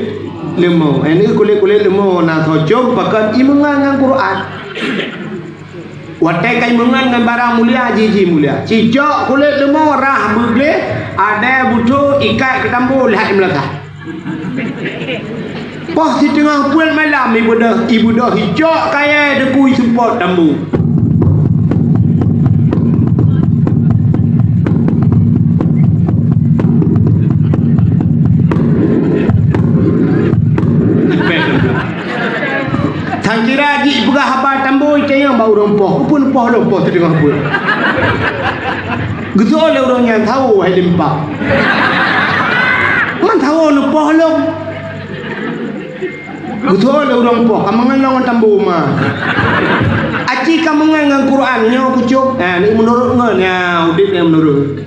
leumo. Ini kulét-kulét leumo na soe com pakon imeungan ngon Quran. Watée ka imeungan ngon barang mulia, jiji mulia. Cicok kulét leumo rhah beugleh, adée butho ikat keu tambo lhah imeulasah. Poh siteungoh peuet malam ibeudôh, ibeudôh icok kayée deukui seupôt tambu. Sangkira jih peugah haba tambo itanyong bak ureuëng poh, keupeue neupoh lom poh siteungoh peuet. Geusoe lé ureuëng nyan sawo hai limpak. Man sawo neupoh lom. Geusoe lé ureuëng poh, ka meungon lom ngon tambo ma. Aci ka meungon ngon Quran nyoe kucok. Nah, ni meunurot ngon ya, udeb nyang meunurot.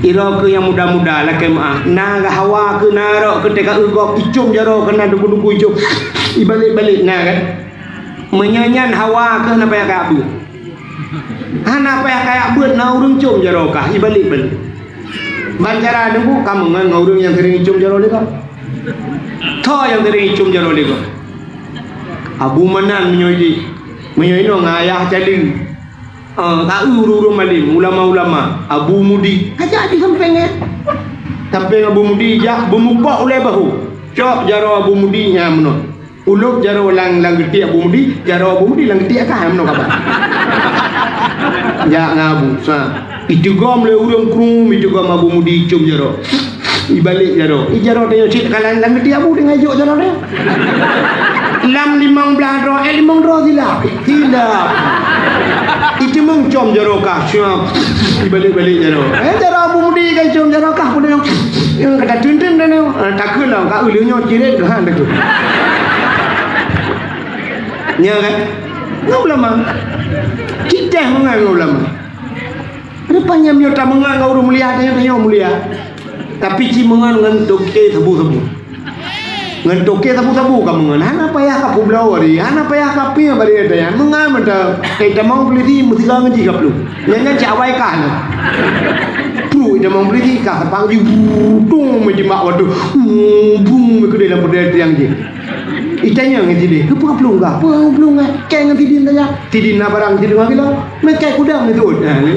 Iro keu nyang muda-muda lakée meuah. Na geuhawa keu na rok keu teuka eugop icom jaroe keu na duku-duku icom. Ibalek-balek na kan. Meunyoe nyan hawa keu na payah kaya beuet. Hana payah kaya beuet na ureuëng com jaroe kah ibalek-balek. Ban cara deungoe ka meungon ngon ureuëng nyang sering icom jaroe lé kah. Tho nyang sering icom jaroe lé kah. Abu Manan meunyoe di. Meunyoe inoe ngon ayah Cali. Ah, ka eu ureuëng-ureuëng malem, ulama-ulama, Abu Mudi. Ka jak di sampéng nyan. Sampéng Abu Mudi jak beumupok ulée bahu. Cok jaroe Abu Mudi nyan meunoe. Ulôb jaroe lam, lam geutiek Abu Mudi, jaroe Abu Mudi lam geutiek kah meunoe kaba. Jak ngon Abu, sa. Iteugom lé ureuëng krueng, iteugom Abu Mudi com jaroe. Ibalek jaroe. I jaroe tanyoe cit ka lam, lam geutiek Abu teungoh ijok jaroe tanyoe. Lam limong blaih droe, eh, limong droe silap. Silap. Iteumeung com jaroe kah, siap. Ibalek-balek jaroe. Eh, jaroe Abu Mudi kan com jaroe kah, peue nyoe. Nyang kata teuntèn dah nyoe. Ah, takheun lah, ka ulèe nyoe ciret keu han takheun. Nya kan? Ngon ulama. Cit teh meungan ngon ulama. Rupanya meunyoe tameungan ngon ureueng mulia, tanyoe, tanyoe mulia. Tapi ci meungan ngon toke sabu-sabu. Ngon toke sabu-sabu ka meungan. Hana payah ka peubloe bari, hana payah ka piep bari, tanyoe. Meungan mantong. Eh, tamong polisi meusigoe ngon jih ka plueng. Nyan, nyan cak awai kah nyan. Plueng tamong polisi kah, sapang jih, brung, meujimak waduh. Brung, meukeudeh lam peudeh tiang jih. Itanyong ngon sideh, "Keupeue plueng kah? Peue plueng kah?" Kèe ngon sidin saja. Sidin na barang sidin ngon gila. Meukai kuda meutuot. Ha, ni.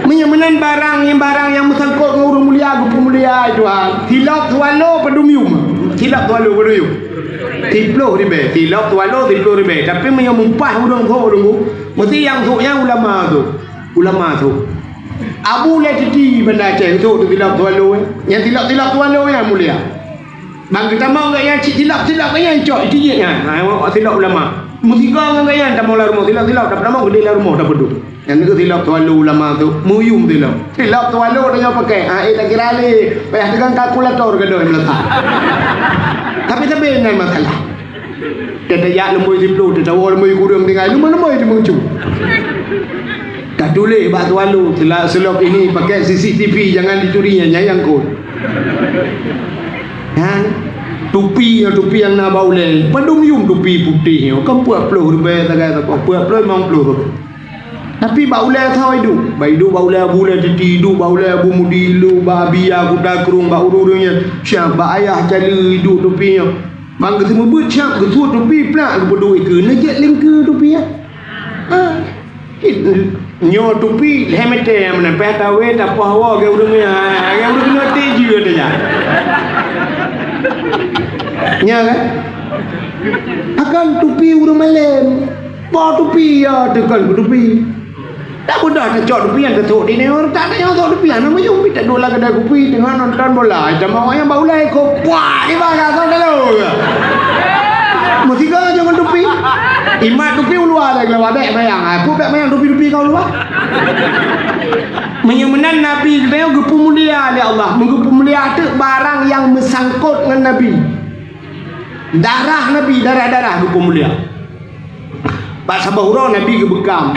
Meunyoe meunan barang nyang, barang nyang meusangkot ngon ureueng mulia, geupeumulia, Tuhan. Silop swallow padum yum. Silop swallow padum yum. Siploh ribèe. Silop swallow siploh ribèe. Tapi meunyoe mupah ureueng sôk, ureueng sôk, meusti nyang sôk nyan ulama sôk. Ulama sôk. Abu Ulèe Titi Banda Aceh sôk teusilop swallow, eh. Nyang silop-silop swallow nyan mulia. Bang geutamong gobnyan cit silop-silop gobnyan cok, itijik nyan. Ha, silop ulama. Meusigoe ngon gobnyan tamong lam rumoh, silop-silop, tapeudamong keudeh lam rumoh tapeuduek. Nyan keuh silop swallow ulama sôk, meuyum silop. Silop swallow tanyoe pakèk. Ha, eh, takira lé, payah teugang kalkulator gadôh meulata. Tapi sabe nyan masalah. Teutajak lumbôi siploh, teucawoe lumbôi kureueng tinggai, lumbôi-lumbôi teumeucue. Tatuléh bak swallow, sila-, silop ini pakai C C T V, jangan dicuri, nyan nyang kot. Nyan, tupi, tupi nyang na bak ulèe, padum yum tupi putéh nyoe, kan peuet ploh ribèe sagai saboh, peuet ploh limong ploh. Tapi bak ulèe tho iduek, bak iduek bak ulèe Abu Ulèe Titi, iduek bak ulèe Abu Mudi, iduek bak Abi Yah Kuta Krueng, bak ureueng-ureueng nyan, siap bak Ayah Cali iduek tupi nyoe. Bang geuseumeubeuet siap, geusuet tupi plak, geupeuduek ikeue, neujek lingkeue tupi nyan. Ha. Nyoe tupi lhèe mètè meunan, payah tawé, tapoh hawa, geu ureueng nyan, geu ureueng nyoe teujeue teuh nyan. Nya kan? Akan tupi ureueng malém. Boh tupi, ya, teukan keu tupi. Tak mudah tacok tupi nyan teusok di nyoe, tak tanyong sok tupi nyan, nama nyang pih tak dua lam kedai kupi teungoh nonton bola, sama awak nyan bak ulèe ikot, puak, iba ka sok dalam. Meusigoe ngon tupi. Imat tupi uluwa dah keuluwa, bèk mayang. Aku bèk mayang tupi-tupi ka uluwa. Meunyoe meunan Nabi geutanyoe geupeumulia lé Allah, meugeupeumulia teuk barang nyang meusangkot ngon Nabi. Darah Nabi, darah-darah geupeumulia. Bak saboh uroe Nabi geubeukam.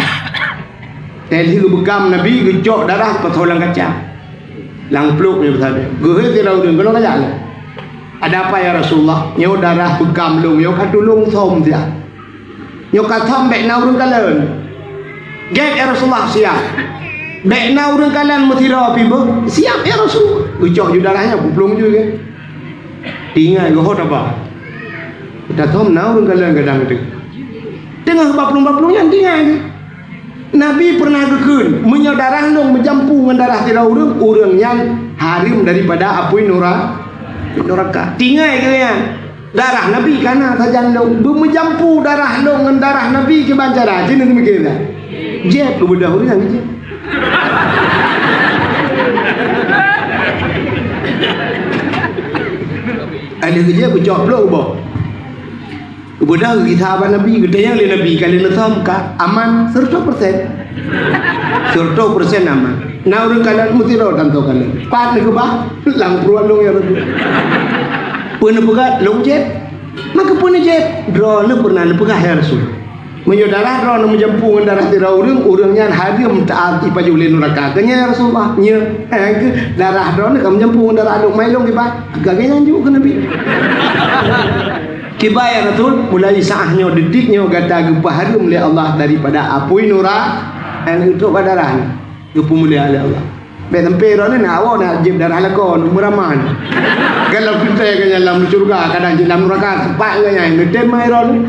Teuh lheueh geubeukam Nabi geucok darah geupasoe lam kaca. Lam pluek nyoe beusabé. Geuhôi sidroe ureueng, "Keunoe kajak lé." "Ada apa ya Rasulullah?" "Nyoe darah beukam lôn, nyoe ka tulông som siat." Nyoe ka thom bék na ureuëng kalon. Gét, ya Rasulullah, siap. Bék na ureuëng kalon meusidroe pih beuh, siap, ya Rasul. Geucok ju darah nyan, peuplueng ju gét. Tinggai geuhot apa? Ka thom na ureuëng kalon gadang teuh. Teungoh baplueng-baplueng nyan tinggai geuh. Nabi pernah geukheun, "Meunyoe darah lôn meujampu ngon darah sidroe ureuëng, ureuëng nyan hareuem daripada apui nura-, nuraka." Tinggai geuh nyan. Darah Nabi ka na sajan lôn, beumeujampu darah lôn ngon darah Nabi kiban cara, jeuet neumikir dah. Jép, geubeudôh ureuëng jép. Ada keu jép, geucok plôk ubôh. Geubeudôh geugisa bak Nabi, geutanyong lé Nabi, ka lheueh neusom ka aman seureutôh persen. Seureutôh persen aman. Na ureuëng kalon meusidroe tantoe kalon. Pat neukeubah, lam pruet lôn, ya Rasul. Peue neupeugah, lôn jép. Maka peue neujép? Droeneuh pernah neupeugah, ya Rasul. Meunyoe darah droeneuh meujampu ngon darah sidroe ureuëng, ureuëng nyan hareuem taát ipajoh lé nuraka. Keu nyan, ya Rasulullah, nyoe, eh, keu darah droeneuh ka meujampu ngon darah lôn, mai lôn kiban. Ka lheueh nyan jok keu Nabi. Kiban, ya Rasul, mulai saát nyoe, detik nyoe gata geupeuhareuem lé Allah daripada apui nura-, eh, untuk bak darah nyoe. Geupeumulia lé Allah. Bék sampai droeneuh na awak na jép darah lakoe, meuraman. Kalau kita ke dalam syurga, kadang jeuet lam nuraka, sepat ngon nyan, neutem mai droeneuh.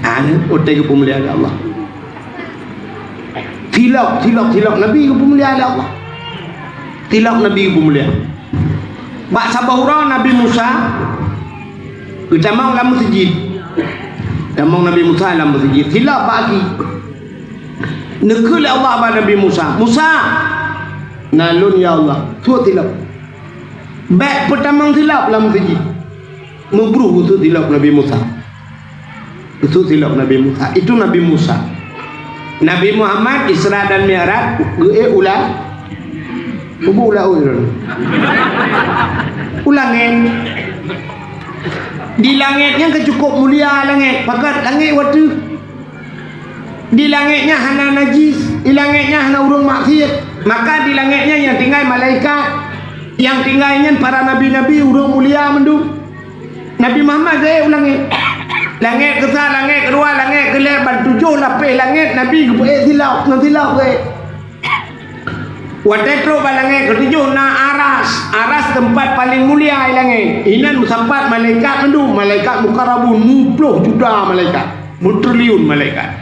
Ah, nyan, utai geupeumulia lé Allah. Silop, silop, silop Nabi geupeumulia lé Allah. Silop Nabi geupeumulia. Bak saboh uroe Nabi Musa geutamong lam meuseujid. Tamong Nabi Musa lam meuseujid. Silop bak aki. Neukheun lé Allah bak Nabi Musa, "Musa, na lôn, ya Allah, sut silop." Bék peutamong silop lam meuseujid. Meubruh geuh sut silop Nabi Musa. Geuh sut silop Nabi Musa. Itu Nabi Musa. Nabi Muhammad Isra dan Mi'raj geuék u la-, ubak u laôt. U langét. Di langét nyan ka cukup mulia langét. Pakat langét watèe Di langét nyan hana najis, di langét nyan hana ureuëng maksiat. Maka di langét nyan nyang tinggai malaikat, nyang tinggai nyan para nabi-nabi, ureuëng mulia mandum. Nabi Muhammad geuék u langét. Langét keusa, langét keudua, langét keulhèe, ban tujoh lapéh langét Nabi geupeuék silop, ngon silop geuék. Watèe trok bak langét keutujoh na aras. Aras teumpat paleng mulia di langét. Inan meusapat malaikat mandum, malaikat mukarrabun, muploh juta malaikat, meutriliun malaikat.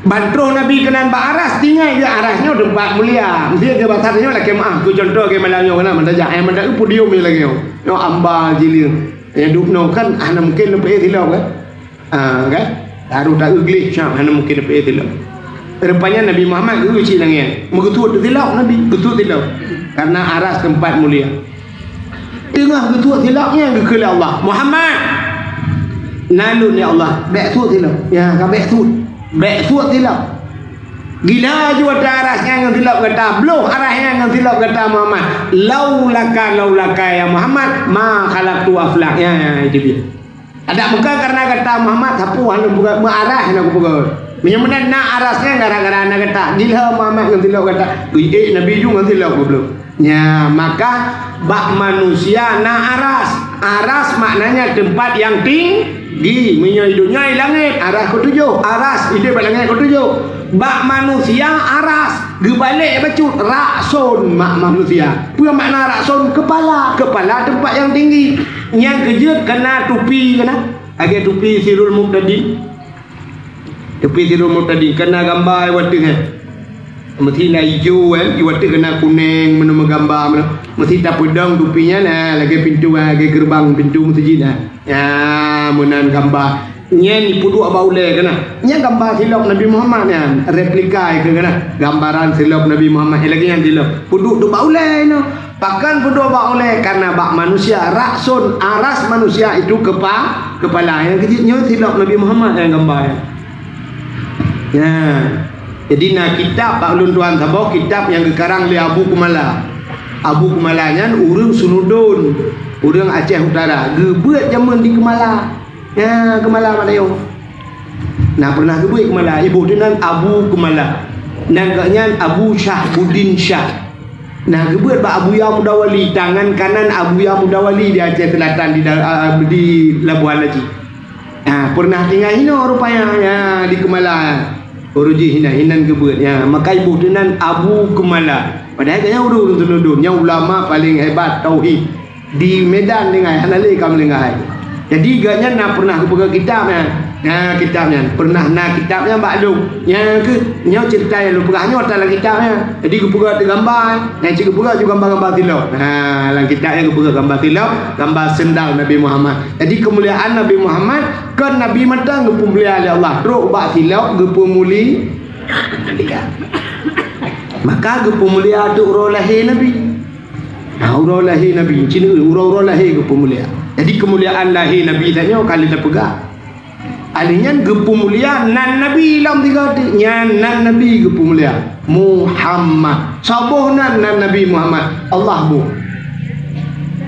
Ban troh Nabi keunan bak aras, tinggai di aras nyoe teumpat mulia. Meusti di basa nyoe lakèe meu'ah, keu cuntoh lagèe malam nyoe keunan, meutajak, eh, meutajak podium lagèe nyoe. Nyoe amba jih lé. Nyang duek nyoe kan hana mungken leupah silop kan? Ah, kan? Harôh taeu gleh, syam, hana mungken leupah silop. Rupanya Nabi Muhammad geueu cit nangèe. Meugeusut silop Nabi, geusut silop. Karena aras teumpat mulia. Teungoh geusut silop nyan geukheun lé Allah, "Muhammad, na lôn ya Allah, bèk sut silop." Ya, ka bèk sut. Bèk sut silop. Gila ju ata aras nyan ngon silop gata, bloh aras nyan ngon silop gata Muhammad. "Laulaka, laulaka ya Muhammad, ma khalaqtu aflak." Ya, ya, itu dia. Adak meuka karena gata Muhammad, sapeue hana kupeugah, meuaras hana kupeugah. Meunyoe meunan na aras nyan gara-gara na gata, dilheueh Muhammad ngon silop gata. Geuék Nabi ju ngon silop goblok. Nya, maka bak manusia na aras. Aras maknanya teumpat nyang tinggi. Meunyoe di donya di langét, aras keutujoh. Aras idéh bak langét keutujoh. Bak manusia aras. Geubalek bacut, rakson mak manusia. Peue makna rakson? Keupala. Keupala teumpat nyang tinggi. Nyang keujeuet keuna tupi keuna. Lagèe tupi Sirul Mubtadin. Tupi Sirul Mubtadin keuna gamba iwat teuh, eh. Meusti na ijo, eh, iwat teuh keuna kuneng, meunoe meugamba meunoe. Meusti tapeudong tupi nyan, eh, lagèe pintoe, eh, lagèe geureubang pintoe meuseujid, eh. Nya, meunan gamba. Nyan ipeuduek bak ulèe keunan. Nyan gamba silop Nabi Muhammad nyan, replika keuh keunan. Gambaran silop Nabi Muhammad, eh, lagèe nyan silop. Peuduek tu bak ulèe inoe. Pakon peuduek bak ulèe? Karena bak manusia, rakson, aras manusia itu kepa-, keupala. Nyang keujeuet nyoe silop Nabi Muhammad nyang gamba nyan. Nya. Jadi na kitab bak ulôn tuan saboh, kitab nyang geukarang lé Abu Kumala. Abu Kumala nyan ureueng Sunudon, ureueng Aceh Utara. Geubeuet jameun di Keumala. Nya, Keumala Madayoe. Na pernah geubeuet Keumala, iboh teuh nan Abu Keumala. Nan geuh nyan Abu Syahbudin Syah. Na geubeuet bak Abuya Mudawali, tangan kanan Abuya Mudawali di Aceh Selatan, di da-, ah, di Labuhan Haji. Ha, pernah tinggai hinoe rupanya, ya, di Keumala. Ureueng jih hinan, hinan geubeuet, ya. Maka iboh teunan Abu Keumala. Padahai gobnyan ureueng teuneudon, nyan ulama paleng hebat tauhid. Di Medan tinggai, hana lé ka meulinggai. Jadi gobnyan na pernah geupeugah kitab nyan. Na kitab nyan, pernah na kitab nyan bak lôn. Nyan keuh, nyoe ceurita nyang lôn peugah nyoe ata lam kitab nyan. Jadi geupeugah teuh gamba, nyan cit geupeugah ju gamba-gamba silop. Ha, lam kitab nyan geupeugah gamba silop, gamba seundal Nabi Muhammad. Jadi keumuliaan Nabi Muhammad kon Nabi mantong geupeumulia lé Allah, trok bak silop geupeumulia. Maka geupeumulia tu uroe lahé Nabi. Ha, uroe lahé Nabi, cit uroe-uroe lahé geupeumulia. Jadi keumuliaan lahé Nabi tanyoe ka lheueh tapeugah. Alheuh nyan geupeumulia nan Nabi lom tiga teuk, nyan nan Nabi geupeumulia. Muhammad. Soe boh nan, nan Nabi Muhammad. Allah boh.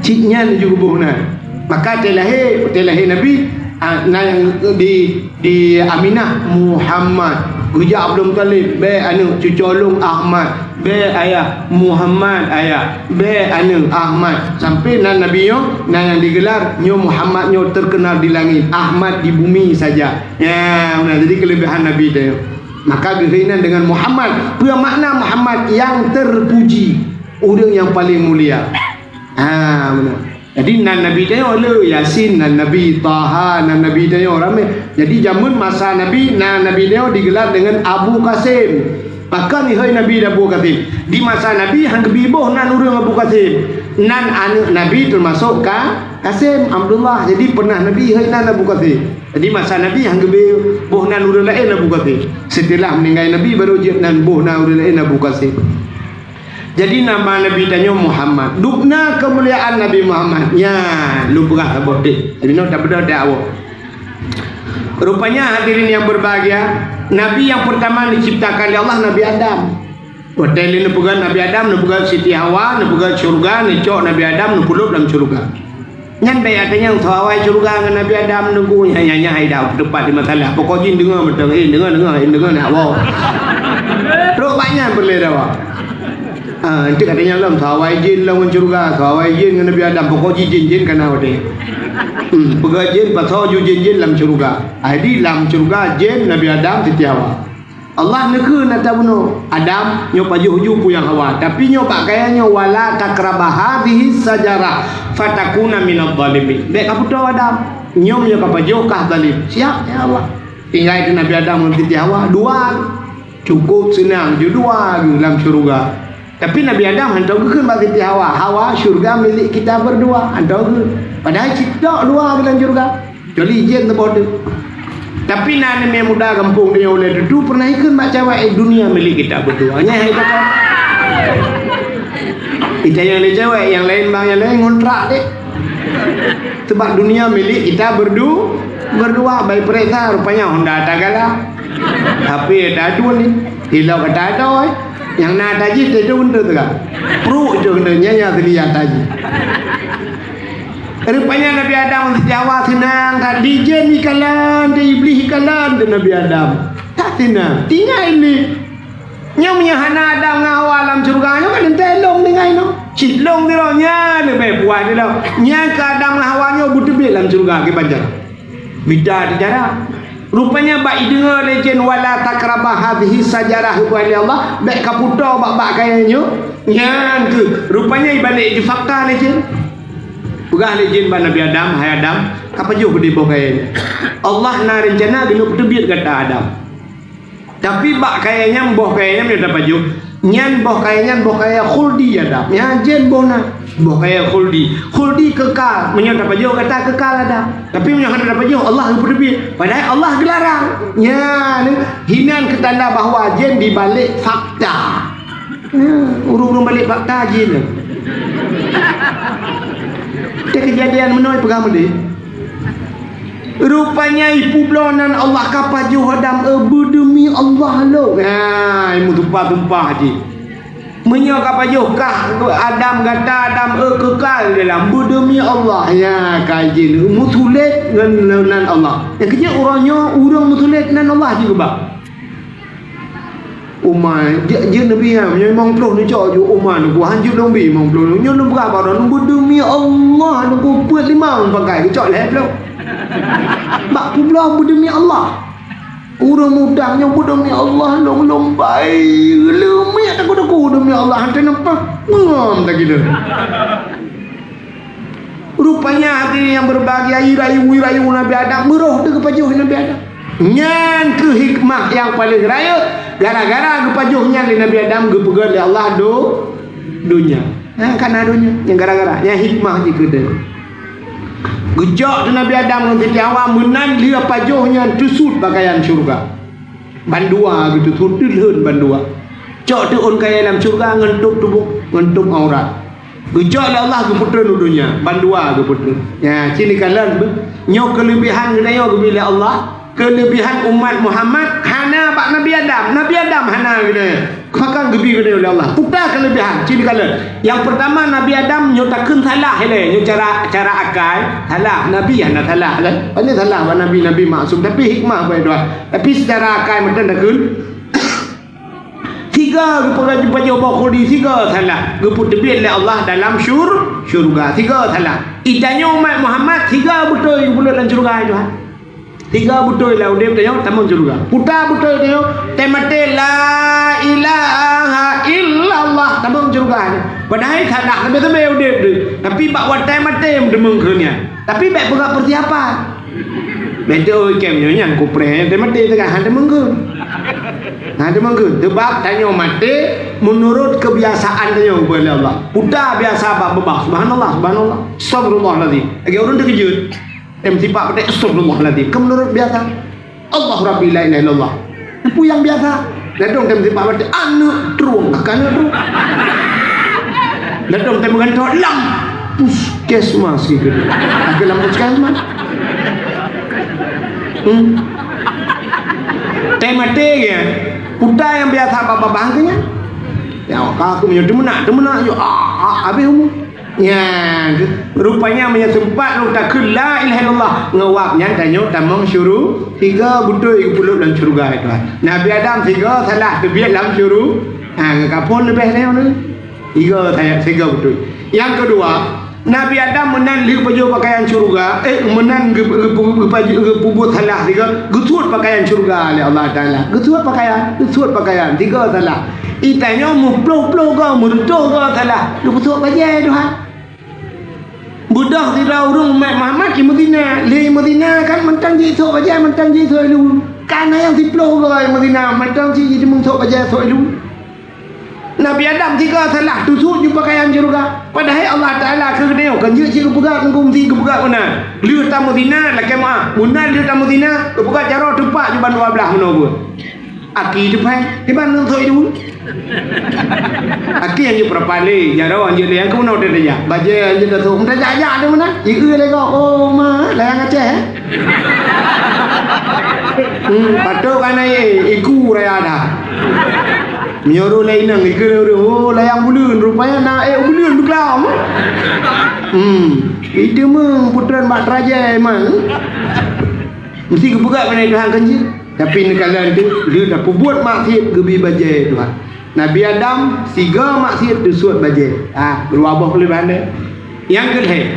Cit nyan ju geuboh nan. Maka watèe lahé, watèe lahé Nabi, ah, na nyang di, di Aminah, Muhammad. Geujak Abdul Muthalib, bèk aneuk, cucoe lôn Ahmad. Bèk ayah, Muhammad ayah. Bèk aneuk, Ahmad. Sampai nan Nabi nyoe, na nyang digelar, nyoe Muhammad nyoe terkenal di langit, Ahmad di bumi saja. Ya, nah, jadi kelebihan Nabi teuh. Maka geuhina dengan Muhammad. Peue makna Muhammad? Yang terpuji, ureueng nyang paleng mulia. Ha, beuna. Jadi nan Nabi tanyoe le, Yasin nan Nabi, Taha nan Nabi tanyoe, ramé. Jadi jameun masa Nabi, nan Nabi tanyoe digelar dengan Abu Qasim. Pakon ihôi Nabi Abu Qasim? Di masa Nabi han geubi boh nan ureueng Abu Qasim. Nan aneuk Nabi teumasok ka Qasim, Abdullah. Jadi pernah Nabi ihôi nan Abu Qasim. Jadi masa Nabi han geubi boh nan ureueng laén Abu Qasim. Setelah meninggai Nabi baru jeuet nan boh nan ureueng laén Abu Qasim. Jadi nama Nabi tanyoe Muhammad. Dubna keumuliaan Nabi Muhammad. Nya, lôn peugah saboh teuk. Tapi nyoe tabeudôh dak awak. Rupanya hadirin yang berbahagia, Nabi yang pertama diciptakan oleh Allah Nabi Adam. Watèe lé neupeugah Nabi Adam, neupeugah Siti Hawa, neupeugah syurga, neucok Nabi Adam, neupeulop lam syurga. Nyan bèk ateueh nyang soe awai syurga ngon Nabi Adam nunggu nyan, nyan, nyan hai dah teumpat di masalah. Pokok jih deungoe mantong, eh, deungoe, deungoe, eh, deungoe nak woe. Trok bak nyan peureulèe dawa. Ah, enteuk katanya lom, soe awai jin lom ngon syurga, soe awai jin ngon Nabi Adam, pokok jih jin-jin ka na watèe. Hmm, peugah jin, pasoe ju jin-jin lam syurga. Jadi lam syurga jin, Nabi Adam, Siti Hawa. Allah neukheun ata bunoe, Adam, nyoe pajoh ju peue nyang hawa. Tapi nyoe bak kayèe nyoe, "Wala taqraba hadhihi syajarah fatakuna minadh dhalimin." Bèk kapeutoe Adam. Nyoe meunyoe kapajoh kah zalim. Siap, ya Allah. Tinggai keu Nabi Adam ngon Siti Hawa, dua. Cukup seunang, ju dua geuh lam syeuruga. Tapi Nabi Adam hantom geukheun bak Siti Hawa, "Hawa, syeuruga milék kita berdua." Hantom geukheun. Padahai cit tok dua geuh lam syeuruga. Kecuali jén teuboh teuk. Tapi na aneuk muda gampông tanyoe ulèe dudu pernah ikheun bak cewek, "Eh, dunia milik kita berdua." Nyan hai kata. Ita nyang lé cewek, nyang laén bang nyang laén ngontrak deh. Sebab dunia milik kita berdu-, berdua. Bai peuriksa, rupanya Honda tagala. H P ada dua ni. Tilok kata ada, eh. Nyang na taji, tedong tu teuka. Pruk tu kena nyaya sendiri yang taji. Rupanya Nabi Adam ngon Siti Hawa seunang that, di jén ikalon, di Iblih ikalon, di Nabi Adam. That seunang. Tinggai Iblih. Nyoe meunyoe hana Adam ngon Hawa lam syeuruga, nyoe kan teuntèe lôn tinggai nyoe. Cit lôn sidroe nyan leubeh puas sidroe. Nyan keu Adam ngon Hawa nyoe beuteubiet lam syeuruga kiban jaroe. Beda di jarak. Rupanya bak ideungoe lé jén, "Wala taqraba hadhihi syajarah," geukheun lé Allah, "Bèk kapeutoe bak-bak kayèe nyoe." Nyan keuh, rupanya ibalék ju fakta lé jén. Peugah lé jén bak Nabi Adam, "Hai Adam, kapajoh beudé boh kayèe nyoe. Allah na reuncana geuneuk peuteubiet gata, Adam. Tapi bak kayèe nyan, boh kayèe nyan meunyoe tapajoh, nyan boh kayèe nyan boh kayèe khuldi, Adam." Nyan jén boh na. Boh kayèe khuldi. Khuldi kekal. Meunyoe tapajoh gata kekal, Adam. Tapi meunyoe hana tapajoh, Allah geupeuteubiet. Padahai Allah geularang. Nyan, hinan keu tanda bahwa jén dibalék fakta. Nyan, ureueng-ureueng balék fakta jén. Teuh keujadian meunoe peugah meudeh. Rupanya ipeubloe nan Allah kapajoh Adam, eh, beudeumi Allah lôn. Ha, meutumpah-tumpah jih. Meunyoe kapajoh kah Adam gata, Adam, eh, keukal dalam, beudeumi Allah. Ya, ka jih meusulet ngon nan Allah. Nyang keujeuet uroe nyoe ureueng meusulet nan Allah jih keubah. Uma, jeuet, jeuet neubi nyan, meunyoe limong ploh neucok ju uma neuku, hanjeuet lôn bi limong ploh. Nyoe lôn peugah bak droeneuh, beudeumi Allah, neuku peuet limong pangkai, geucok lhèe ploh. Bak peubloe beudemi Allah. Ureuëng muda nyoe beudemi Allah, lôn-lôn baé, leumiek takue-takue demi Allah, hana teumpat ngom lagée nyan. Rupanya hadirin yang berbahagia, rayu-rayu Nabi Adam, meurôh teuh geupajoh Nabi Adam. Nyan keuh hikmah nyang paleng rayeuk, gara-gara geupajoh nyan lé Nabi Adam geupeugét lé Allah do-, donya. Ha, kana donya, nyang gara-gara, nyang hikmah jih keudeh. Geucok teuh Nabi Adam ngon Siti Hawa meunan lheueh pajoh nyan teusut pakaian syeuruga. Bandua geuteuthon teulheun bandua. Cok teuôn kayée lam syeuruga ngon tôb tuboh, ngon tôb aurat. Geucok lé Allah geupeutreun u donya, bandua geupeutreun. Nya, ci neukalon beuh. Nyoe keuleubihan geutanyoe geubri lé Allah. Keuleubihan umat Muhammad hana bak Nabi Adam. Nabi Adam hana geutanyoe. Pakon geubri geutanyoe lé Allah. Peue keuleubihan, ci neukalon. Nyang peurtama, Nabi Adam nyoe takheun salah ilée, nyoe cara, cara akai salah. Nabi hana salah kan? Hana salah bak Nabi, Nabi maksum. Tapi hikmah bak Tuhan. Tapi secara akai meuteun takheun. Sigoe geupeugah jipajoh boh khuldi, sigoe salah. Geupeuteubiet lé Allah dalam syur-, syeuruga. Sigoe salah. Geutanyoe umat Muhammad, sigoe beutôi geupeulheueh lam syeuruga, hai Tuhan. Sigoe beutôi lam udeb tanyoe tamong syeuruga. Peue beutôi tanyoe, teumaté la ilaha illallah tamong syeuruga. Padahai salah leubeh-leubeh udeb tu. Tapi bak watée maté meudeungoe keu nyan. Tapi bék peugah persiapan. Beutôi kém nyoe nyan kupreh, teumaté teuka, han teumeungkeun. Han teumeungkeun. Sebab tanyoe maté meunurot keubiasaan tanyoe geubri lé Allah. Peue biasa bak beubah. Subhanallah, subhanallah. Astagfirullahalazim. Lagée ureuëng teukeujot. Tem sipak peudeh, astagfirullahalazim. Keu meunurot biasa. Allah Rabbi la ilaha illallah. Peue nyang biasa? Ladong tem sipak peudeh, aneuëk trueng, ka aneuëk trueng. Ladong tem meugantoe lam puskesmas gitu. Ada lam puskesmas. Hmm. Tem maté ya. Peue nyang biasa bak babah keuh nyan. Ya, ka aku meunyoe teumeunak, teumeunak yo. Ah, ah, habéh umu. Nyan, rupanya meunyoe seumpat lôn takheun la ilaha illallah, ngon wab nyan tanyoe tamong syuru-, sigoe beutôi geupeulheueh lam syeuruga, hai Tuhan. Nabi Adam sigoe salah teubiet lam syuru-, ha, ngon kaphon leubeh tanyoe ni. Sigoe salah, sigoe beutôi. Nyang keudua, Nabi Adam meunan lheueh pajoh pakaian syeuruga, eh, meunan geu-, geu-, geu-, geupajoh, geupeubuet salah sigoe, geusuet pakaian syeuruga lé Allah Taala. Geusuet pakaian, geusuet pakaian, sigoe salah. Geutanyoe meuploh-ploh goe, meureutôh goe salah, geupeusuet bajée Tuhan. Beudôh sidroe ureuëng umat Muhammad jimeuzina. Lé jimeuzina kan mantong jisôk bajée, mantong jisôk ilu. Ka na nyang siploh goe jimeuzina, mantong cit jideungoe sôk bajée, sôk ilu. Nabi Adam sigoe salah, teusut ju pakaian syeuruga. Padahai Allah Taala keu geutanyoe, kon jeuet cit geupeugah, teungku meusi geupeugah meunan. Lheueh tameuzina, lakée meuáh. Meunan lheueh tameuzina, geupeugah jaroe teupak ju bandua blaih meunoe buet. Aki teupai, di bandum thok ilu. Aki nyang jeuet peurapali, jaroe nyang jeuet lé nyang keunoe teuh tajak. Bajée nyang jeuet tathok, meutajak-jak teuh meunan. Jieu lé gob, oh ma, layang Aceh, eh? Hmm, patôt ka na ye, iku raya dah. Meunyoe lé inong, iku lé ureueng, oh, layang buleuen, rupanya na, eh, buleuen beuglam. Hmm, itu meuh putreun bak terajai man. Meusti geupeugah keunan Tuhan kan jih. Tapi neukalon teuk, lheueh tapeubuet maksiet geubri bajée Tuhan. Nabi Adam, sigoe maksiet teusuet bajée. Ah, keuluwa boh keuleubehan deh. Nyang keulhée,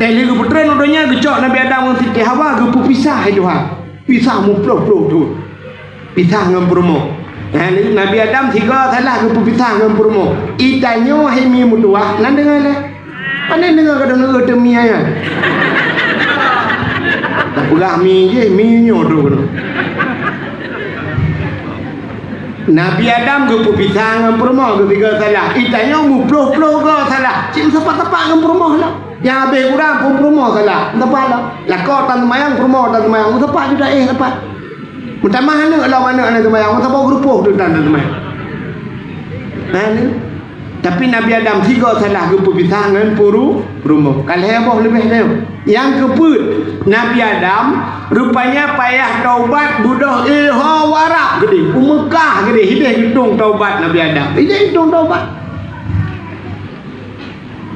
teuh lheueh geupeutreun u donya geucok Nabi Adam ngon Siti Hawa geupeupisah, hai Tuhan. Pisah muploh-ploh thon. Pisah ngon peurumoh. Nah, Nabi Adam sigoe salah geupeupisah ngon peurumoh. Geutanyoe hai mi meutuwah, na deungoe lé? Pane deungoe ka deungoe teuh mi ayat. Tapeugah mi jih, mi nyoe droe keunoe. Nabi Adam geupeupisah ngon peurumoh geusigoe salah. Geutanyoe muploh-ploh goe salah. Cit meusapat-sapat ngon peurumoh lah. Nyang habéh kurang pun peurumoh salah. Meusapat lah. Lakoe tan seumayang, peurumoh tan seumayang. Meusapat ju taéh sapat. Meutamah aneuk lom aneuk hana seumayang, meusapat geurupoh tu tan seumayang. Nah, ni. Tapi Nabi Adam sigoe salah geupeupisah ngon puru-, peurumoh. Ka lhée boh leubeh lom. Nyang keupeuet, Nabi Adam rupanya payah taubat beudôh, eh, ho u Arab keudeh, u Meukah keudeh, hideh geutong taubat Nabi Adam. Hideh geutong taubat.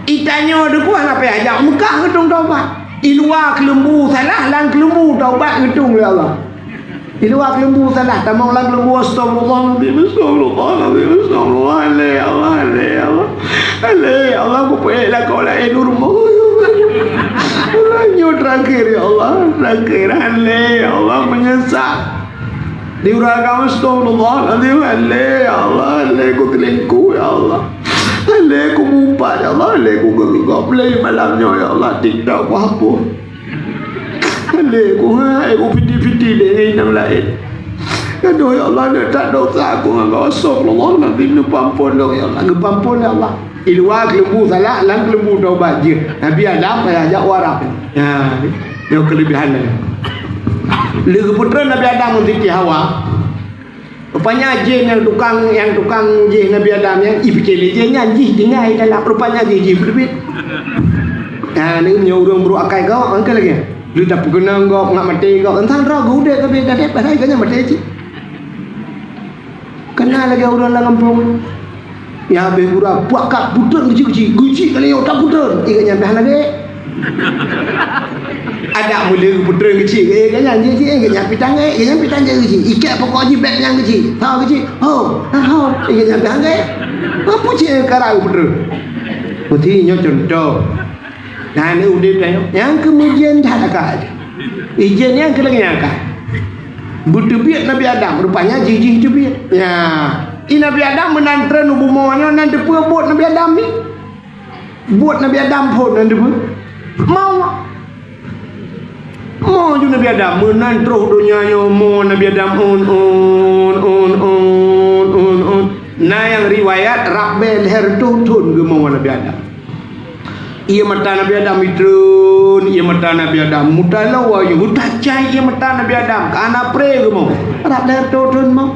Geutanyoe deuh kuah na payah jak u Meukah geutong taubat. I luwa keuleumbu salah, lam keuleumbu taubat geutong lé Allah. Di luwa keuleumbu salah, tamong lam keuleumbu, astagfirullahalazim, astagfirullahalazim, astagfirullah, ya Allah, ya Allah. Ya Allah, kupeuék lakoe laén u rumoh. Allah, nyoe Terakhir, ya Allah, terakhir, hana lé, ya Allah, meunyeusal. Di ureueng agam, astagfirullahalazim, hana lé, ya Allah, hana lé, ku selingkuh, ya Allah. Hana lé, ku meuupat, ya Allah, hana lé, ku geugob lé malam nyoe, ya Allah, TikTok ku hapus. Hana lé, ku hai, ku piti-piti lé ngon nyang laén. Aduh, ya Allah, nyoe that desya ku ngon kau, astagfirullahalazim, neupeuampon lôn, ya Allah, geupeuampon, ya Allah. Di luwa keuleumbu salah, lam keuleumbu taubat jeuet. Nabi Adam payah jak u Arab. Ya, nyoe keulebihan nyan. Lé geupeutreun Nabi Adam ngon Siti Hawa. Rupanya jih nyang tukang, nyang tukang jih Nabi Adam nyan, ipike lé jih nyan jih tinggai dalam. Rupanya jih, jih beuteubiet. Ya, nyoe ureueng brok akai gob, angka lagèe. Lé tapeukeunong gob, ngat maté gob. Entah droe geuh udép tapi gadép, padahai gobnyan maté cit. Kana lagèe ureueng lam gampông. Ya, habéh gura, puak kat, putreun keuchik-keuchik. Keuchik kali nyoe, taputreun. Ingat nyan pih hana gèt. Adak mula putreun keuchik. Ingat nyan, jih, jih, ingat nyan pih tan gèt. Ingat nyan pih tan gèt keuchik. Ikat pokok jih bèk nyan keuchik. Ha, keuchik. Ho, ha, ho. Ingat nyan pih hana gèt. Apa cit kara putreun? Berarti nyoe contoh. Nah, ni udép dah nyoe. Nyang keumujian that akai. Ijen nyang keu lagèe nyan akai. Beuteubiet Nabi Adam, rupanya jih-jih teubiet. Ya. I Nabi Adam meunan treun u bumoe nyoe nan teupeue buet Nabi Adam ni? Buet Nabi Adam phon nan teupeue? Mo. Mo ju Nabi Adam, meunan troh donya nyoe mo Nabi Adam on, on, on. Na nyang riwayat rab bèe lhèe reutôh thon geumo Nabi Adam. Ié mata Nabi Adam itreun, ié mata Nabi Adam mutaloe, mutacai ié mata Nabi Adam, ka na pré geumo. Rab lhèe reutôh thon mo.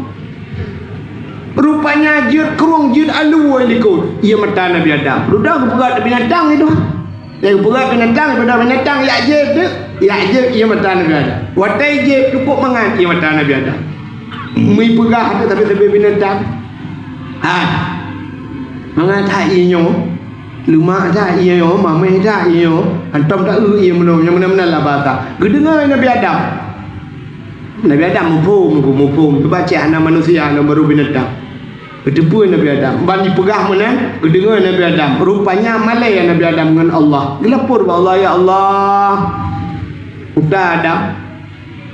Rupanya jeuet krueng, jeuet aleue likot ié mata Nabi Adam. Dudoe geupeugah binatang itu. Nyang geupeugah binatang, geupeugah binatang, yak jieb tu, yak jieb ié mata Nabi Adam. Watèe jieb cukôp mangat ié mata Nabi Adam. Meupeugah tu tapi-tapi binatang. Ha. Mangat that ié nyoe. Leumak that ié nyoe, mamèh that ié nyoe, hantom taeu ié meunoe, nyang meunan-meunan lah basa. Geudeungoe Nabi Adam. Nabi Adam muphom, muphom. Cuba cit hana manusia, hana barô binatang. Geuteupeue Nabi Adam. Ban jipeugah meunan, geudeungoe Nabi Adam. Rupanya malèe Nabi Adam ngon Allah. Geulapor bak Allah, "Ya Allah, uta Adam,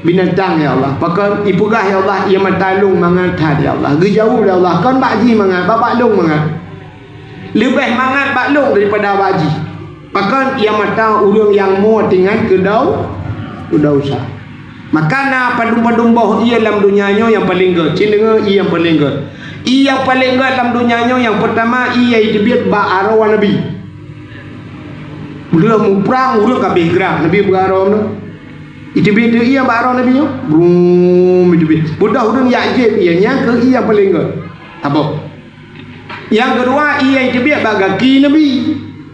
binatang, ya Allah. Pakon ipeugah, ya Allah, ié mata lôn mangat that, ya Allah." Geujaweueb lé Allah, "Kon bak jih mangat, bak, bak lôn mangat." Leubeh mangat bak lôn daripada bak jih. Pakon ié mata ureueng nyang mo teuingat keu dau-, keu desya. Maka na padum-padum boh ié lam donya nyoe nyang paleng gèt. Cit deungoe ié nyang paleng gèt. Ié nyang paleng gèt lam donya nyoe nyang peurtama ié nyang iteubiet bak aroe Nabi. Lheueh muprang ureueng ka abéh grah, Nabi bak aroe nyoe. Iteubiet ié bak aroe Nabi nyoe. Brum, iteubiet. Beudôh ureueng yak jieb ié nyan keuh ié nyang paleng gèt. Saboh. Nyang keudua, ié nyang iteubiet bak gaki Nabi.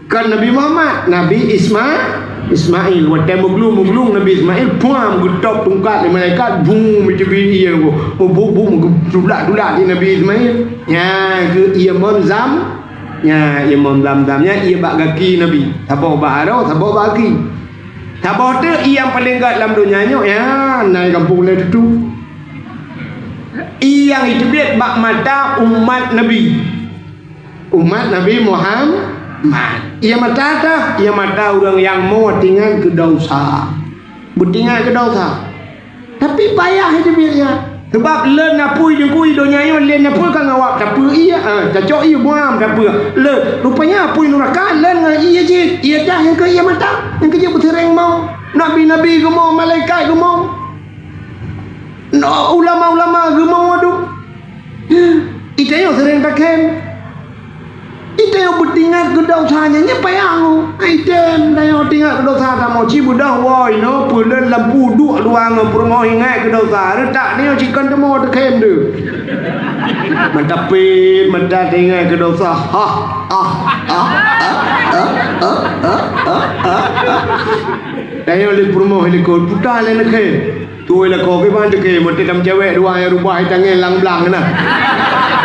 Kon Nabi Muhammad, Nabi Isma-, Ismail. Watèe meuglung-meuglung Nabi Ismail, puam, geutôb tungkat lé malaikat, bum, iteubiet ié nyan. Bum, bum, bum, geutulak-tulak di Nabi Ismail. Nyan keuh ié mon Zam-, nyan ié mon Zamzam. Nyan ié bak gaki Nabi. Saboh bak aroe, saboh bak gaki. Saboh teuk ié nyang paleng gèt lam donya nyoe, nyan, na i gampông lé tutoe. Ié nyang iteubiet bak mata umat Nabi. Umat Nabi Muhammad. Ié mata teuh, ié mata ureueng nyang mo teuingat keu desya. Beuteuingat keu desya. Tapi payah iteubiet nyan. Sabab lôn apui teungku i donya nyoe, lôn apui ka ngawab tapeue ié, ah, tacok ié buam tapeue. Lôn, rupanya apui nuraka lôn ngon ié jih. Ié teuh nyang keu ié mata, nyang keu jih beuseuréng mo. Nabi-nabi geumo, malaikat geumo. No, ulama-ulama geumo, waduh. Itanyoe seuréng takhém. Itanyoe beuteuingat keu desya nyan, nyan payah nyoe. Item tanyoe teuingat keu desya, tamoe ci beudôh woe inoe peuleueh lampu duek dua ngon peurumoh ingat keu desya. Reutak nyoe ci kon teumo teukhém deuh. Mata pit, mata teuingat keu desya. Hah, ah, ah. Tanyoe lé peurumoh likot, puta lé neukhém. Tuwoe lakoe kiban teuke, watèe tam cewek dua nyang rubah i tangieng lang blang na.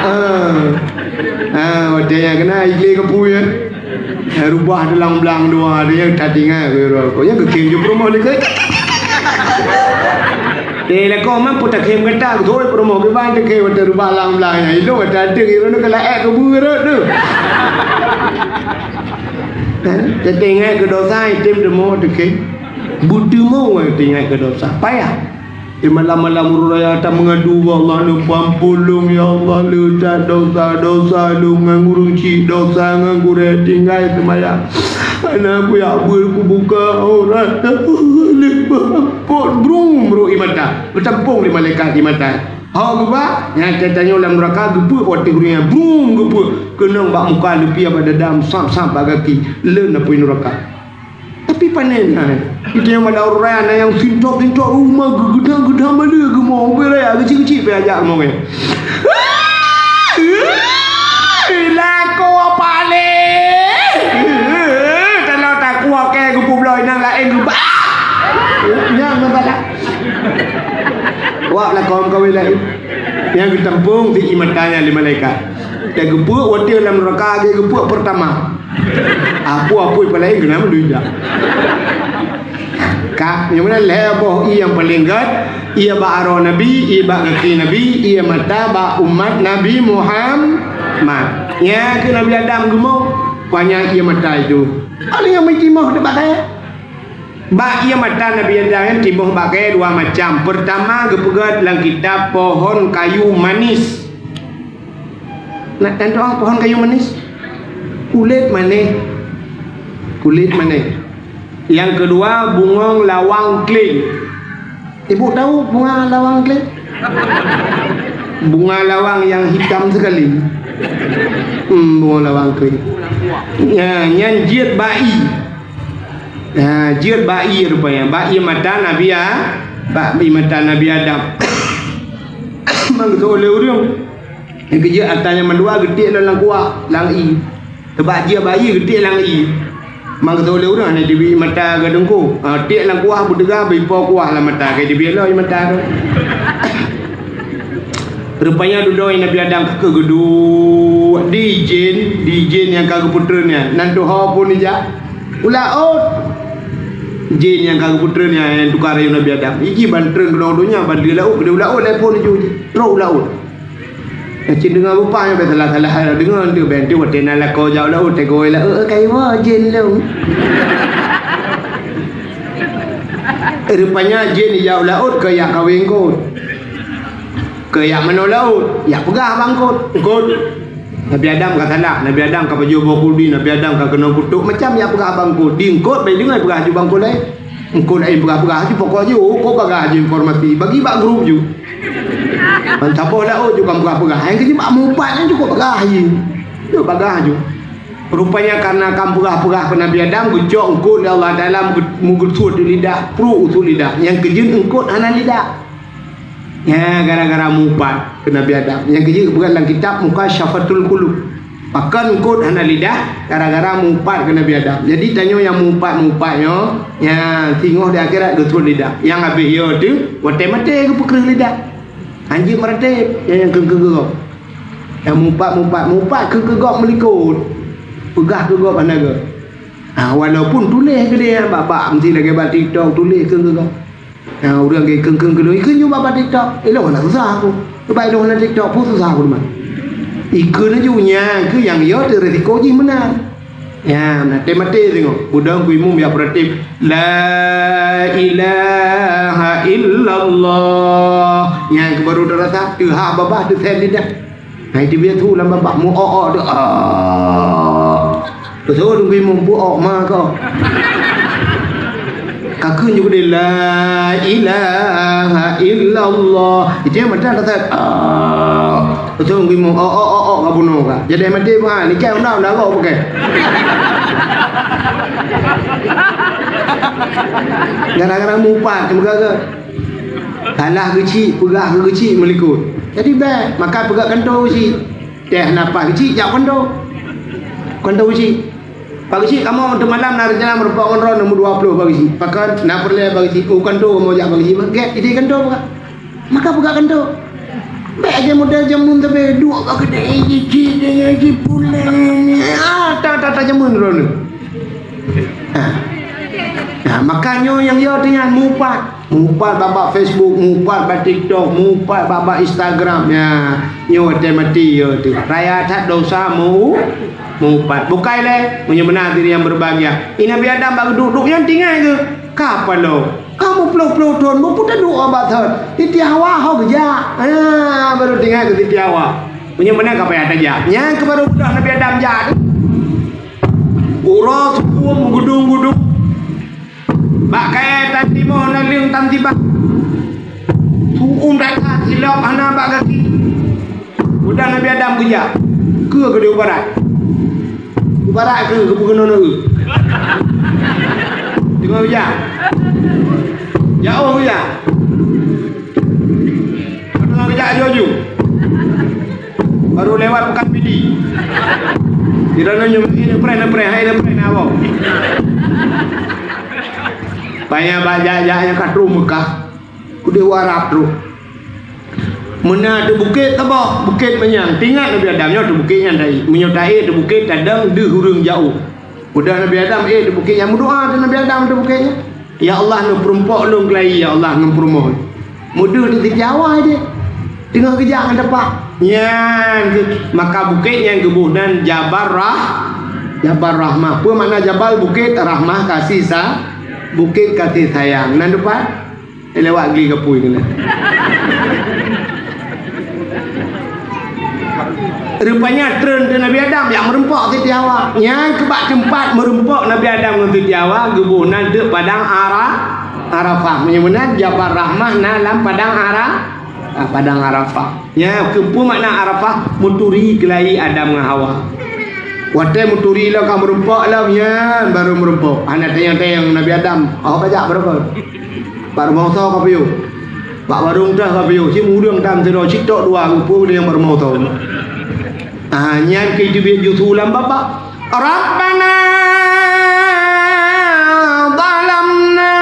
Ah. Ah, watèe nyang keuna iglé keupeue nyan. Nyang rubah teulang blang dua, nyang tatinggai keu roh. Nyang keukhém ju peurumoh lé keu. Eh, lakoe man pun takhém gata, tuwoe peurumoh kiban teuke watèe rubah lang blang nyan. Ilôn watèe até ngiru neu keu laék keu beurot tu. Kan? Tatinggai keu desya item teumo teuke. Beuteumeung tinggai keu dosa. Payah. Di malam-malam uroe raya ta meungadu bak Allah, "Lôn peuampôn lôn, ya Allah, leutat dosa-dosa lôn ngon ureueng chik, dosa ngon gurée, tinggai seumayang. Hana kujak beuet, kubuka aurat, lôn peuampôn." Brung, brok ie mata. Geutampông lé malaikat ie mata. Hok geuba, nyang tanyoe lam nuraka geupeuek watée ureueng nyan. Brung, geupeuek. Keunong bak muka, leupie bak dada, sab-sab bak gaki. Leuen apui nuraka. Tapi panen hai. Itu yang pada orang na nyang sintok-sintok rumah geugeudang-geudang bala geumong, beu raya keuchik-keuchik pih ajak geumong. Lakoe paléh. Kalau takue keu geupubloe inong laén geuba. Nyang masalah. Wak lakoe kawin laén. Nyang geutampông di ie mata nyan lé malaikat. Dan geupeuek watée lam nuraka lagée geupeuek peurtama. Apui-apui pih laén keunan meudui jak. Ka, nyang meunan lhée boh ie nyang paleng gét, ie bak aroe Nabi, ie bak gaki Nabi, ie mata bak umat Nabi Muhammad. Nyang keu Nabi Adam geumong, panyang ie mata itu. Ada nyang meutimoh teuh bak kayée. Bak ie mata Nabi Adam nyan timoh bak kayée dua macam. Peurtama geupeugét lam kitab pohon kayu manis. Nak tantoe pohon kayu manis? Kulét manéh. Kulét manéh. Nyang keudua bungong lawang kléng. Ibu tahu bunga lawang kléng? Bunga lawang yang hitam sekali. Hmm, bunga lawang kléng. Ya, nyan jeuet bak ie. Ha, jeuet bak ie rupanya. Bak ie mata Nabi A-, bak ie mata Nabi Adam. Mangkeujeuet lé ureueng. Nyang keujeuet ata nyang mandua geutiek lom lam kuah, lam ie. Teubak jeuet bak ie geutiek lam ie. Mangkeujeuet lé ureueng hana teubiet mata geudeungko. Ha, tiek lam kuah beudeuga beuipo kuah lam mata, ka teubiet lom ie mata tu. Rupanya dudoe Nabi Adam ka geuduek di jén, di jén nyang ka geupeutreun nyan. Nan tuho phon ijak u laôt. Jén nyang ka geupeutreun nyan nyang tuka rayeuk Nabi Adam. Iji ban treun keunoe donya, ban di laôt, di laôt lé phon iju. Trok u laôt. Cit deungoe beupah nyoe, bèk salah-salah deungoe, enteuk bèk enteuk watèe na lakoe jak u laôt, teugôi laôt, "Eh, kayue jén lôn." Rupanya jén ijak u laôt keu jak kawé eungkôt. Keu jak manoe laôt, jak peugah bak eungkôt, "Eungkôt, Nabi Adam ka salah, Nabi Adam ka pajoh boh khuldi, Nabi Adam ka keunoe kutok," macam jak peugah bak eungkôt. Di eungkôt bèk deungoe peugah ju bak eungkôt laén. Eungkôt laén peugah-peugah ju, pokok ju, eungkôt peugah ju informasi, bagi bak grup ju. Ban saboh laôt ju kan peugah-peugah. Nyang keuh bak mupat nyan cukôp peugah ju. Cukôp peugah ju. Rupanya karena kan peugah-peugah keu Nabi Adam, geucok eungkôt lé Allah Taala meuge-, meugeusut di lidah, pruet usut lidah. Nyang keuh jeuet eungkôt hana lidah. Nyan gara-gara mupat keu Nabi Adam. Nyang keuh jeuet geupeugah lam kitab Mukasyafatul Qulub. Pakon eungkôt hana lidah? Gara-gara mupat keu Nabi Adam. Jadi tanyoe nyang mupat-mupat nyoe, nyan singoh di akhirat geusut lidah. Nyang habéh yo teuh, watèe maté geupeukreuh lidah. Hanjeuet meuratéb, nyan nyang keu-, keu-, keu gob. Nyang mupat-mupat, mupat keu-, keu gob meulikot. Peugah keu gob hana gob. Ha, walaupun tuléh keu dia bak-bak, meusti lagèe bak TikTok, tuléh keu-, keu gob. Nyang ureueng geukheun-kheun keu lôn, ikheun ju bak TikTok. Ilôn hana susah aku. Sabab ilôn hana TikTok pun susah aku teuma. Ikheun ju nyan keuh nyang yo teuh resiko jih meunan. Nyan, maté-maté singoh. Beudong keu imum jak peuratéb, "La ilaha illallah." Nyan keuh baru teurasa, teuhah babah, teusen lidah. Hai teubiet su lam babah, meu-ok-ok tu. Ah. Beutôi Teungku Imum, peu-ok ma kah. Ka kheun ju keudeh, "La ilaha illallah." Itu nyang mantong that-that. Ah. Beutôi Teungku Imum, ok-ok-ok-ok ka bunoe kah. Jadi maté pun, ah, ni kan undang, undang kau pakai. Gara-gara mupat, muka ke. Salah keuchik, peugah keu keuchik meulikot. Jadi bèk, maka peugah kantô keuchik. Teh na paih keuchik, jak kantô. Kantô keuchik. Pak keuchik, kamoe untuk malam na rencana meurumpok ngon droeneuh nomor dua puluh, Pak keuchik. Pakon na peureulèe, Pak keuchik. Oh, kantô kamoe jak, Pak keuchik. Gèt, idéh kantô peugah. Maka peugah kantô. Bèk lagèe model jameun tapi duek ka keudéh, jijik, jijik, puléh. Ah, ta, ta, ta jameun droeneuh. Ah. Nah, maka nyoe nyang yo teuh nyan mupat. Mupat bak, bak Facebook, mupat bak TikTok, mupat bak, bak Instagram. Ya, nyoe watèe maté yo teuh. Raya that dosa mu-, mupat. Bukai lé, meunyoe meunan hadirin yang berbahagia. I Nabi Adam bak geuduek-duek nyan tinggai keuh. Ka paloe, ka meuploh-ploh thon, meupeuteudok bak thon. Siti Hawa ho geujak. Ha, baru teuingat keu Siti Hawa. Meunyoe meunan ka payah tajak. Nyan keuh baru beudôh Nabi Adam jak tu. Uroe suku meugudong-gudong. Bak kayèe tan timoh naleueng tan tibah. Su'um that-that silop hana bak gaki. Udah Nabi Adam geujak. Keu geudeh u barat. U barat keu, keu peukeunong neu. Teungoh geujak. Jauh geujak. Teungoh geujak aju-aju. Baru lewat Pekan Pidi. Di dalam nyoe, ini pernah, pernah, ini pernah, apa? Banyak bak jak-jak nyang ka trok Mekah. Udeh u Arab trok. Meunan ateueh bukét saboh, bukét manyang. Teuingat Nabi Adam nyoe ateueh bukét nyan taék. Meunyoe taék ateueh bukét, kadang deuh ureueng jauh. Udah Nabi Adam ék ateueh bukét nyan, meudoa ateueh Nabi Adam ateueh bukét nyan. "Ya Allah, neupeureumpok lôn keulayi, ya Allah, ngon peurumoh." Meudeuh di Siti Hawa deh. Teungoh geujak ngon teumpat. Nyan keuh, maka bukét nyan geuboh nan Jabal Rah-, Jabal Rahmah. Peue makna Jabal? Bukét, Rahmah kasih sa-, bukét kasih sayang. Nan teumpat? Eh, lewat gli gapui keunan. Rupanya treun teuh Nabi Adam jak meureumpok Siti Hawa. Nyan keuh bak teumpat meureumpok Nabi Adam ngon Siti Hawa geuboh nan teuk Padang Ara-, Arafah. Meunyoe meunan Jabal Rahmah na lam Padang Ara-, ah, Padang Arafah. Nyan keuh peue makna Arafah? Meuturi keulayi Adam ngon Hawa. Watèe meuturi lom ka meureumpok lom, nyan baru meureumpok. Hana tanyong-tanyong Nabi Adam, "Oh, ka jak meureumpok?" Bak rumoh soe ka piôh? Bak warong teuh ka piôh? Cit ureueng tam sidroe, cit tok dua, peue nyang bak rumoh soe. Ah, nyan keuh teubiet ju su lam babah. Rabbana zalamna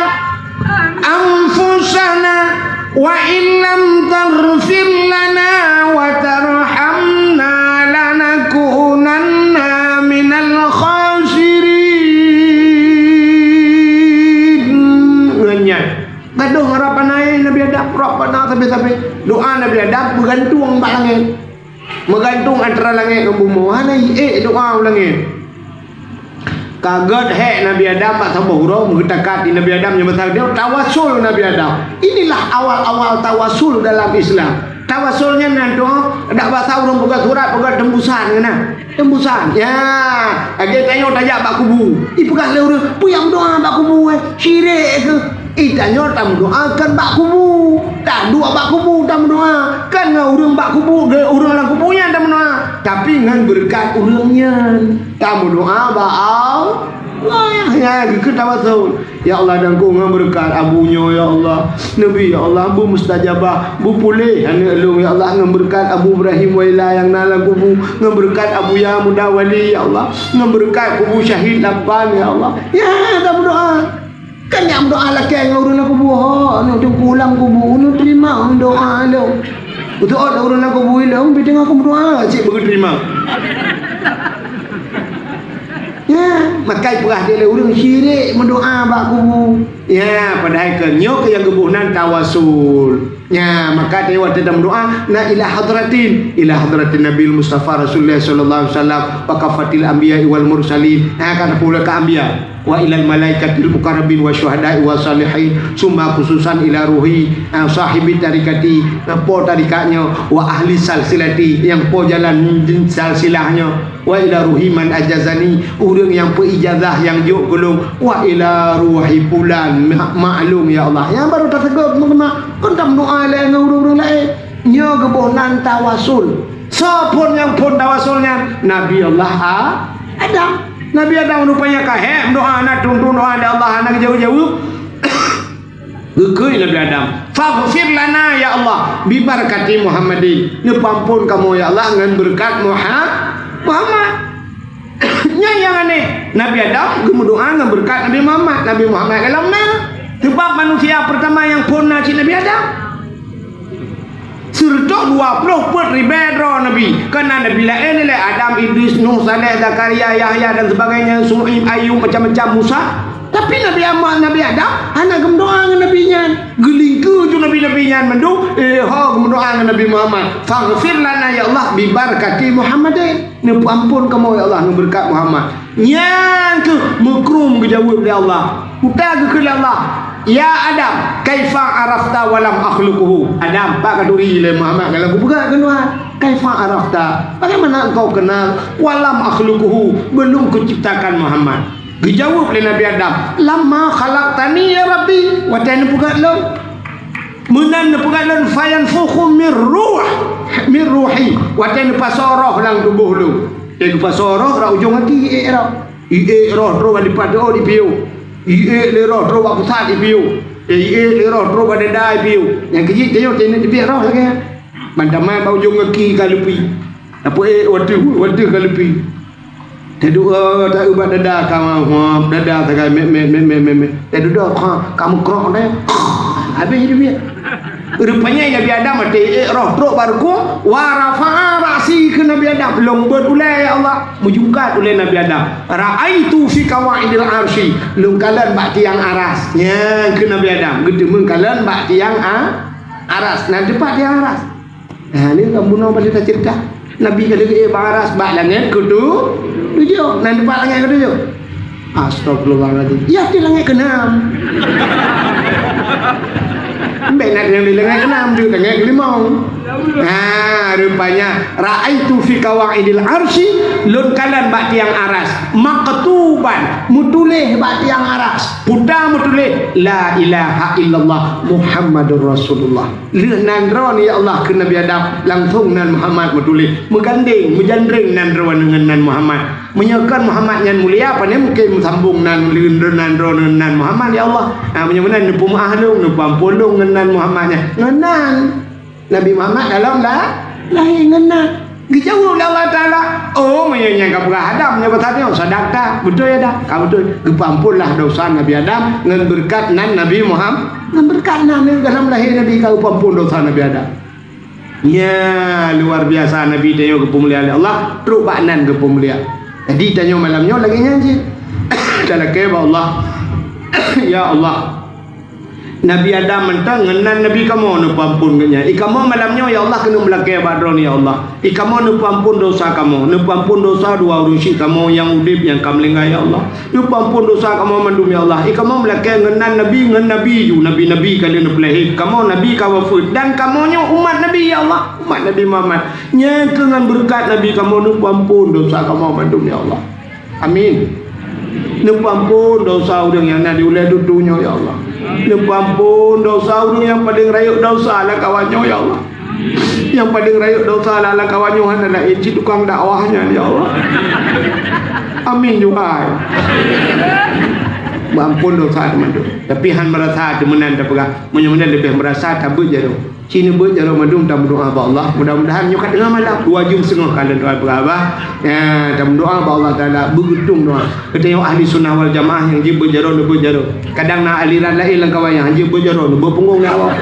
anfusana wa illam taghfir lana wa tarhamna lanakunanna minal khasirin. Ngon nyan. Gadôh harapan laén Nabi Adam, Rabbana sabe-sabe. Doa Nabi Adam meugantung bak langét. Meugantung antara langét ngon bumoe. Hana ék doa u langét. Ka gèt hék Nabi Adam bak saboh uroe meugeutakat di Nabi Adam nyang masa dia tawasul Nabi Adam. Inilah awal-awal tawasul dalam Islam. Tawasul nyan na doa, dak basa ureueng peugah surat, peugah tembusan keunan. Tembusan. Ya, lagèe tanyoe tajak bak kubu. Ipeugah lé ureueng, "Peue nyang meudoa bak kubu, eh? Syirik keuh?" Ih, tanyoe tameudoa kon bak kubu. Taduek bak kubu tameudoa. Kon ngon ureueng bak kubu, ureueng lam kubu nyan tameudoa. Tapi ngon beureukat ureueng nyan. Tameudoa bak Allah. Nyan keuh tawasul. Ya Allah, dan keu ngon beureukat abu nyoe, ya Allah. Nabi, ya Allah, beumustajabah, beupuléh aneuk lôn, ya Allah, ngon beureukat Abu Ibrahim Waila nyang na lam kubu, ngon beureukat Abuya Muda Wali, ya Allah, ngon beureukat kubu syahid Lapan, ya Allah. Ya, tameudoa. Kan nyak meudoa lakèe ngon ureueng lam kubu, ho, nyoe teungku lam kubu, nyoe teurimong doa lôn. Beutôi ureueng lam kubu ilôn, pi teungoh kumeudoa, cit beugeuteurima. Ya, makai peugah lé ureueng syirik meudoa bak kubu. Ya, padahai keu nyoe keuh nyang geuboh nan tawasul. Nya, maka di watèe tameudoa, na ila hadratin, ila hadratin Nabil Mustafa Rasulullah sallallahu alaihi wasallam, wa kafatil anbiya wal mursalin. Ha, kan pula ka anbiya. Wa ilal malaikatil muqarrabin wa syuhada'i wa salihin, summa khususan ila ruhi, ha, sahibi tarikati, na po tarikat nyoe, wa ahli salsilati, nyang po jalan silsilah nyoe. Wa ila ruhi man ajazani, ureueng nyang peuijazah nyang jok keu lôn, wa ila ruhi fulan, ma-, maklum, ya Allah. Nyang baru taseugop meukeumah, kon tameudoa lé ngon ureueng-ureueng laén. Nyoe geuboh nan tawasul. Soe phon nyang phon tawasul nyan? Nabi Allah A-, Adam. Nabi Adam rupanya ka hék meudoa, na tuntun doa di Allah, hana geujaweueb-jaweueb. Geukheun Nabi Adam, "Faghfir lana, ya Allah, bi barakati Muhammadin." Neupeuampôn kamoe, ya Allah, ngon beureukat Muha-, Muhammad. Nyan nyang aneh. Nabi Adam geumeudoa ngon beureukat Nabi Muhammad. Nabi Muhammad golom na. Sebab manusia pertama nyang phon na cit Nabi Adam. Seureutoh dua ploh peuet ribèe droe nabi. Kan na nabi laén lé, Adam, Idris, Nuh, Saleh, Zakaria, Yahya dan sebagainya, Su'aib, Ayub, macam-macam, Musa. Tapi Nabi Muhammad, Nabi Adam hana geumeudoa ngon nabi nyan. Geulingkeue ju nabi-nabi nyan mandum, eh, ho geumeudoa ngon Nabi Muhammad. "Faghfir lana ya Allah bi barakati Muhammadin." Neupeuampôn kamoe ya Allah ngon beureukat Muhammad. Nyan keuh meukrum geujaweueb lé Allah. Peugah geukheun lé Allah, "Ya Adam, kaifa arafta wa lam akhluquhu?" Adam, pat ka turi lé Muhammad, kalau geupeugah keu Tuhan, "Kaifa arafta? Bagaimana engkau kenal wa lam akhluquhu, belum kuciptakan Muhammad?" Geujaweueb lé Nabi Adam, "Lamma khalaqtani ya Rabbi, watée neupeugét lôn." Meunan neupeugét lôn, "Fayanfukhu mir ruh, mir ruhi," watée neupasoe roh lam tuboh lôn. Watée geupasoe roh, rot ujong gaki ék roh. Iék roh trok bak dipat doh dipiôh. Iék lé roh trok bak pusat dipiôh. Eh, iék lé roh trok bak dada dipiôh. Nyang keujeuet tanyoe teuingat dipiôh roh lagée nyan. Ban tamai bak ujong gaki ka leupie. Tapeuék wateuh, wateuh ka leupie. Teuduek, eh, taeu bak dada ka, eh, dada sagai met, met, met, met, met, met. Teuduek, ha, ka meukrok deh. Habéh dipiôh. Rupanya Nabi Adam até ék roh trok bak rukuk, wa rafa'a ra'si kheun Nabi Adam, lôn beuet ulée ya Allah, meujungkat ulée Nabi Adam. Ra'aitu fi qawaidil arsy, lôn kalon bak tiang aras. Nyan kheun Nabi Adam, geuteumeung kalon bak tiang a-, aras. Nan teupat tiang aras. Nah, ni ka bunoe bak cerita. Nabi ka lheueh bak aras, bak langét keutu-, tujoh. Nan bak langét keutujoh. Astagfirullahaladzim. Ya, di langét keenam. Bèk na nyang di langét keenam, di langét kelimong. Ha, rupanya, ra'aitu fi qawaidil arsy, lôn kalon bak tiang aras. Maktuban, meutuléh bak tiang aras. Puta meutuléh, "La ilaha illallah Muhammadur Rasulullah." Lheueh nan droeneuh, ya Allah, kheun Nabi Adam, langsong nan Muhammad meutuléh, meugandeng, meujanreng nan droeneuh ngon nan Muhammad. Meunyoe kon Muhammad nyan mulia, pane mungken meusambong nan lheueh nan droeneuh nan Muhammad, ya Allah. Ah, meunyoe meunan, neupeumaáh lôn, neupeuampôn lôn ngon nan Muhammad nyan. Ngon nan Nabi Muhammad dalam la-, lahé ngon nan. Geujaweueb lé Allah Taala, "Oh, meunyoe nyan ka peugah Adam, nyoe bak tanyoe, sadaqta, beutôi Adam, ka beutôi." Geupeuamphonlah desya Nabi Adam ngon beureukat nan Nabi Muham-, ngon beureukat nan dalam lahé Nabi ka geupeuamphon desya Nabi Adam. Nya, luar biasa Nabi tanyoe geupeumulia lé Allah, trok bak nan geupeumulia. Jadi, tanyoe malam nyoe lagèe nyan cit. Talakèe bak Allah. Ya Allah, Nabi Adam mantong ngon nan Nabi kamoe neupeuamphon geuh nyan. I kamoe malam nyoe, ya Allah, keuneuk meulakèe bak droeneuh, ya Allah. I kamoe neupeuamphon desya kamoe, neupeuamphon desya dua ureueng syik kamoe nyang udeb, nyang ka meuninggai, ya Allah. Neupeuamphon desya kamoe mandum, ya Allah. I kamoe meulakèe ngon nan Nabi, ngon Nabi ju, nabi-nabi ka lheueh neupeulahé. Kamoe Nabi ka wafeuet, dan kamoe nyoe umat Nabi, ya Allah, umat Nabi Muhammad. Nyan keuh ngon beureukat Nabi kamoe neupeuamphon desya kamoe mandum, ya Allah. Amin. Neupeuamphon desya ureueng nyang na di ulèe dudoe nyoe, ya Allah. Neupeuamphon desya ureueng nyang paleng rayeuk desya lamkawan nyoe, ya Allah. Nyang paleng rayeuk desya lamkawan nyoe hana laén cit tukang dakwah nyan, ya Allah. Amin, juhai. Beuamphon desya teuma tu. Tapi han meurasa teumeunan tapeugah. Meunyoe meunan leubeh meurasa tabeuet jaroe. Ci neubeuet jaroe mandum tameudoá bak Allah. Mudah-mudahan nyoe ka teungoh malam, dua jeuem seungoh ka lôn doá bak Allah. Ya, tameudoá bak Allah Taala, beugeutong doá. Geutanyoe ahli sunnah wal jamaah nyang jeuet beuet jaroe, neubeuet jaroe. Kadang na aliran laén lam kawan nyang jeuet beuet jaroe, neubeuet punggong ngon awak.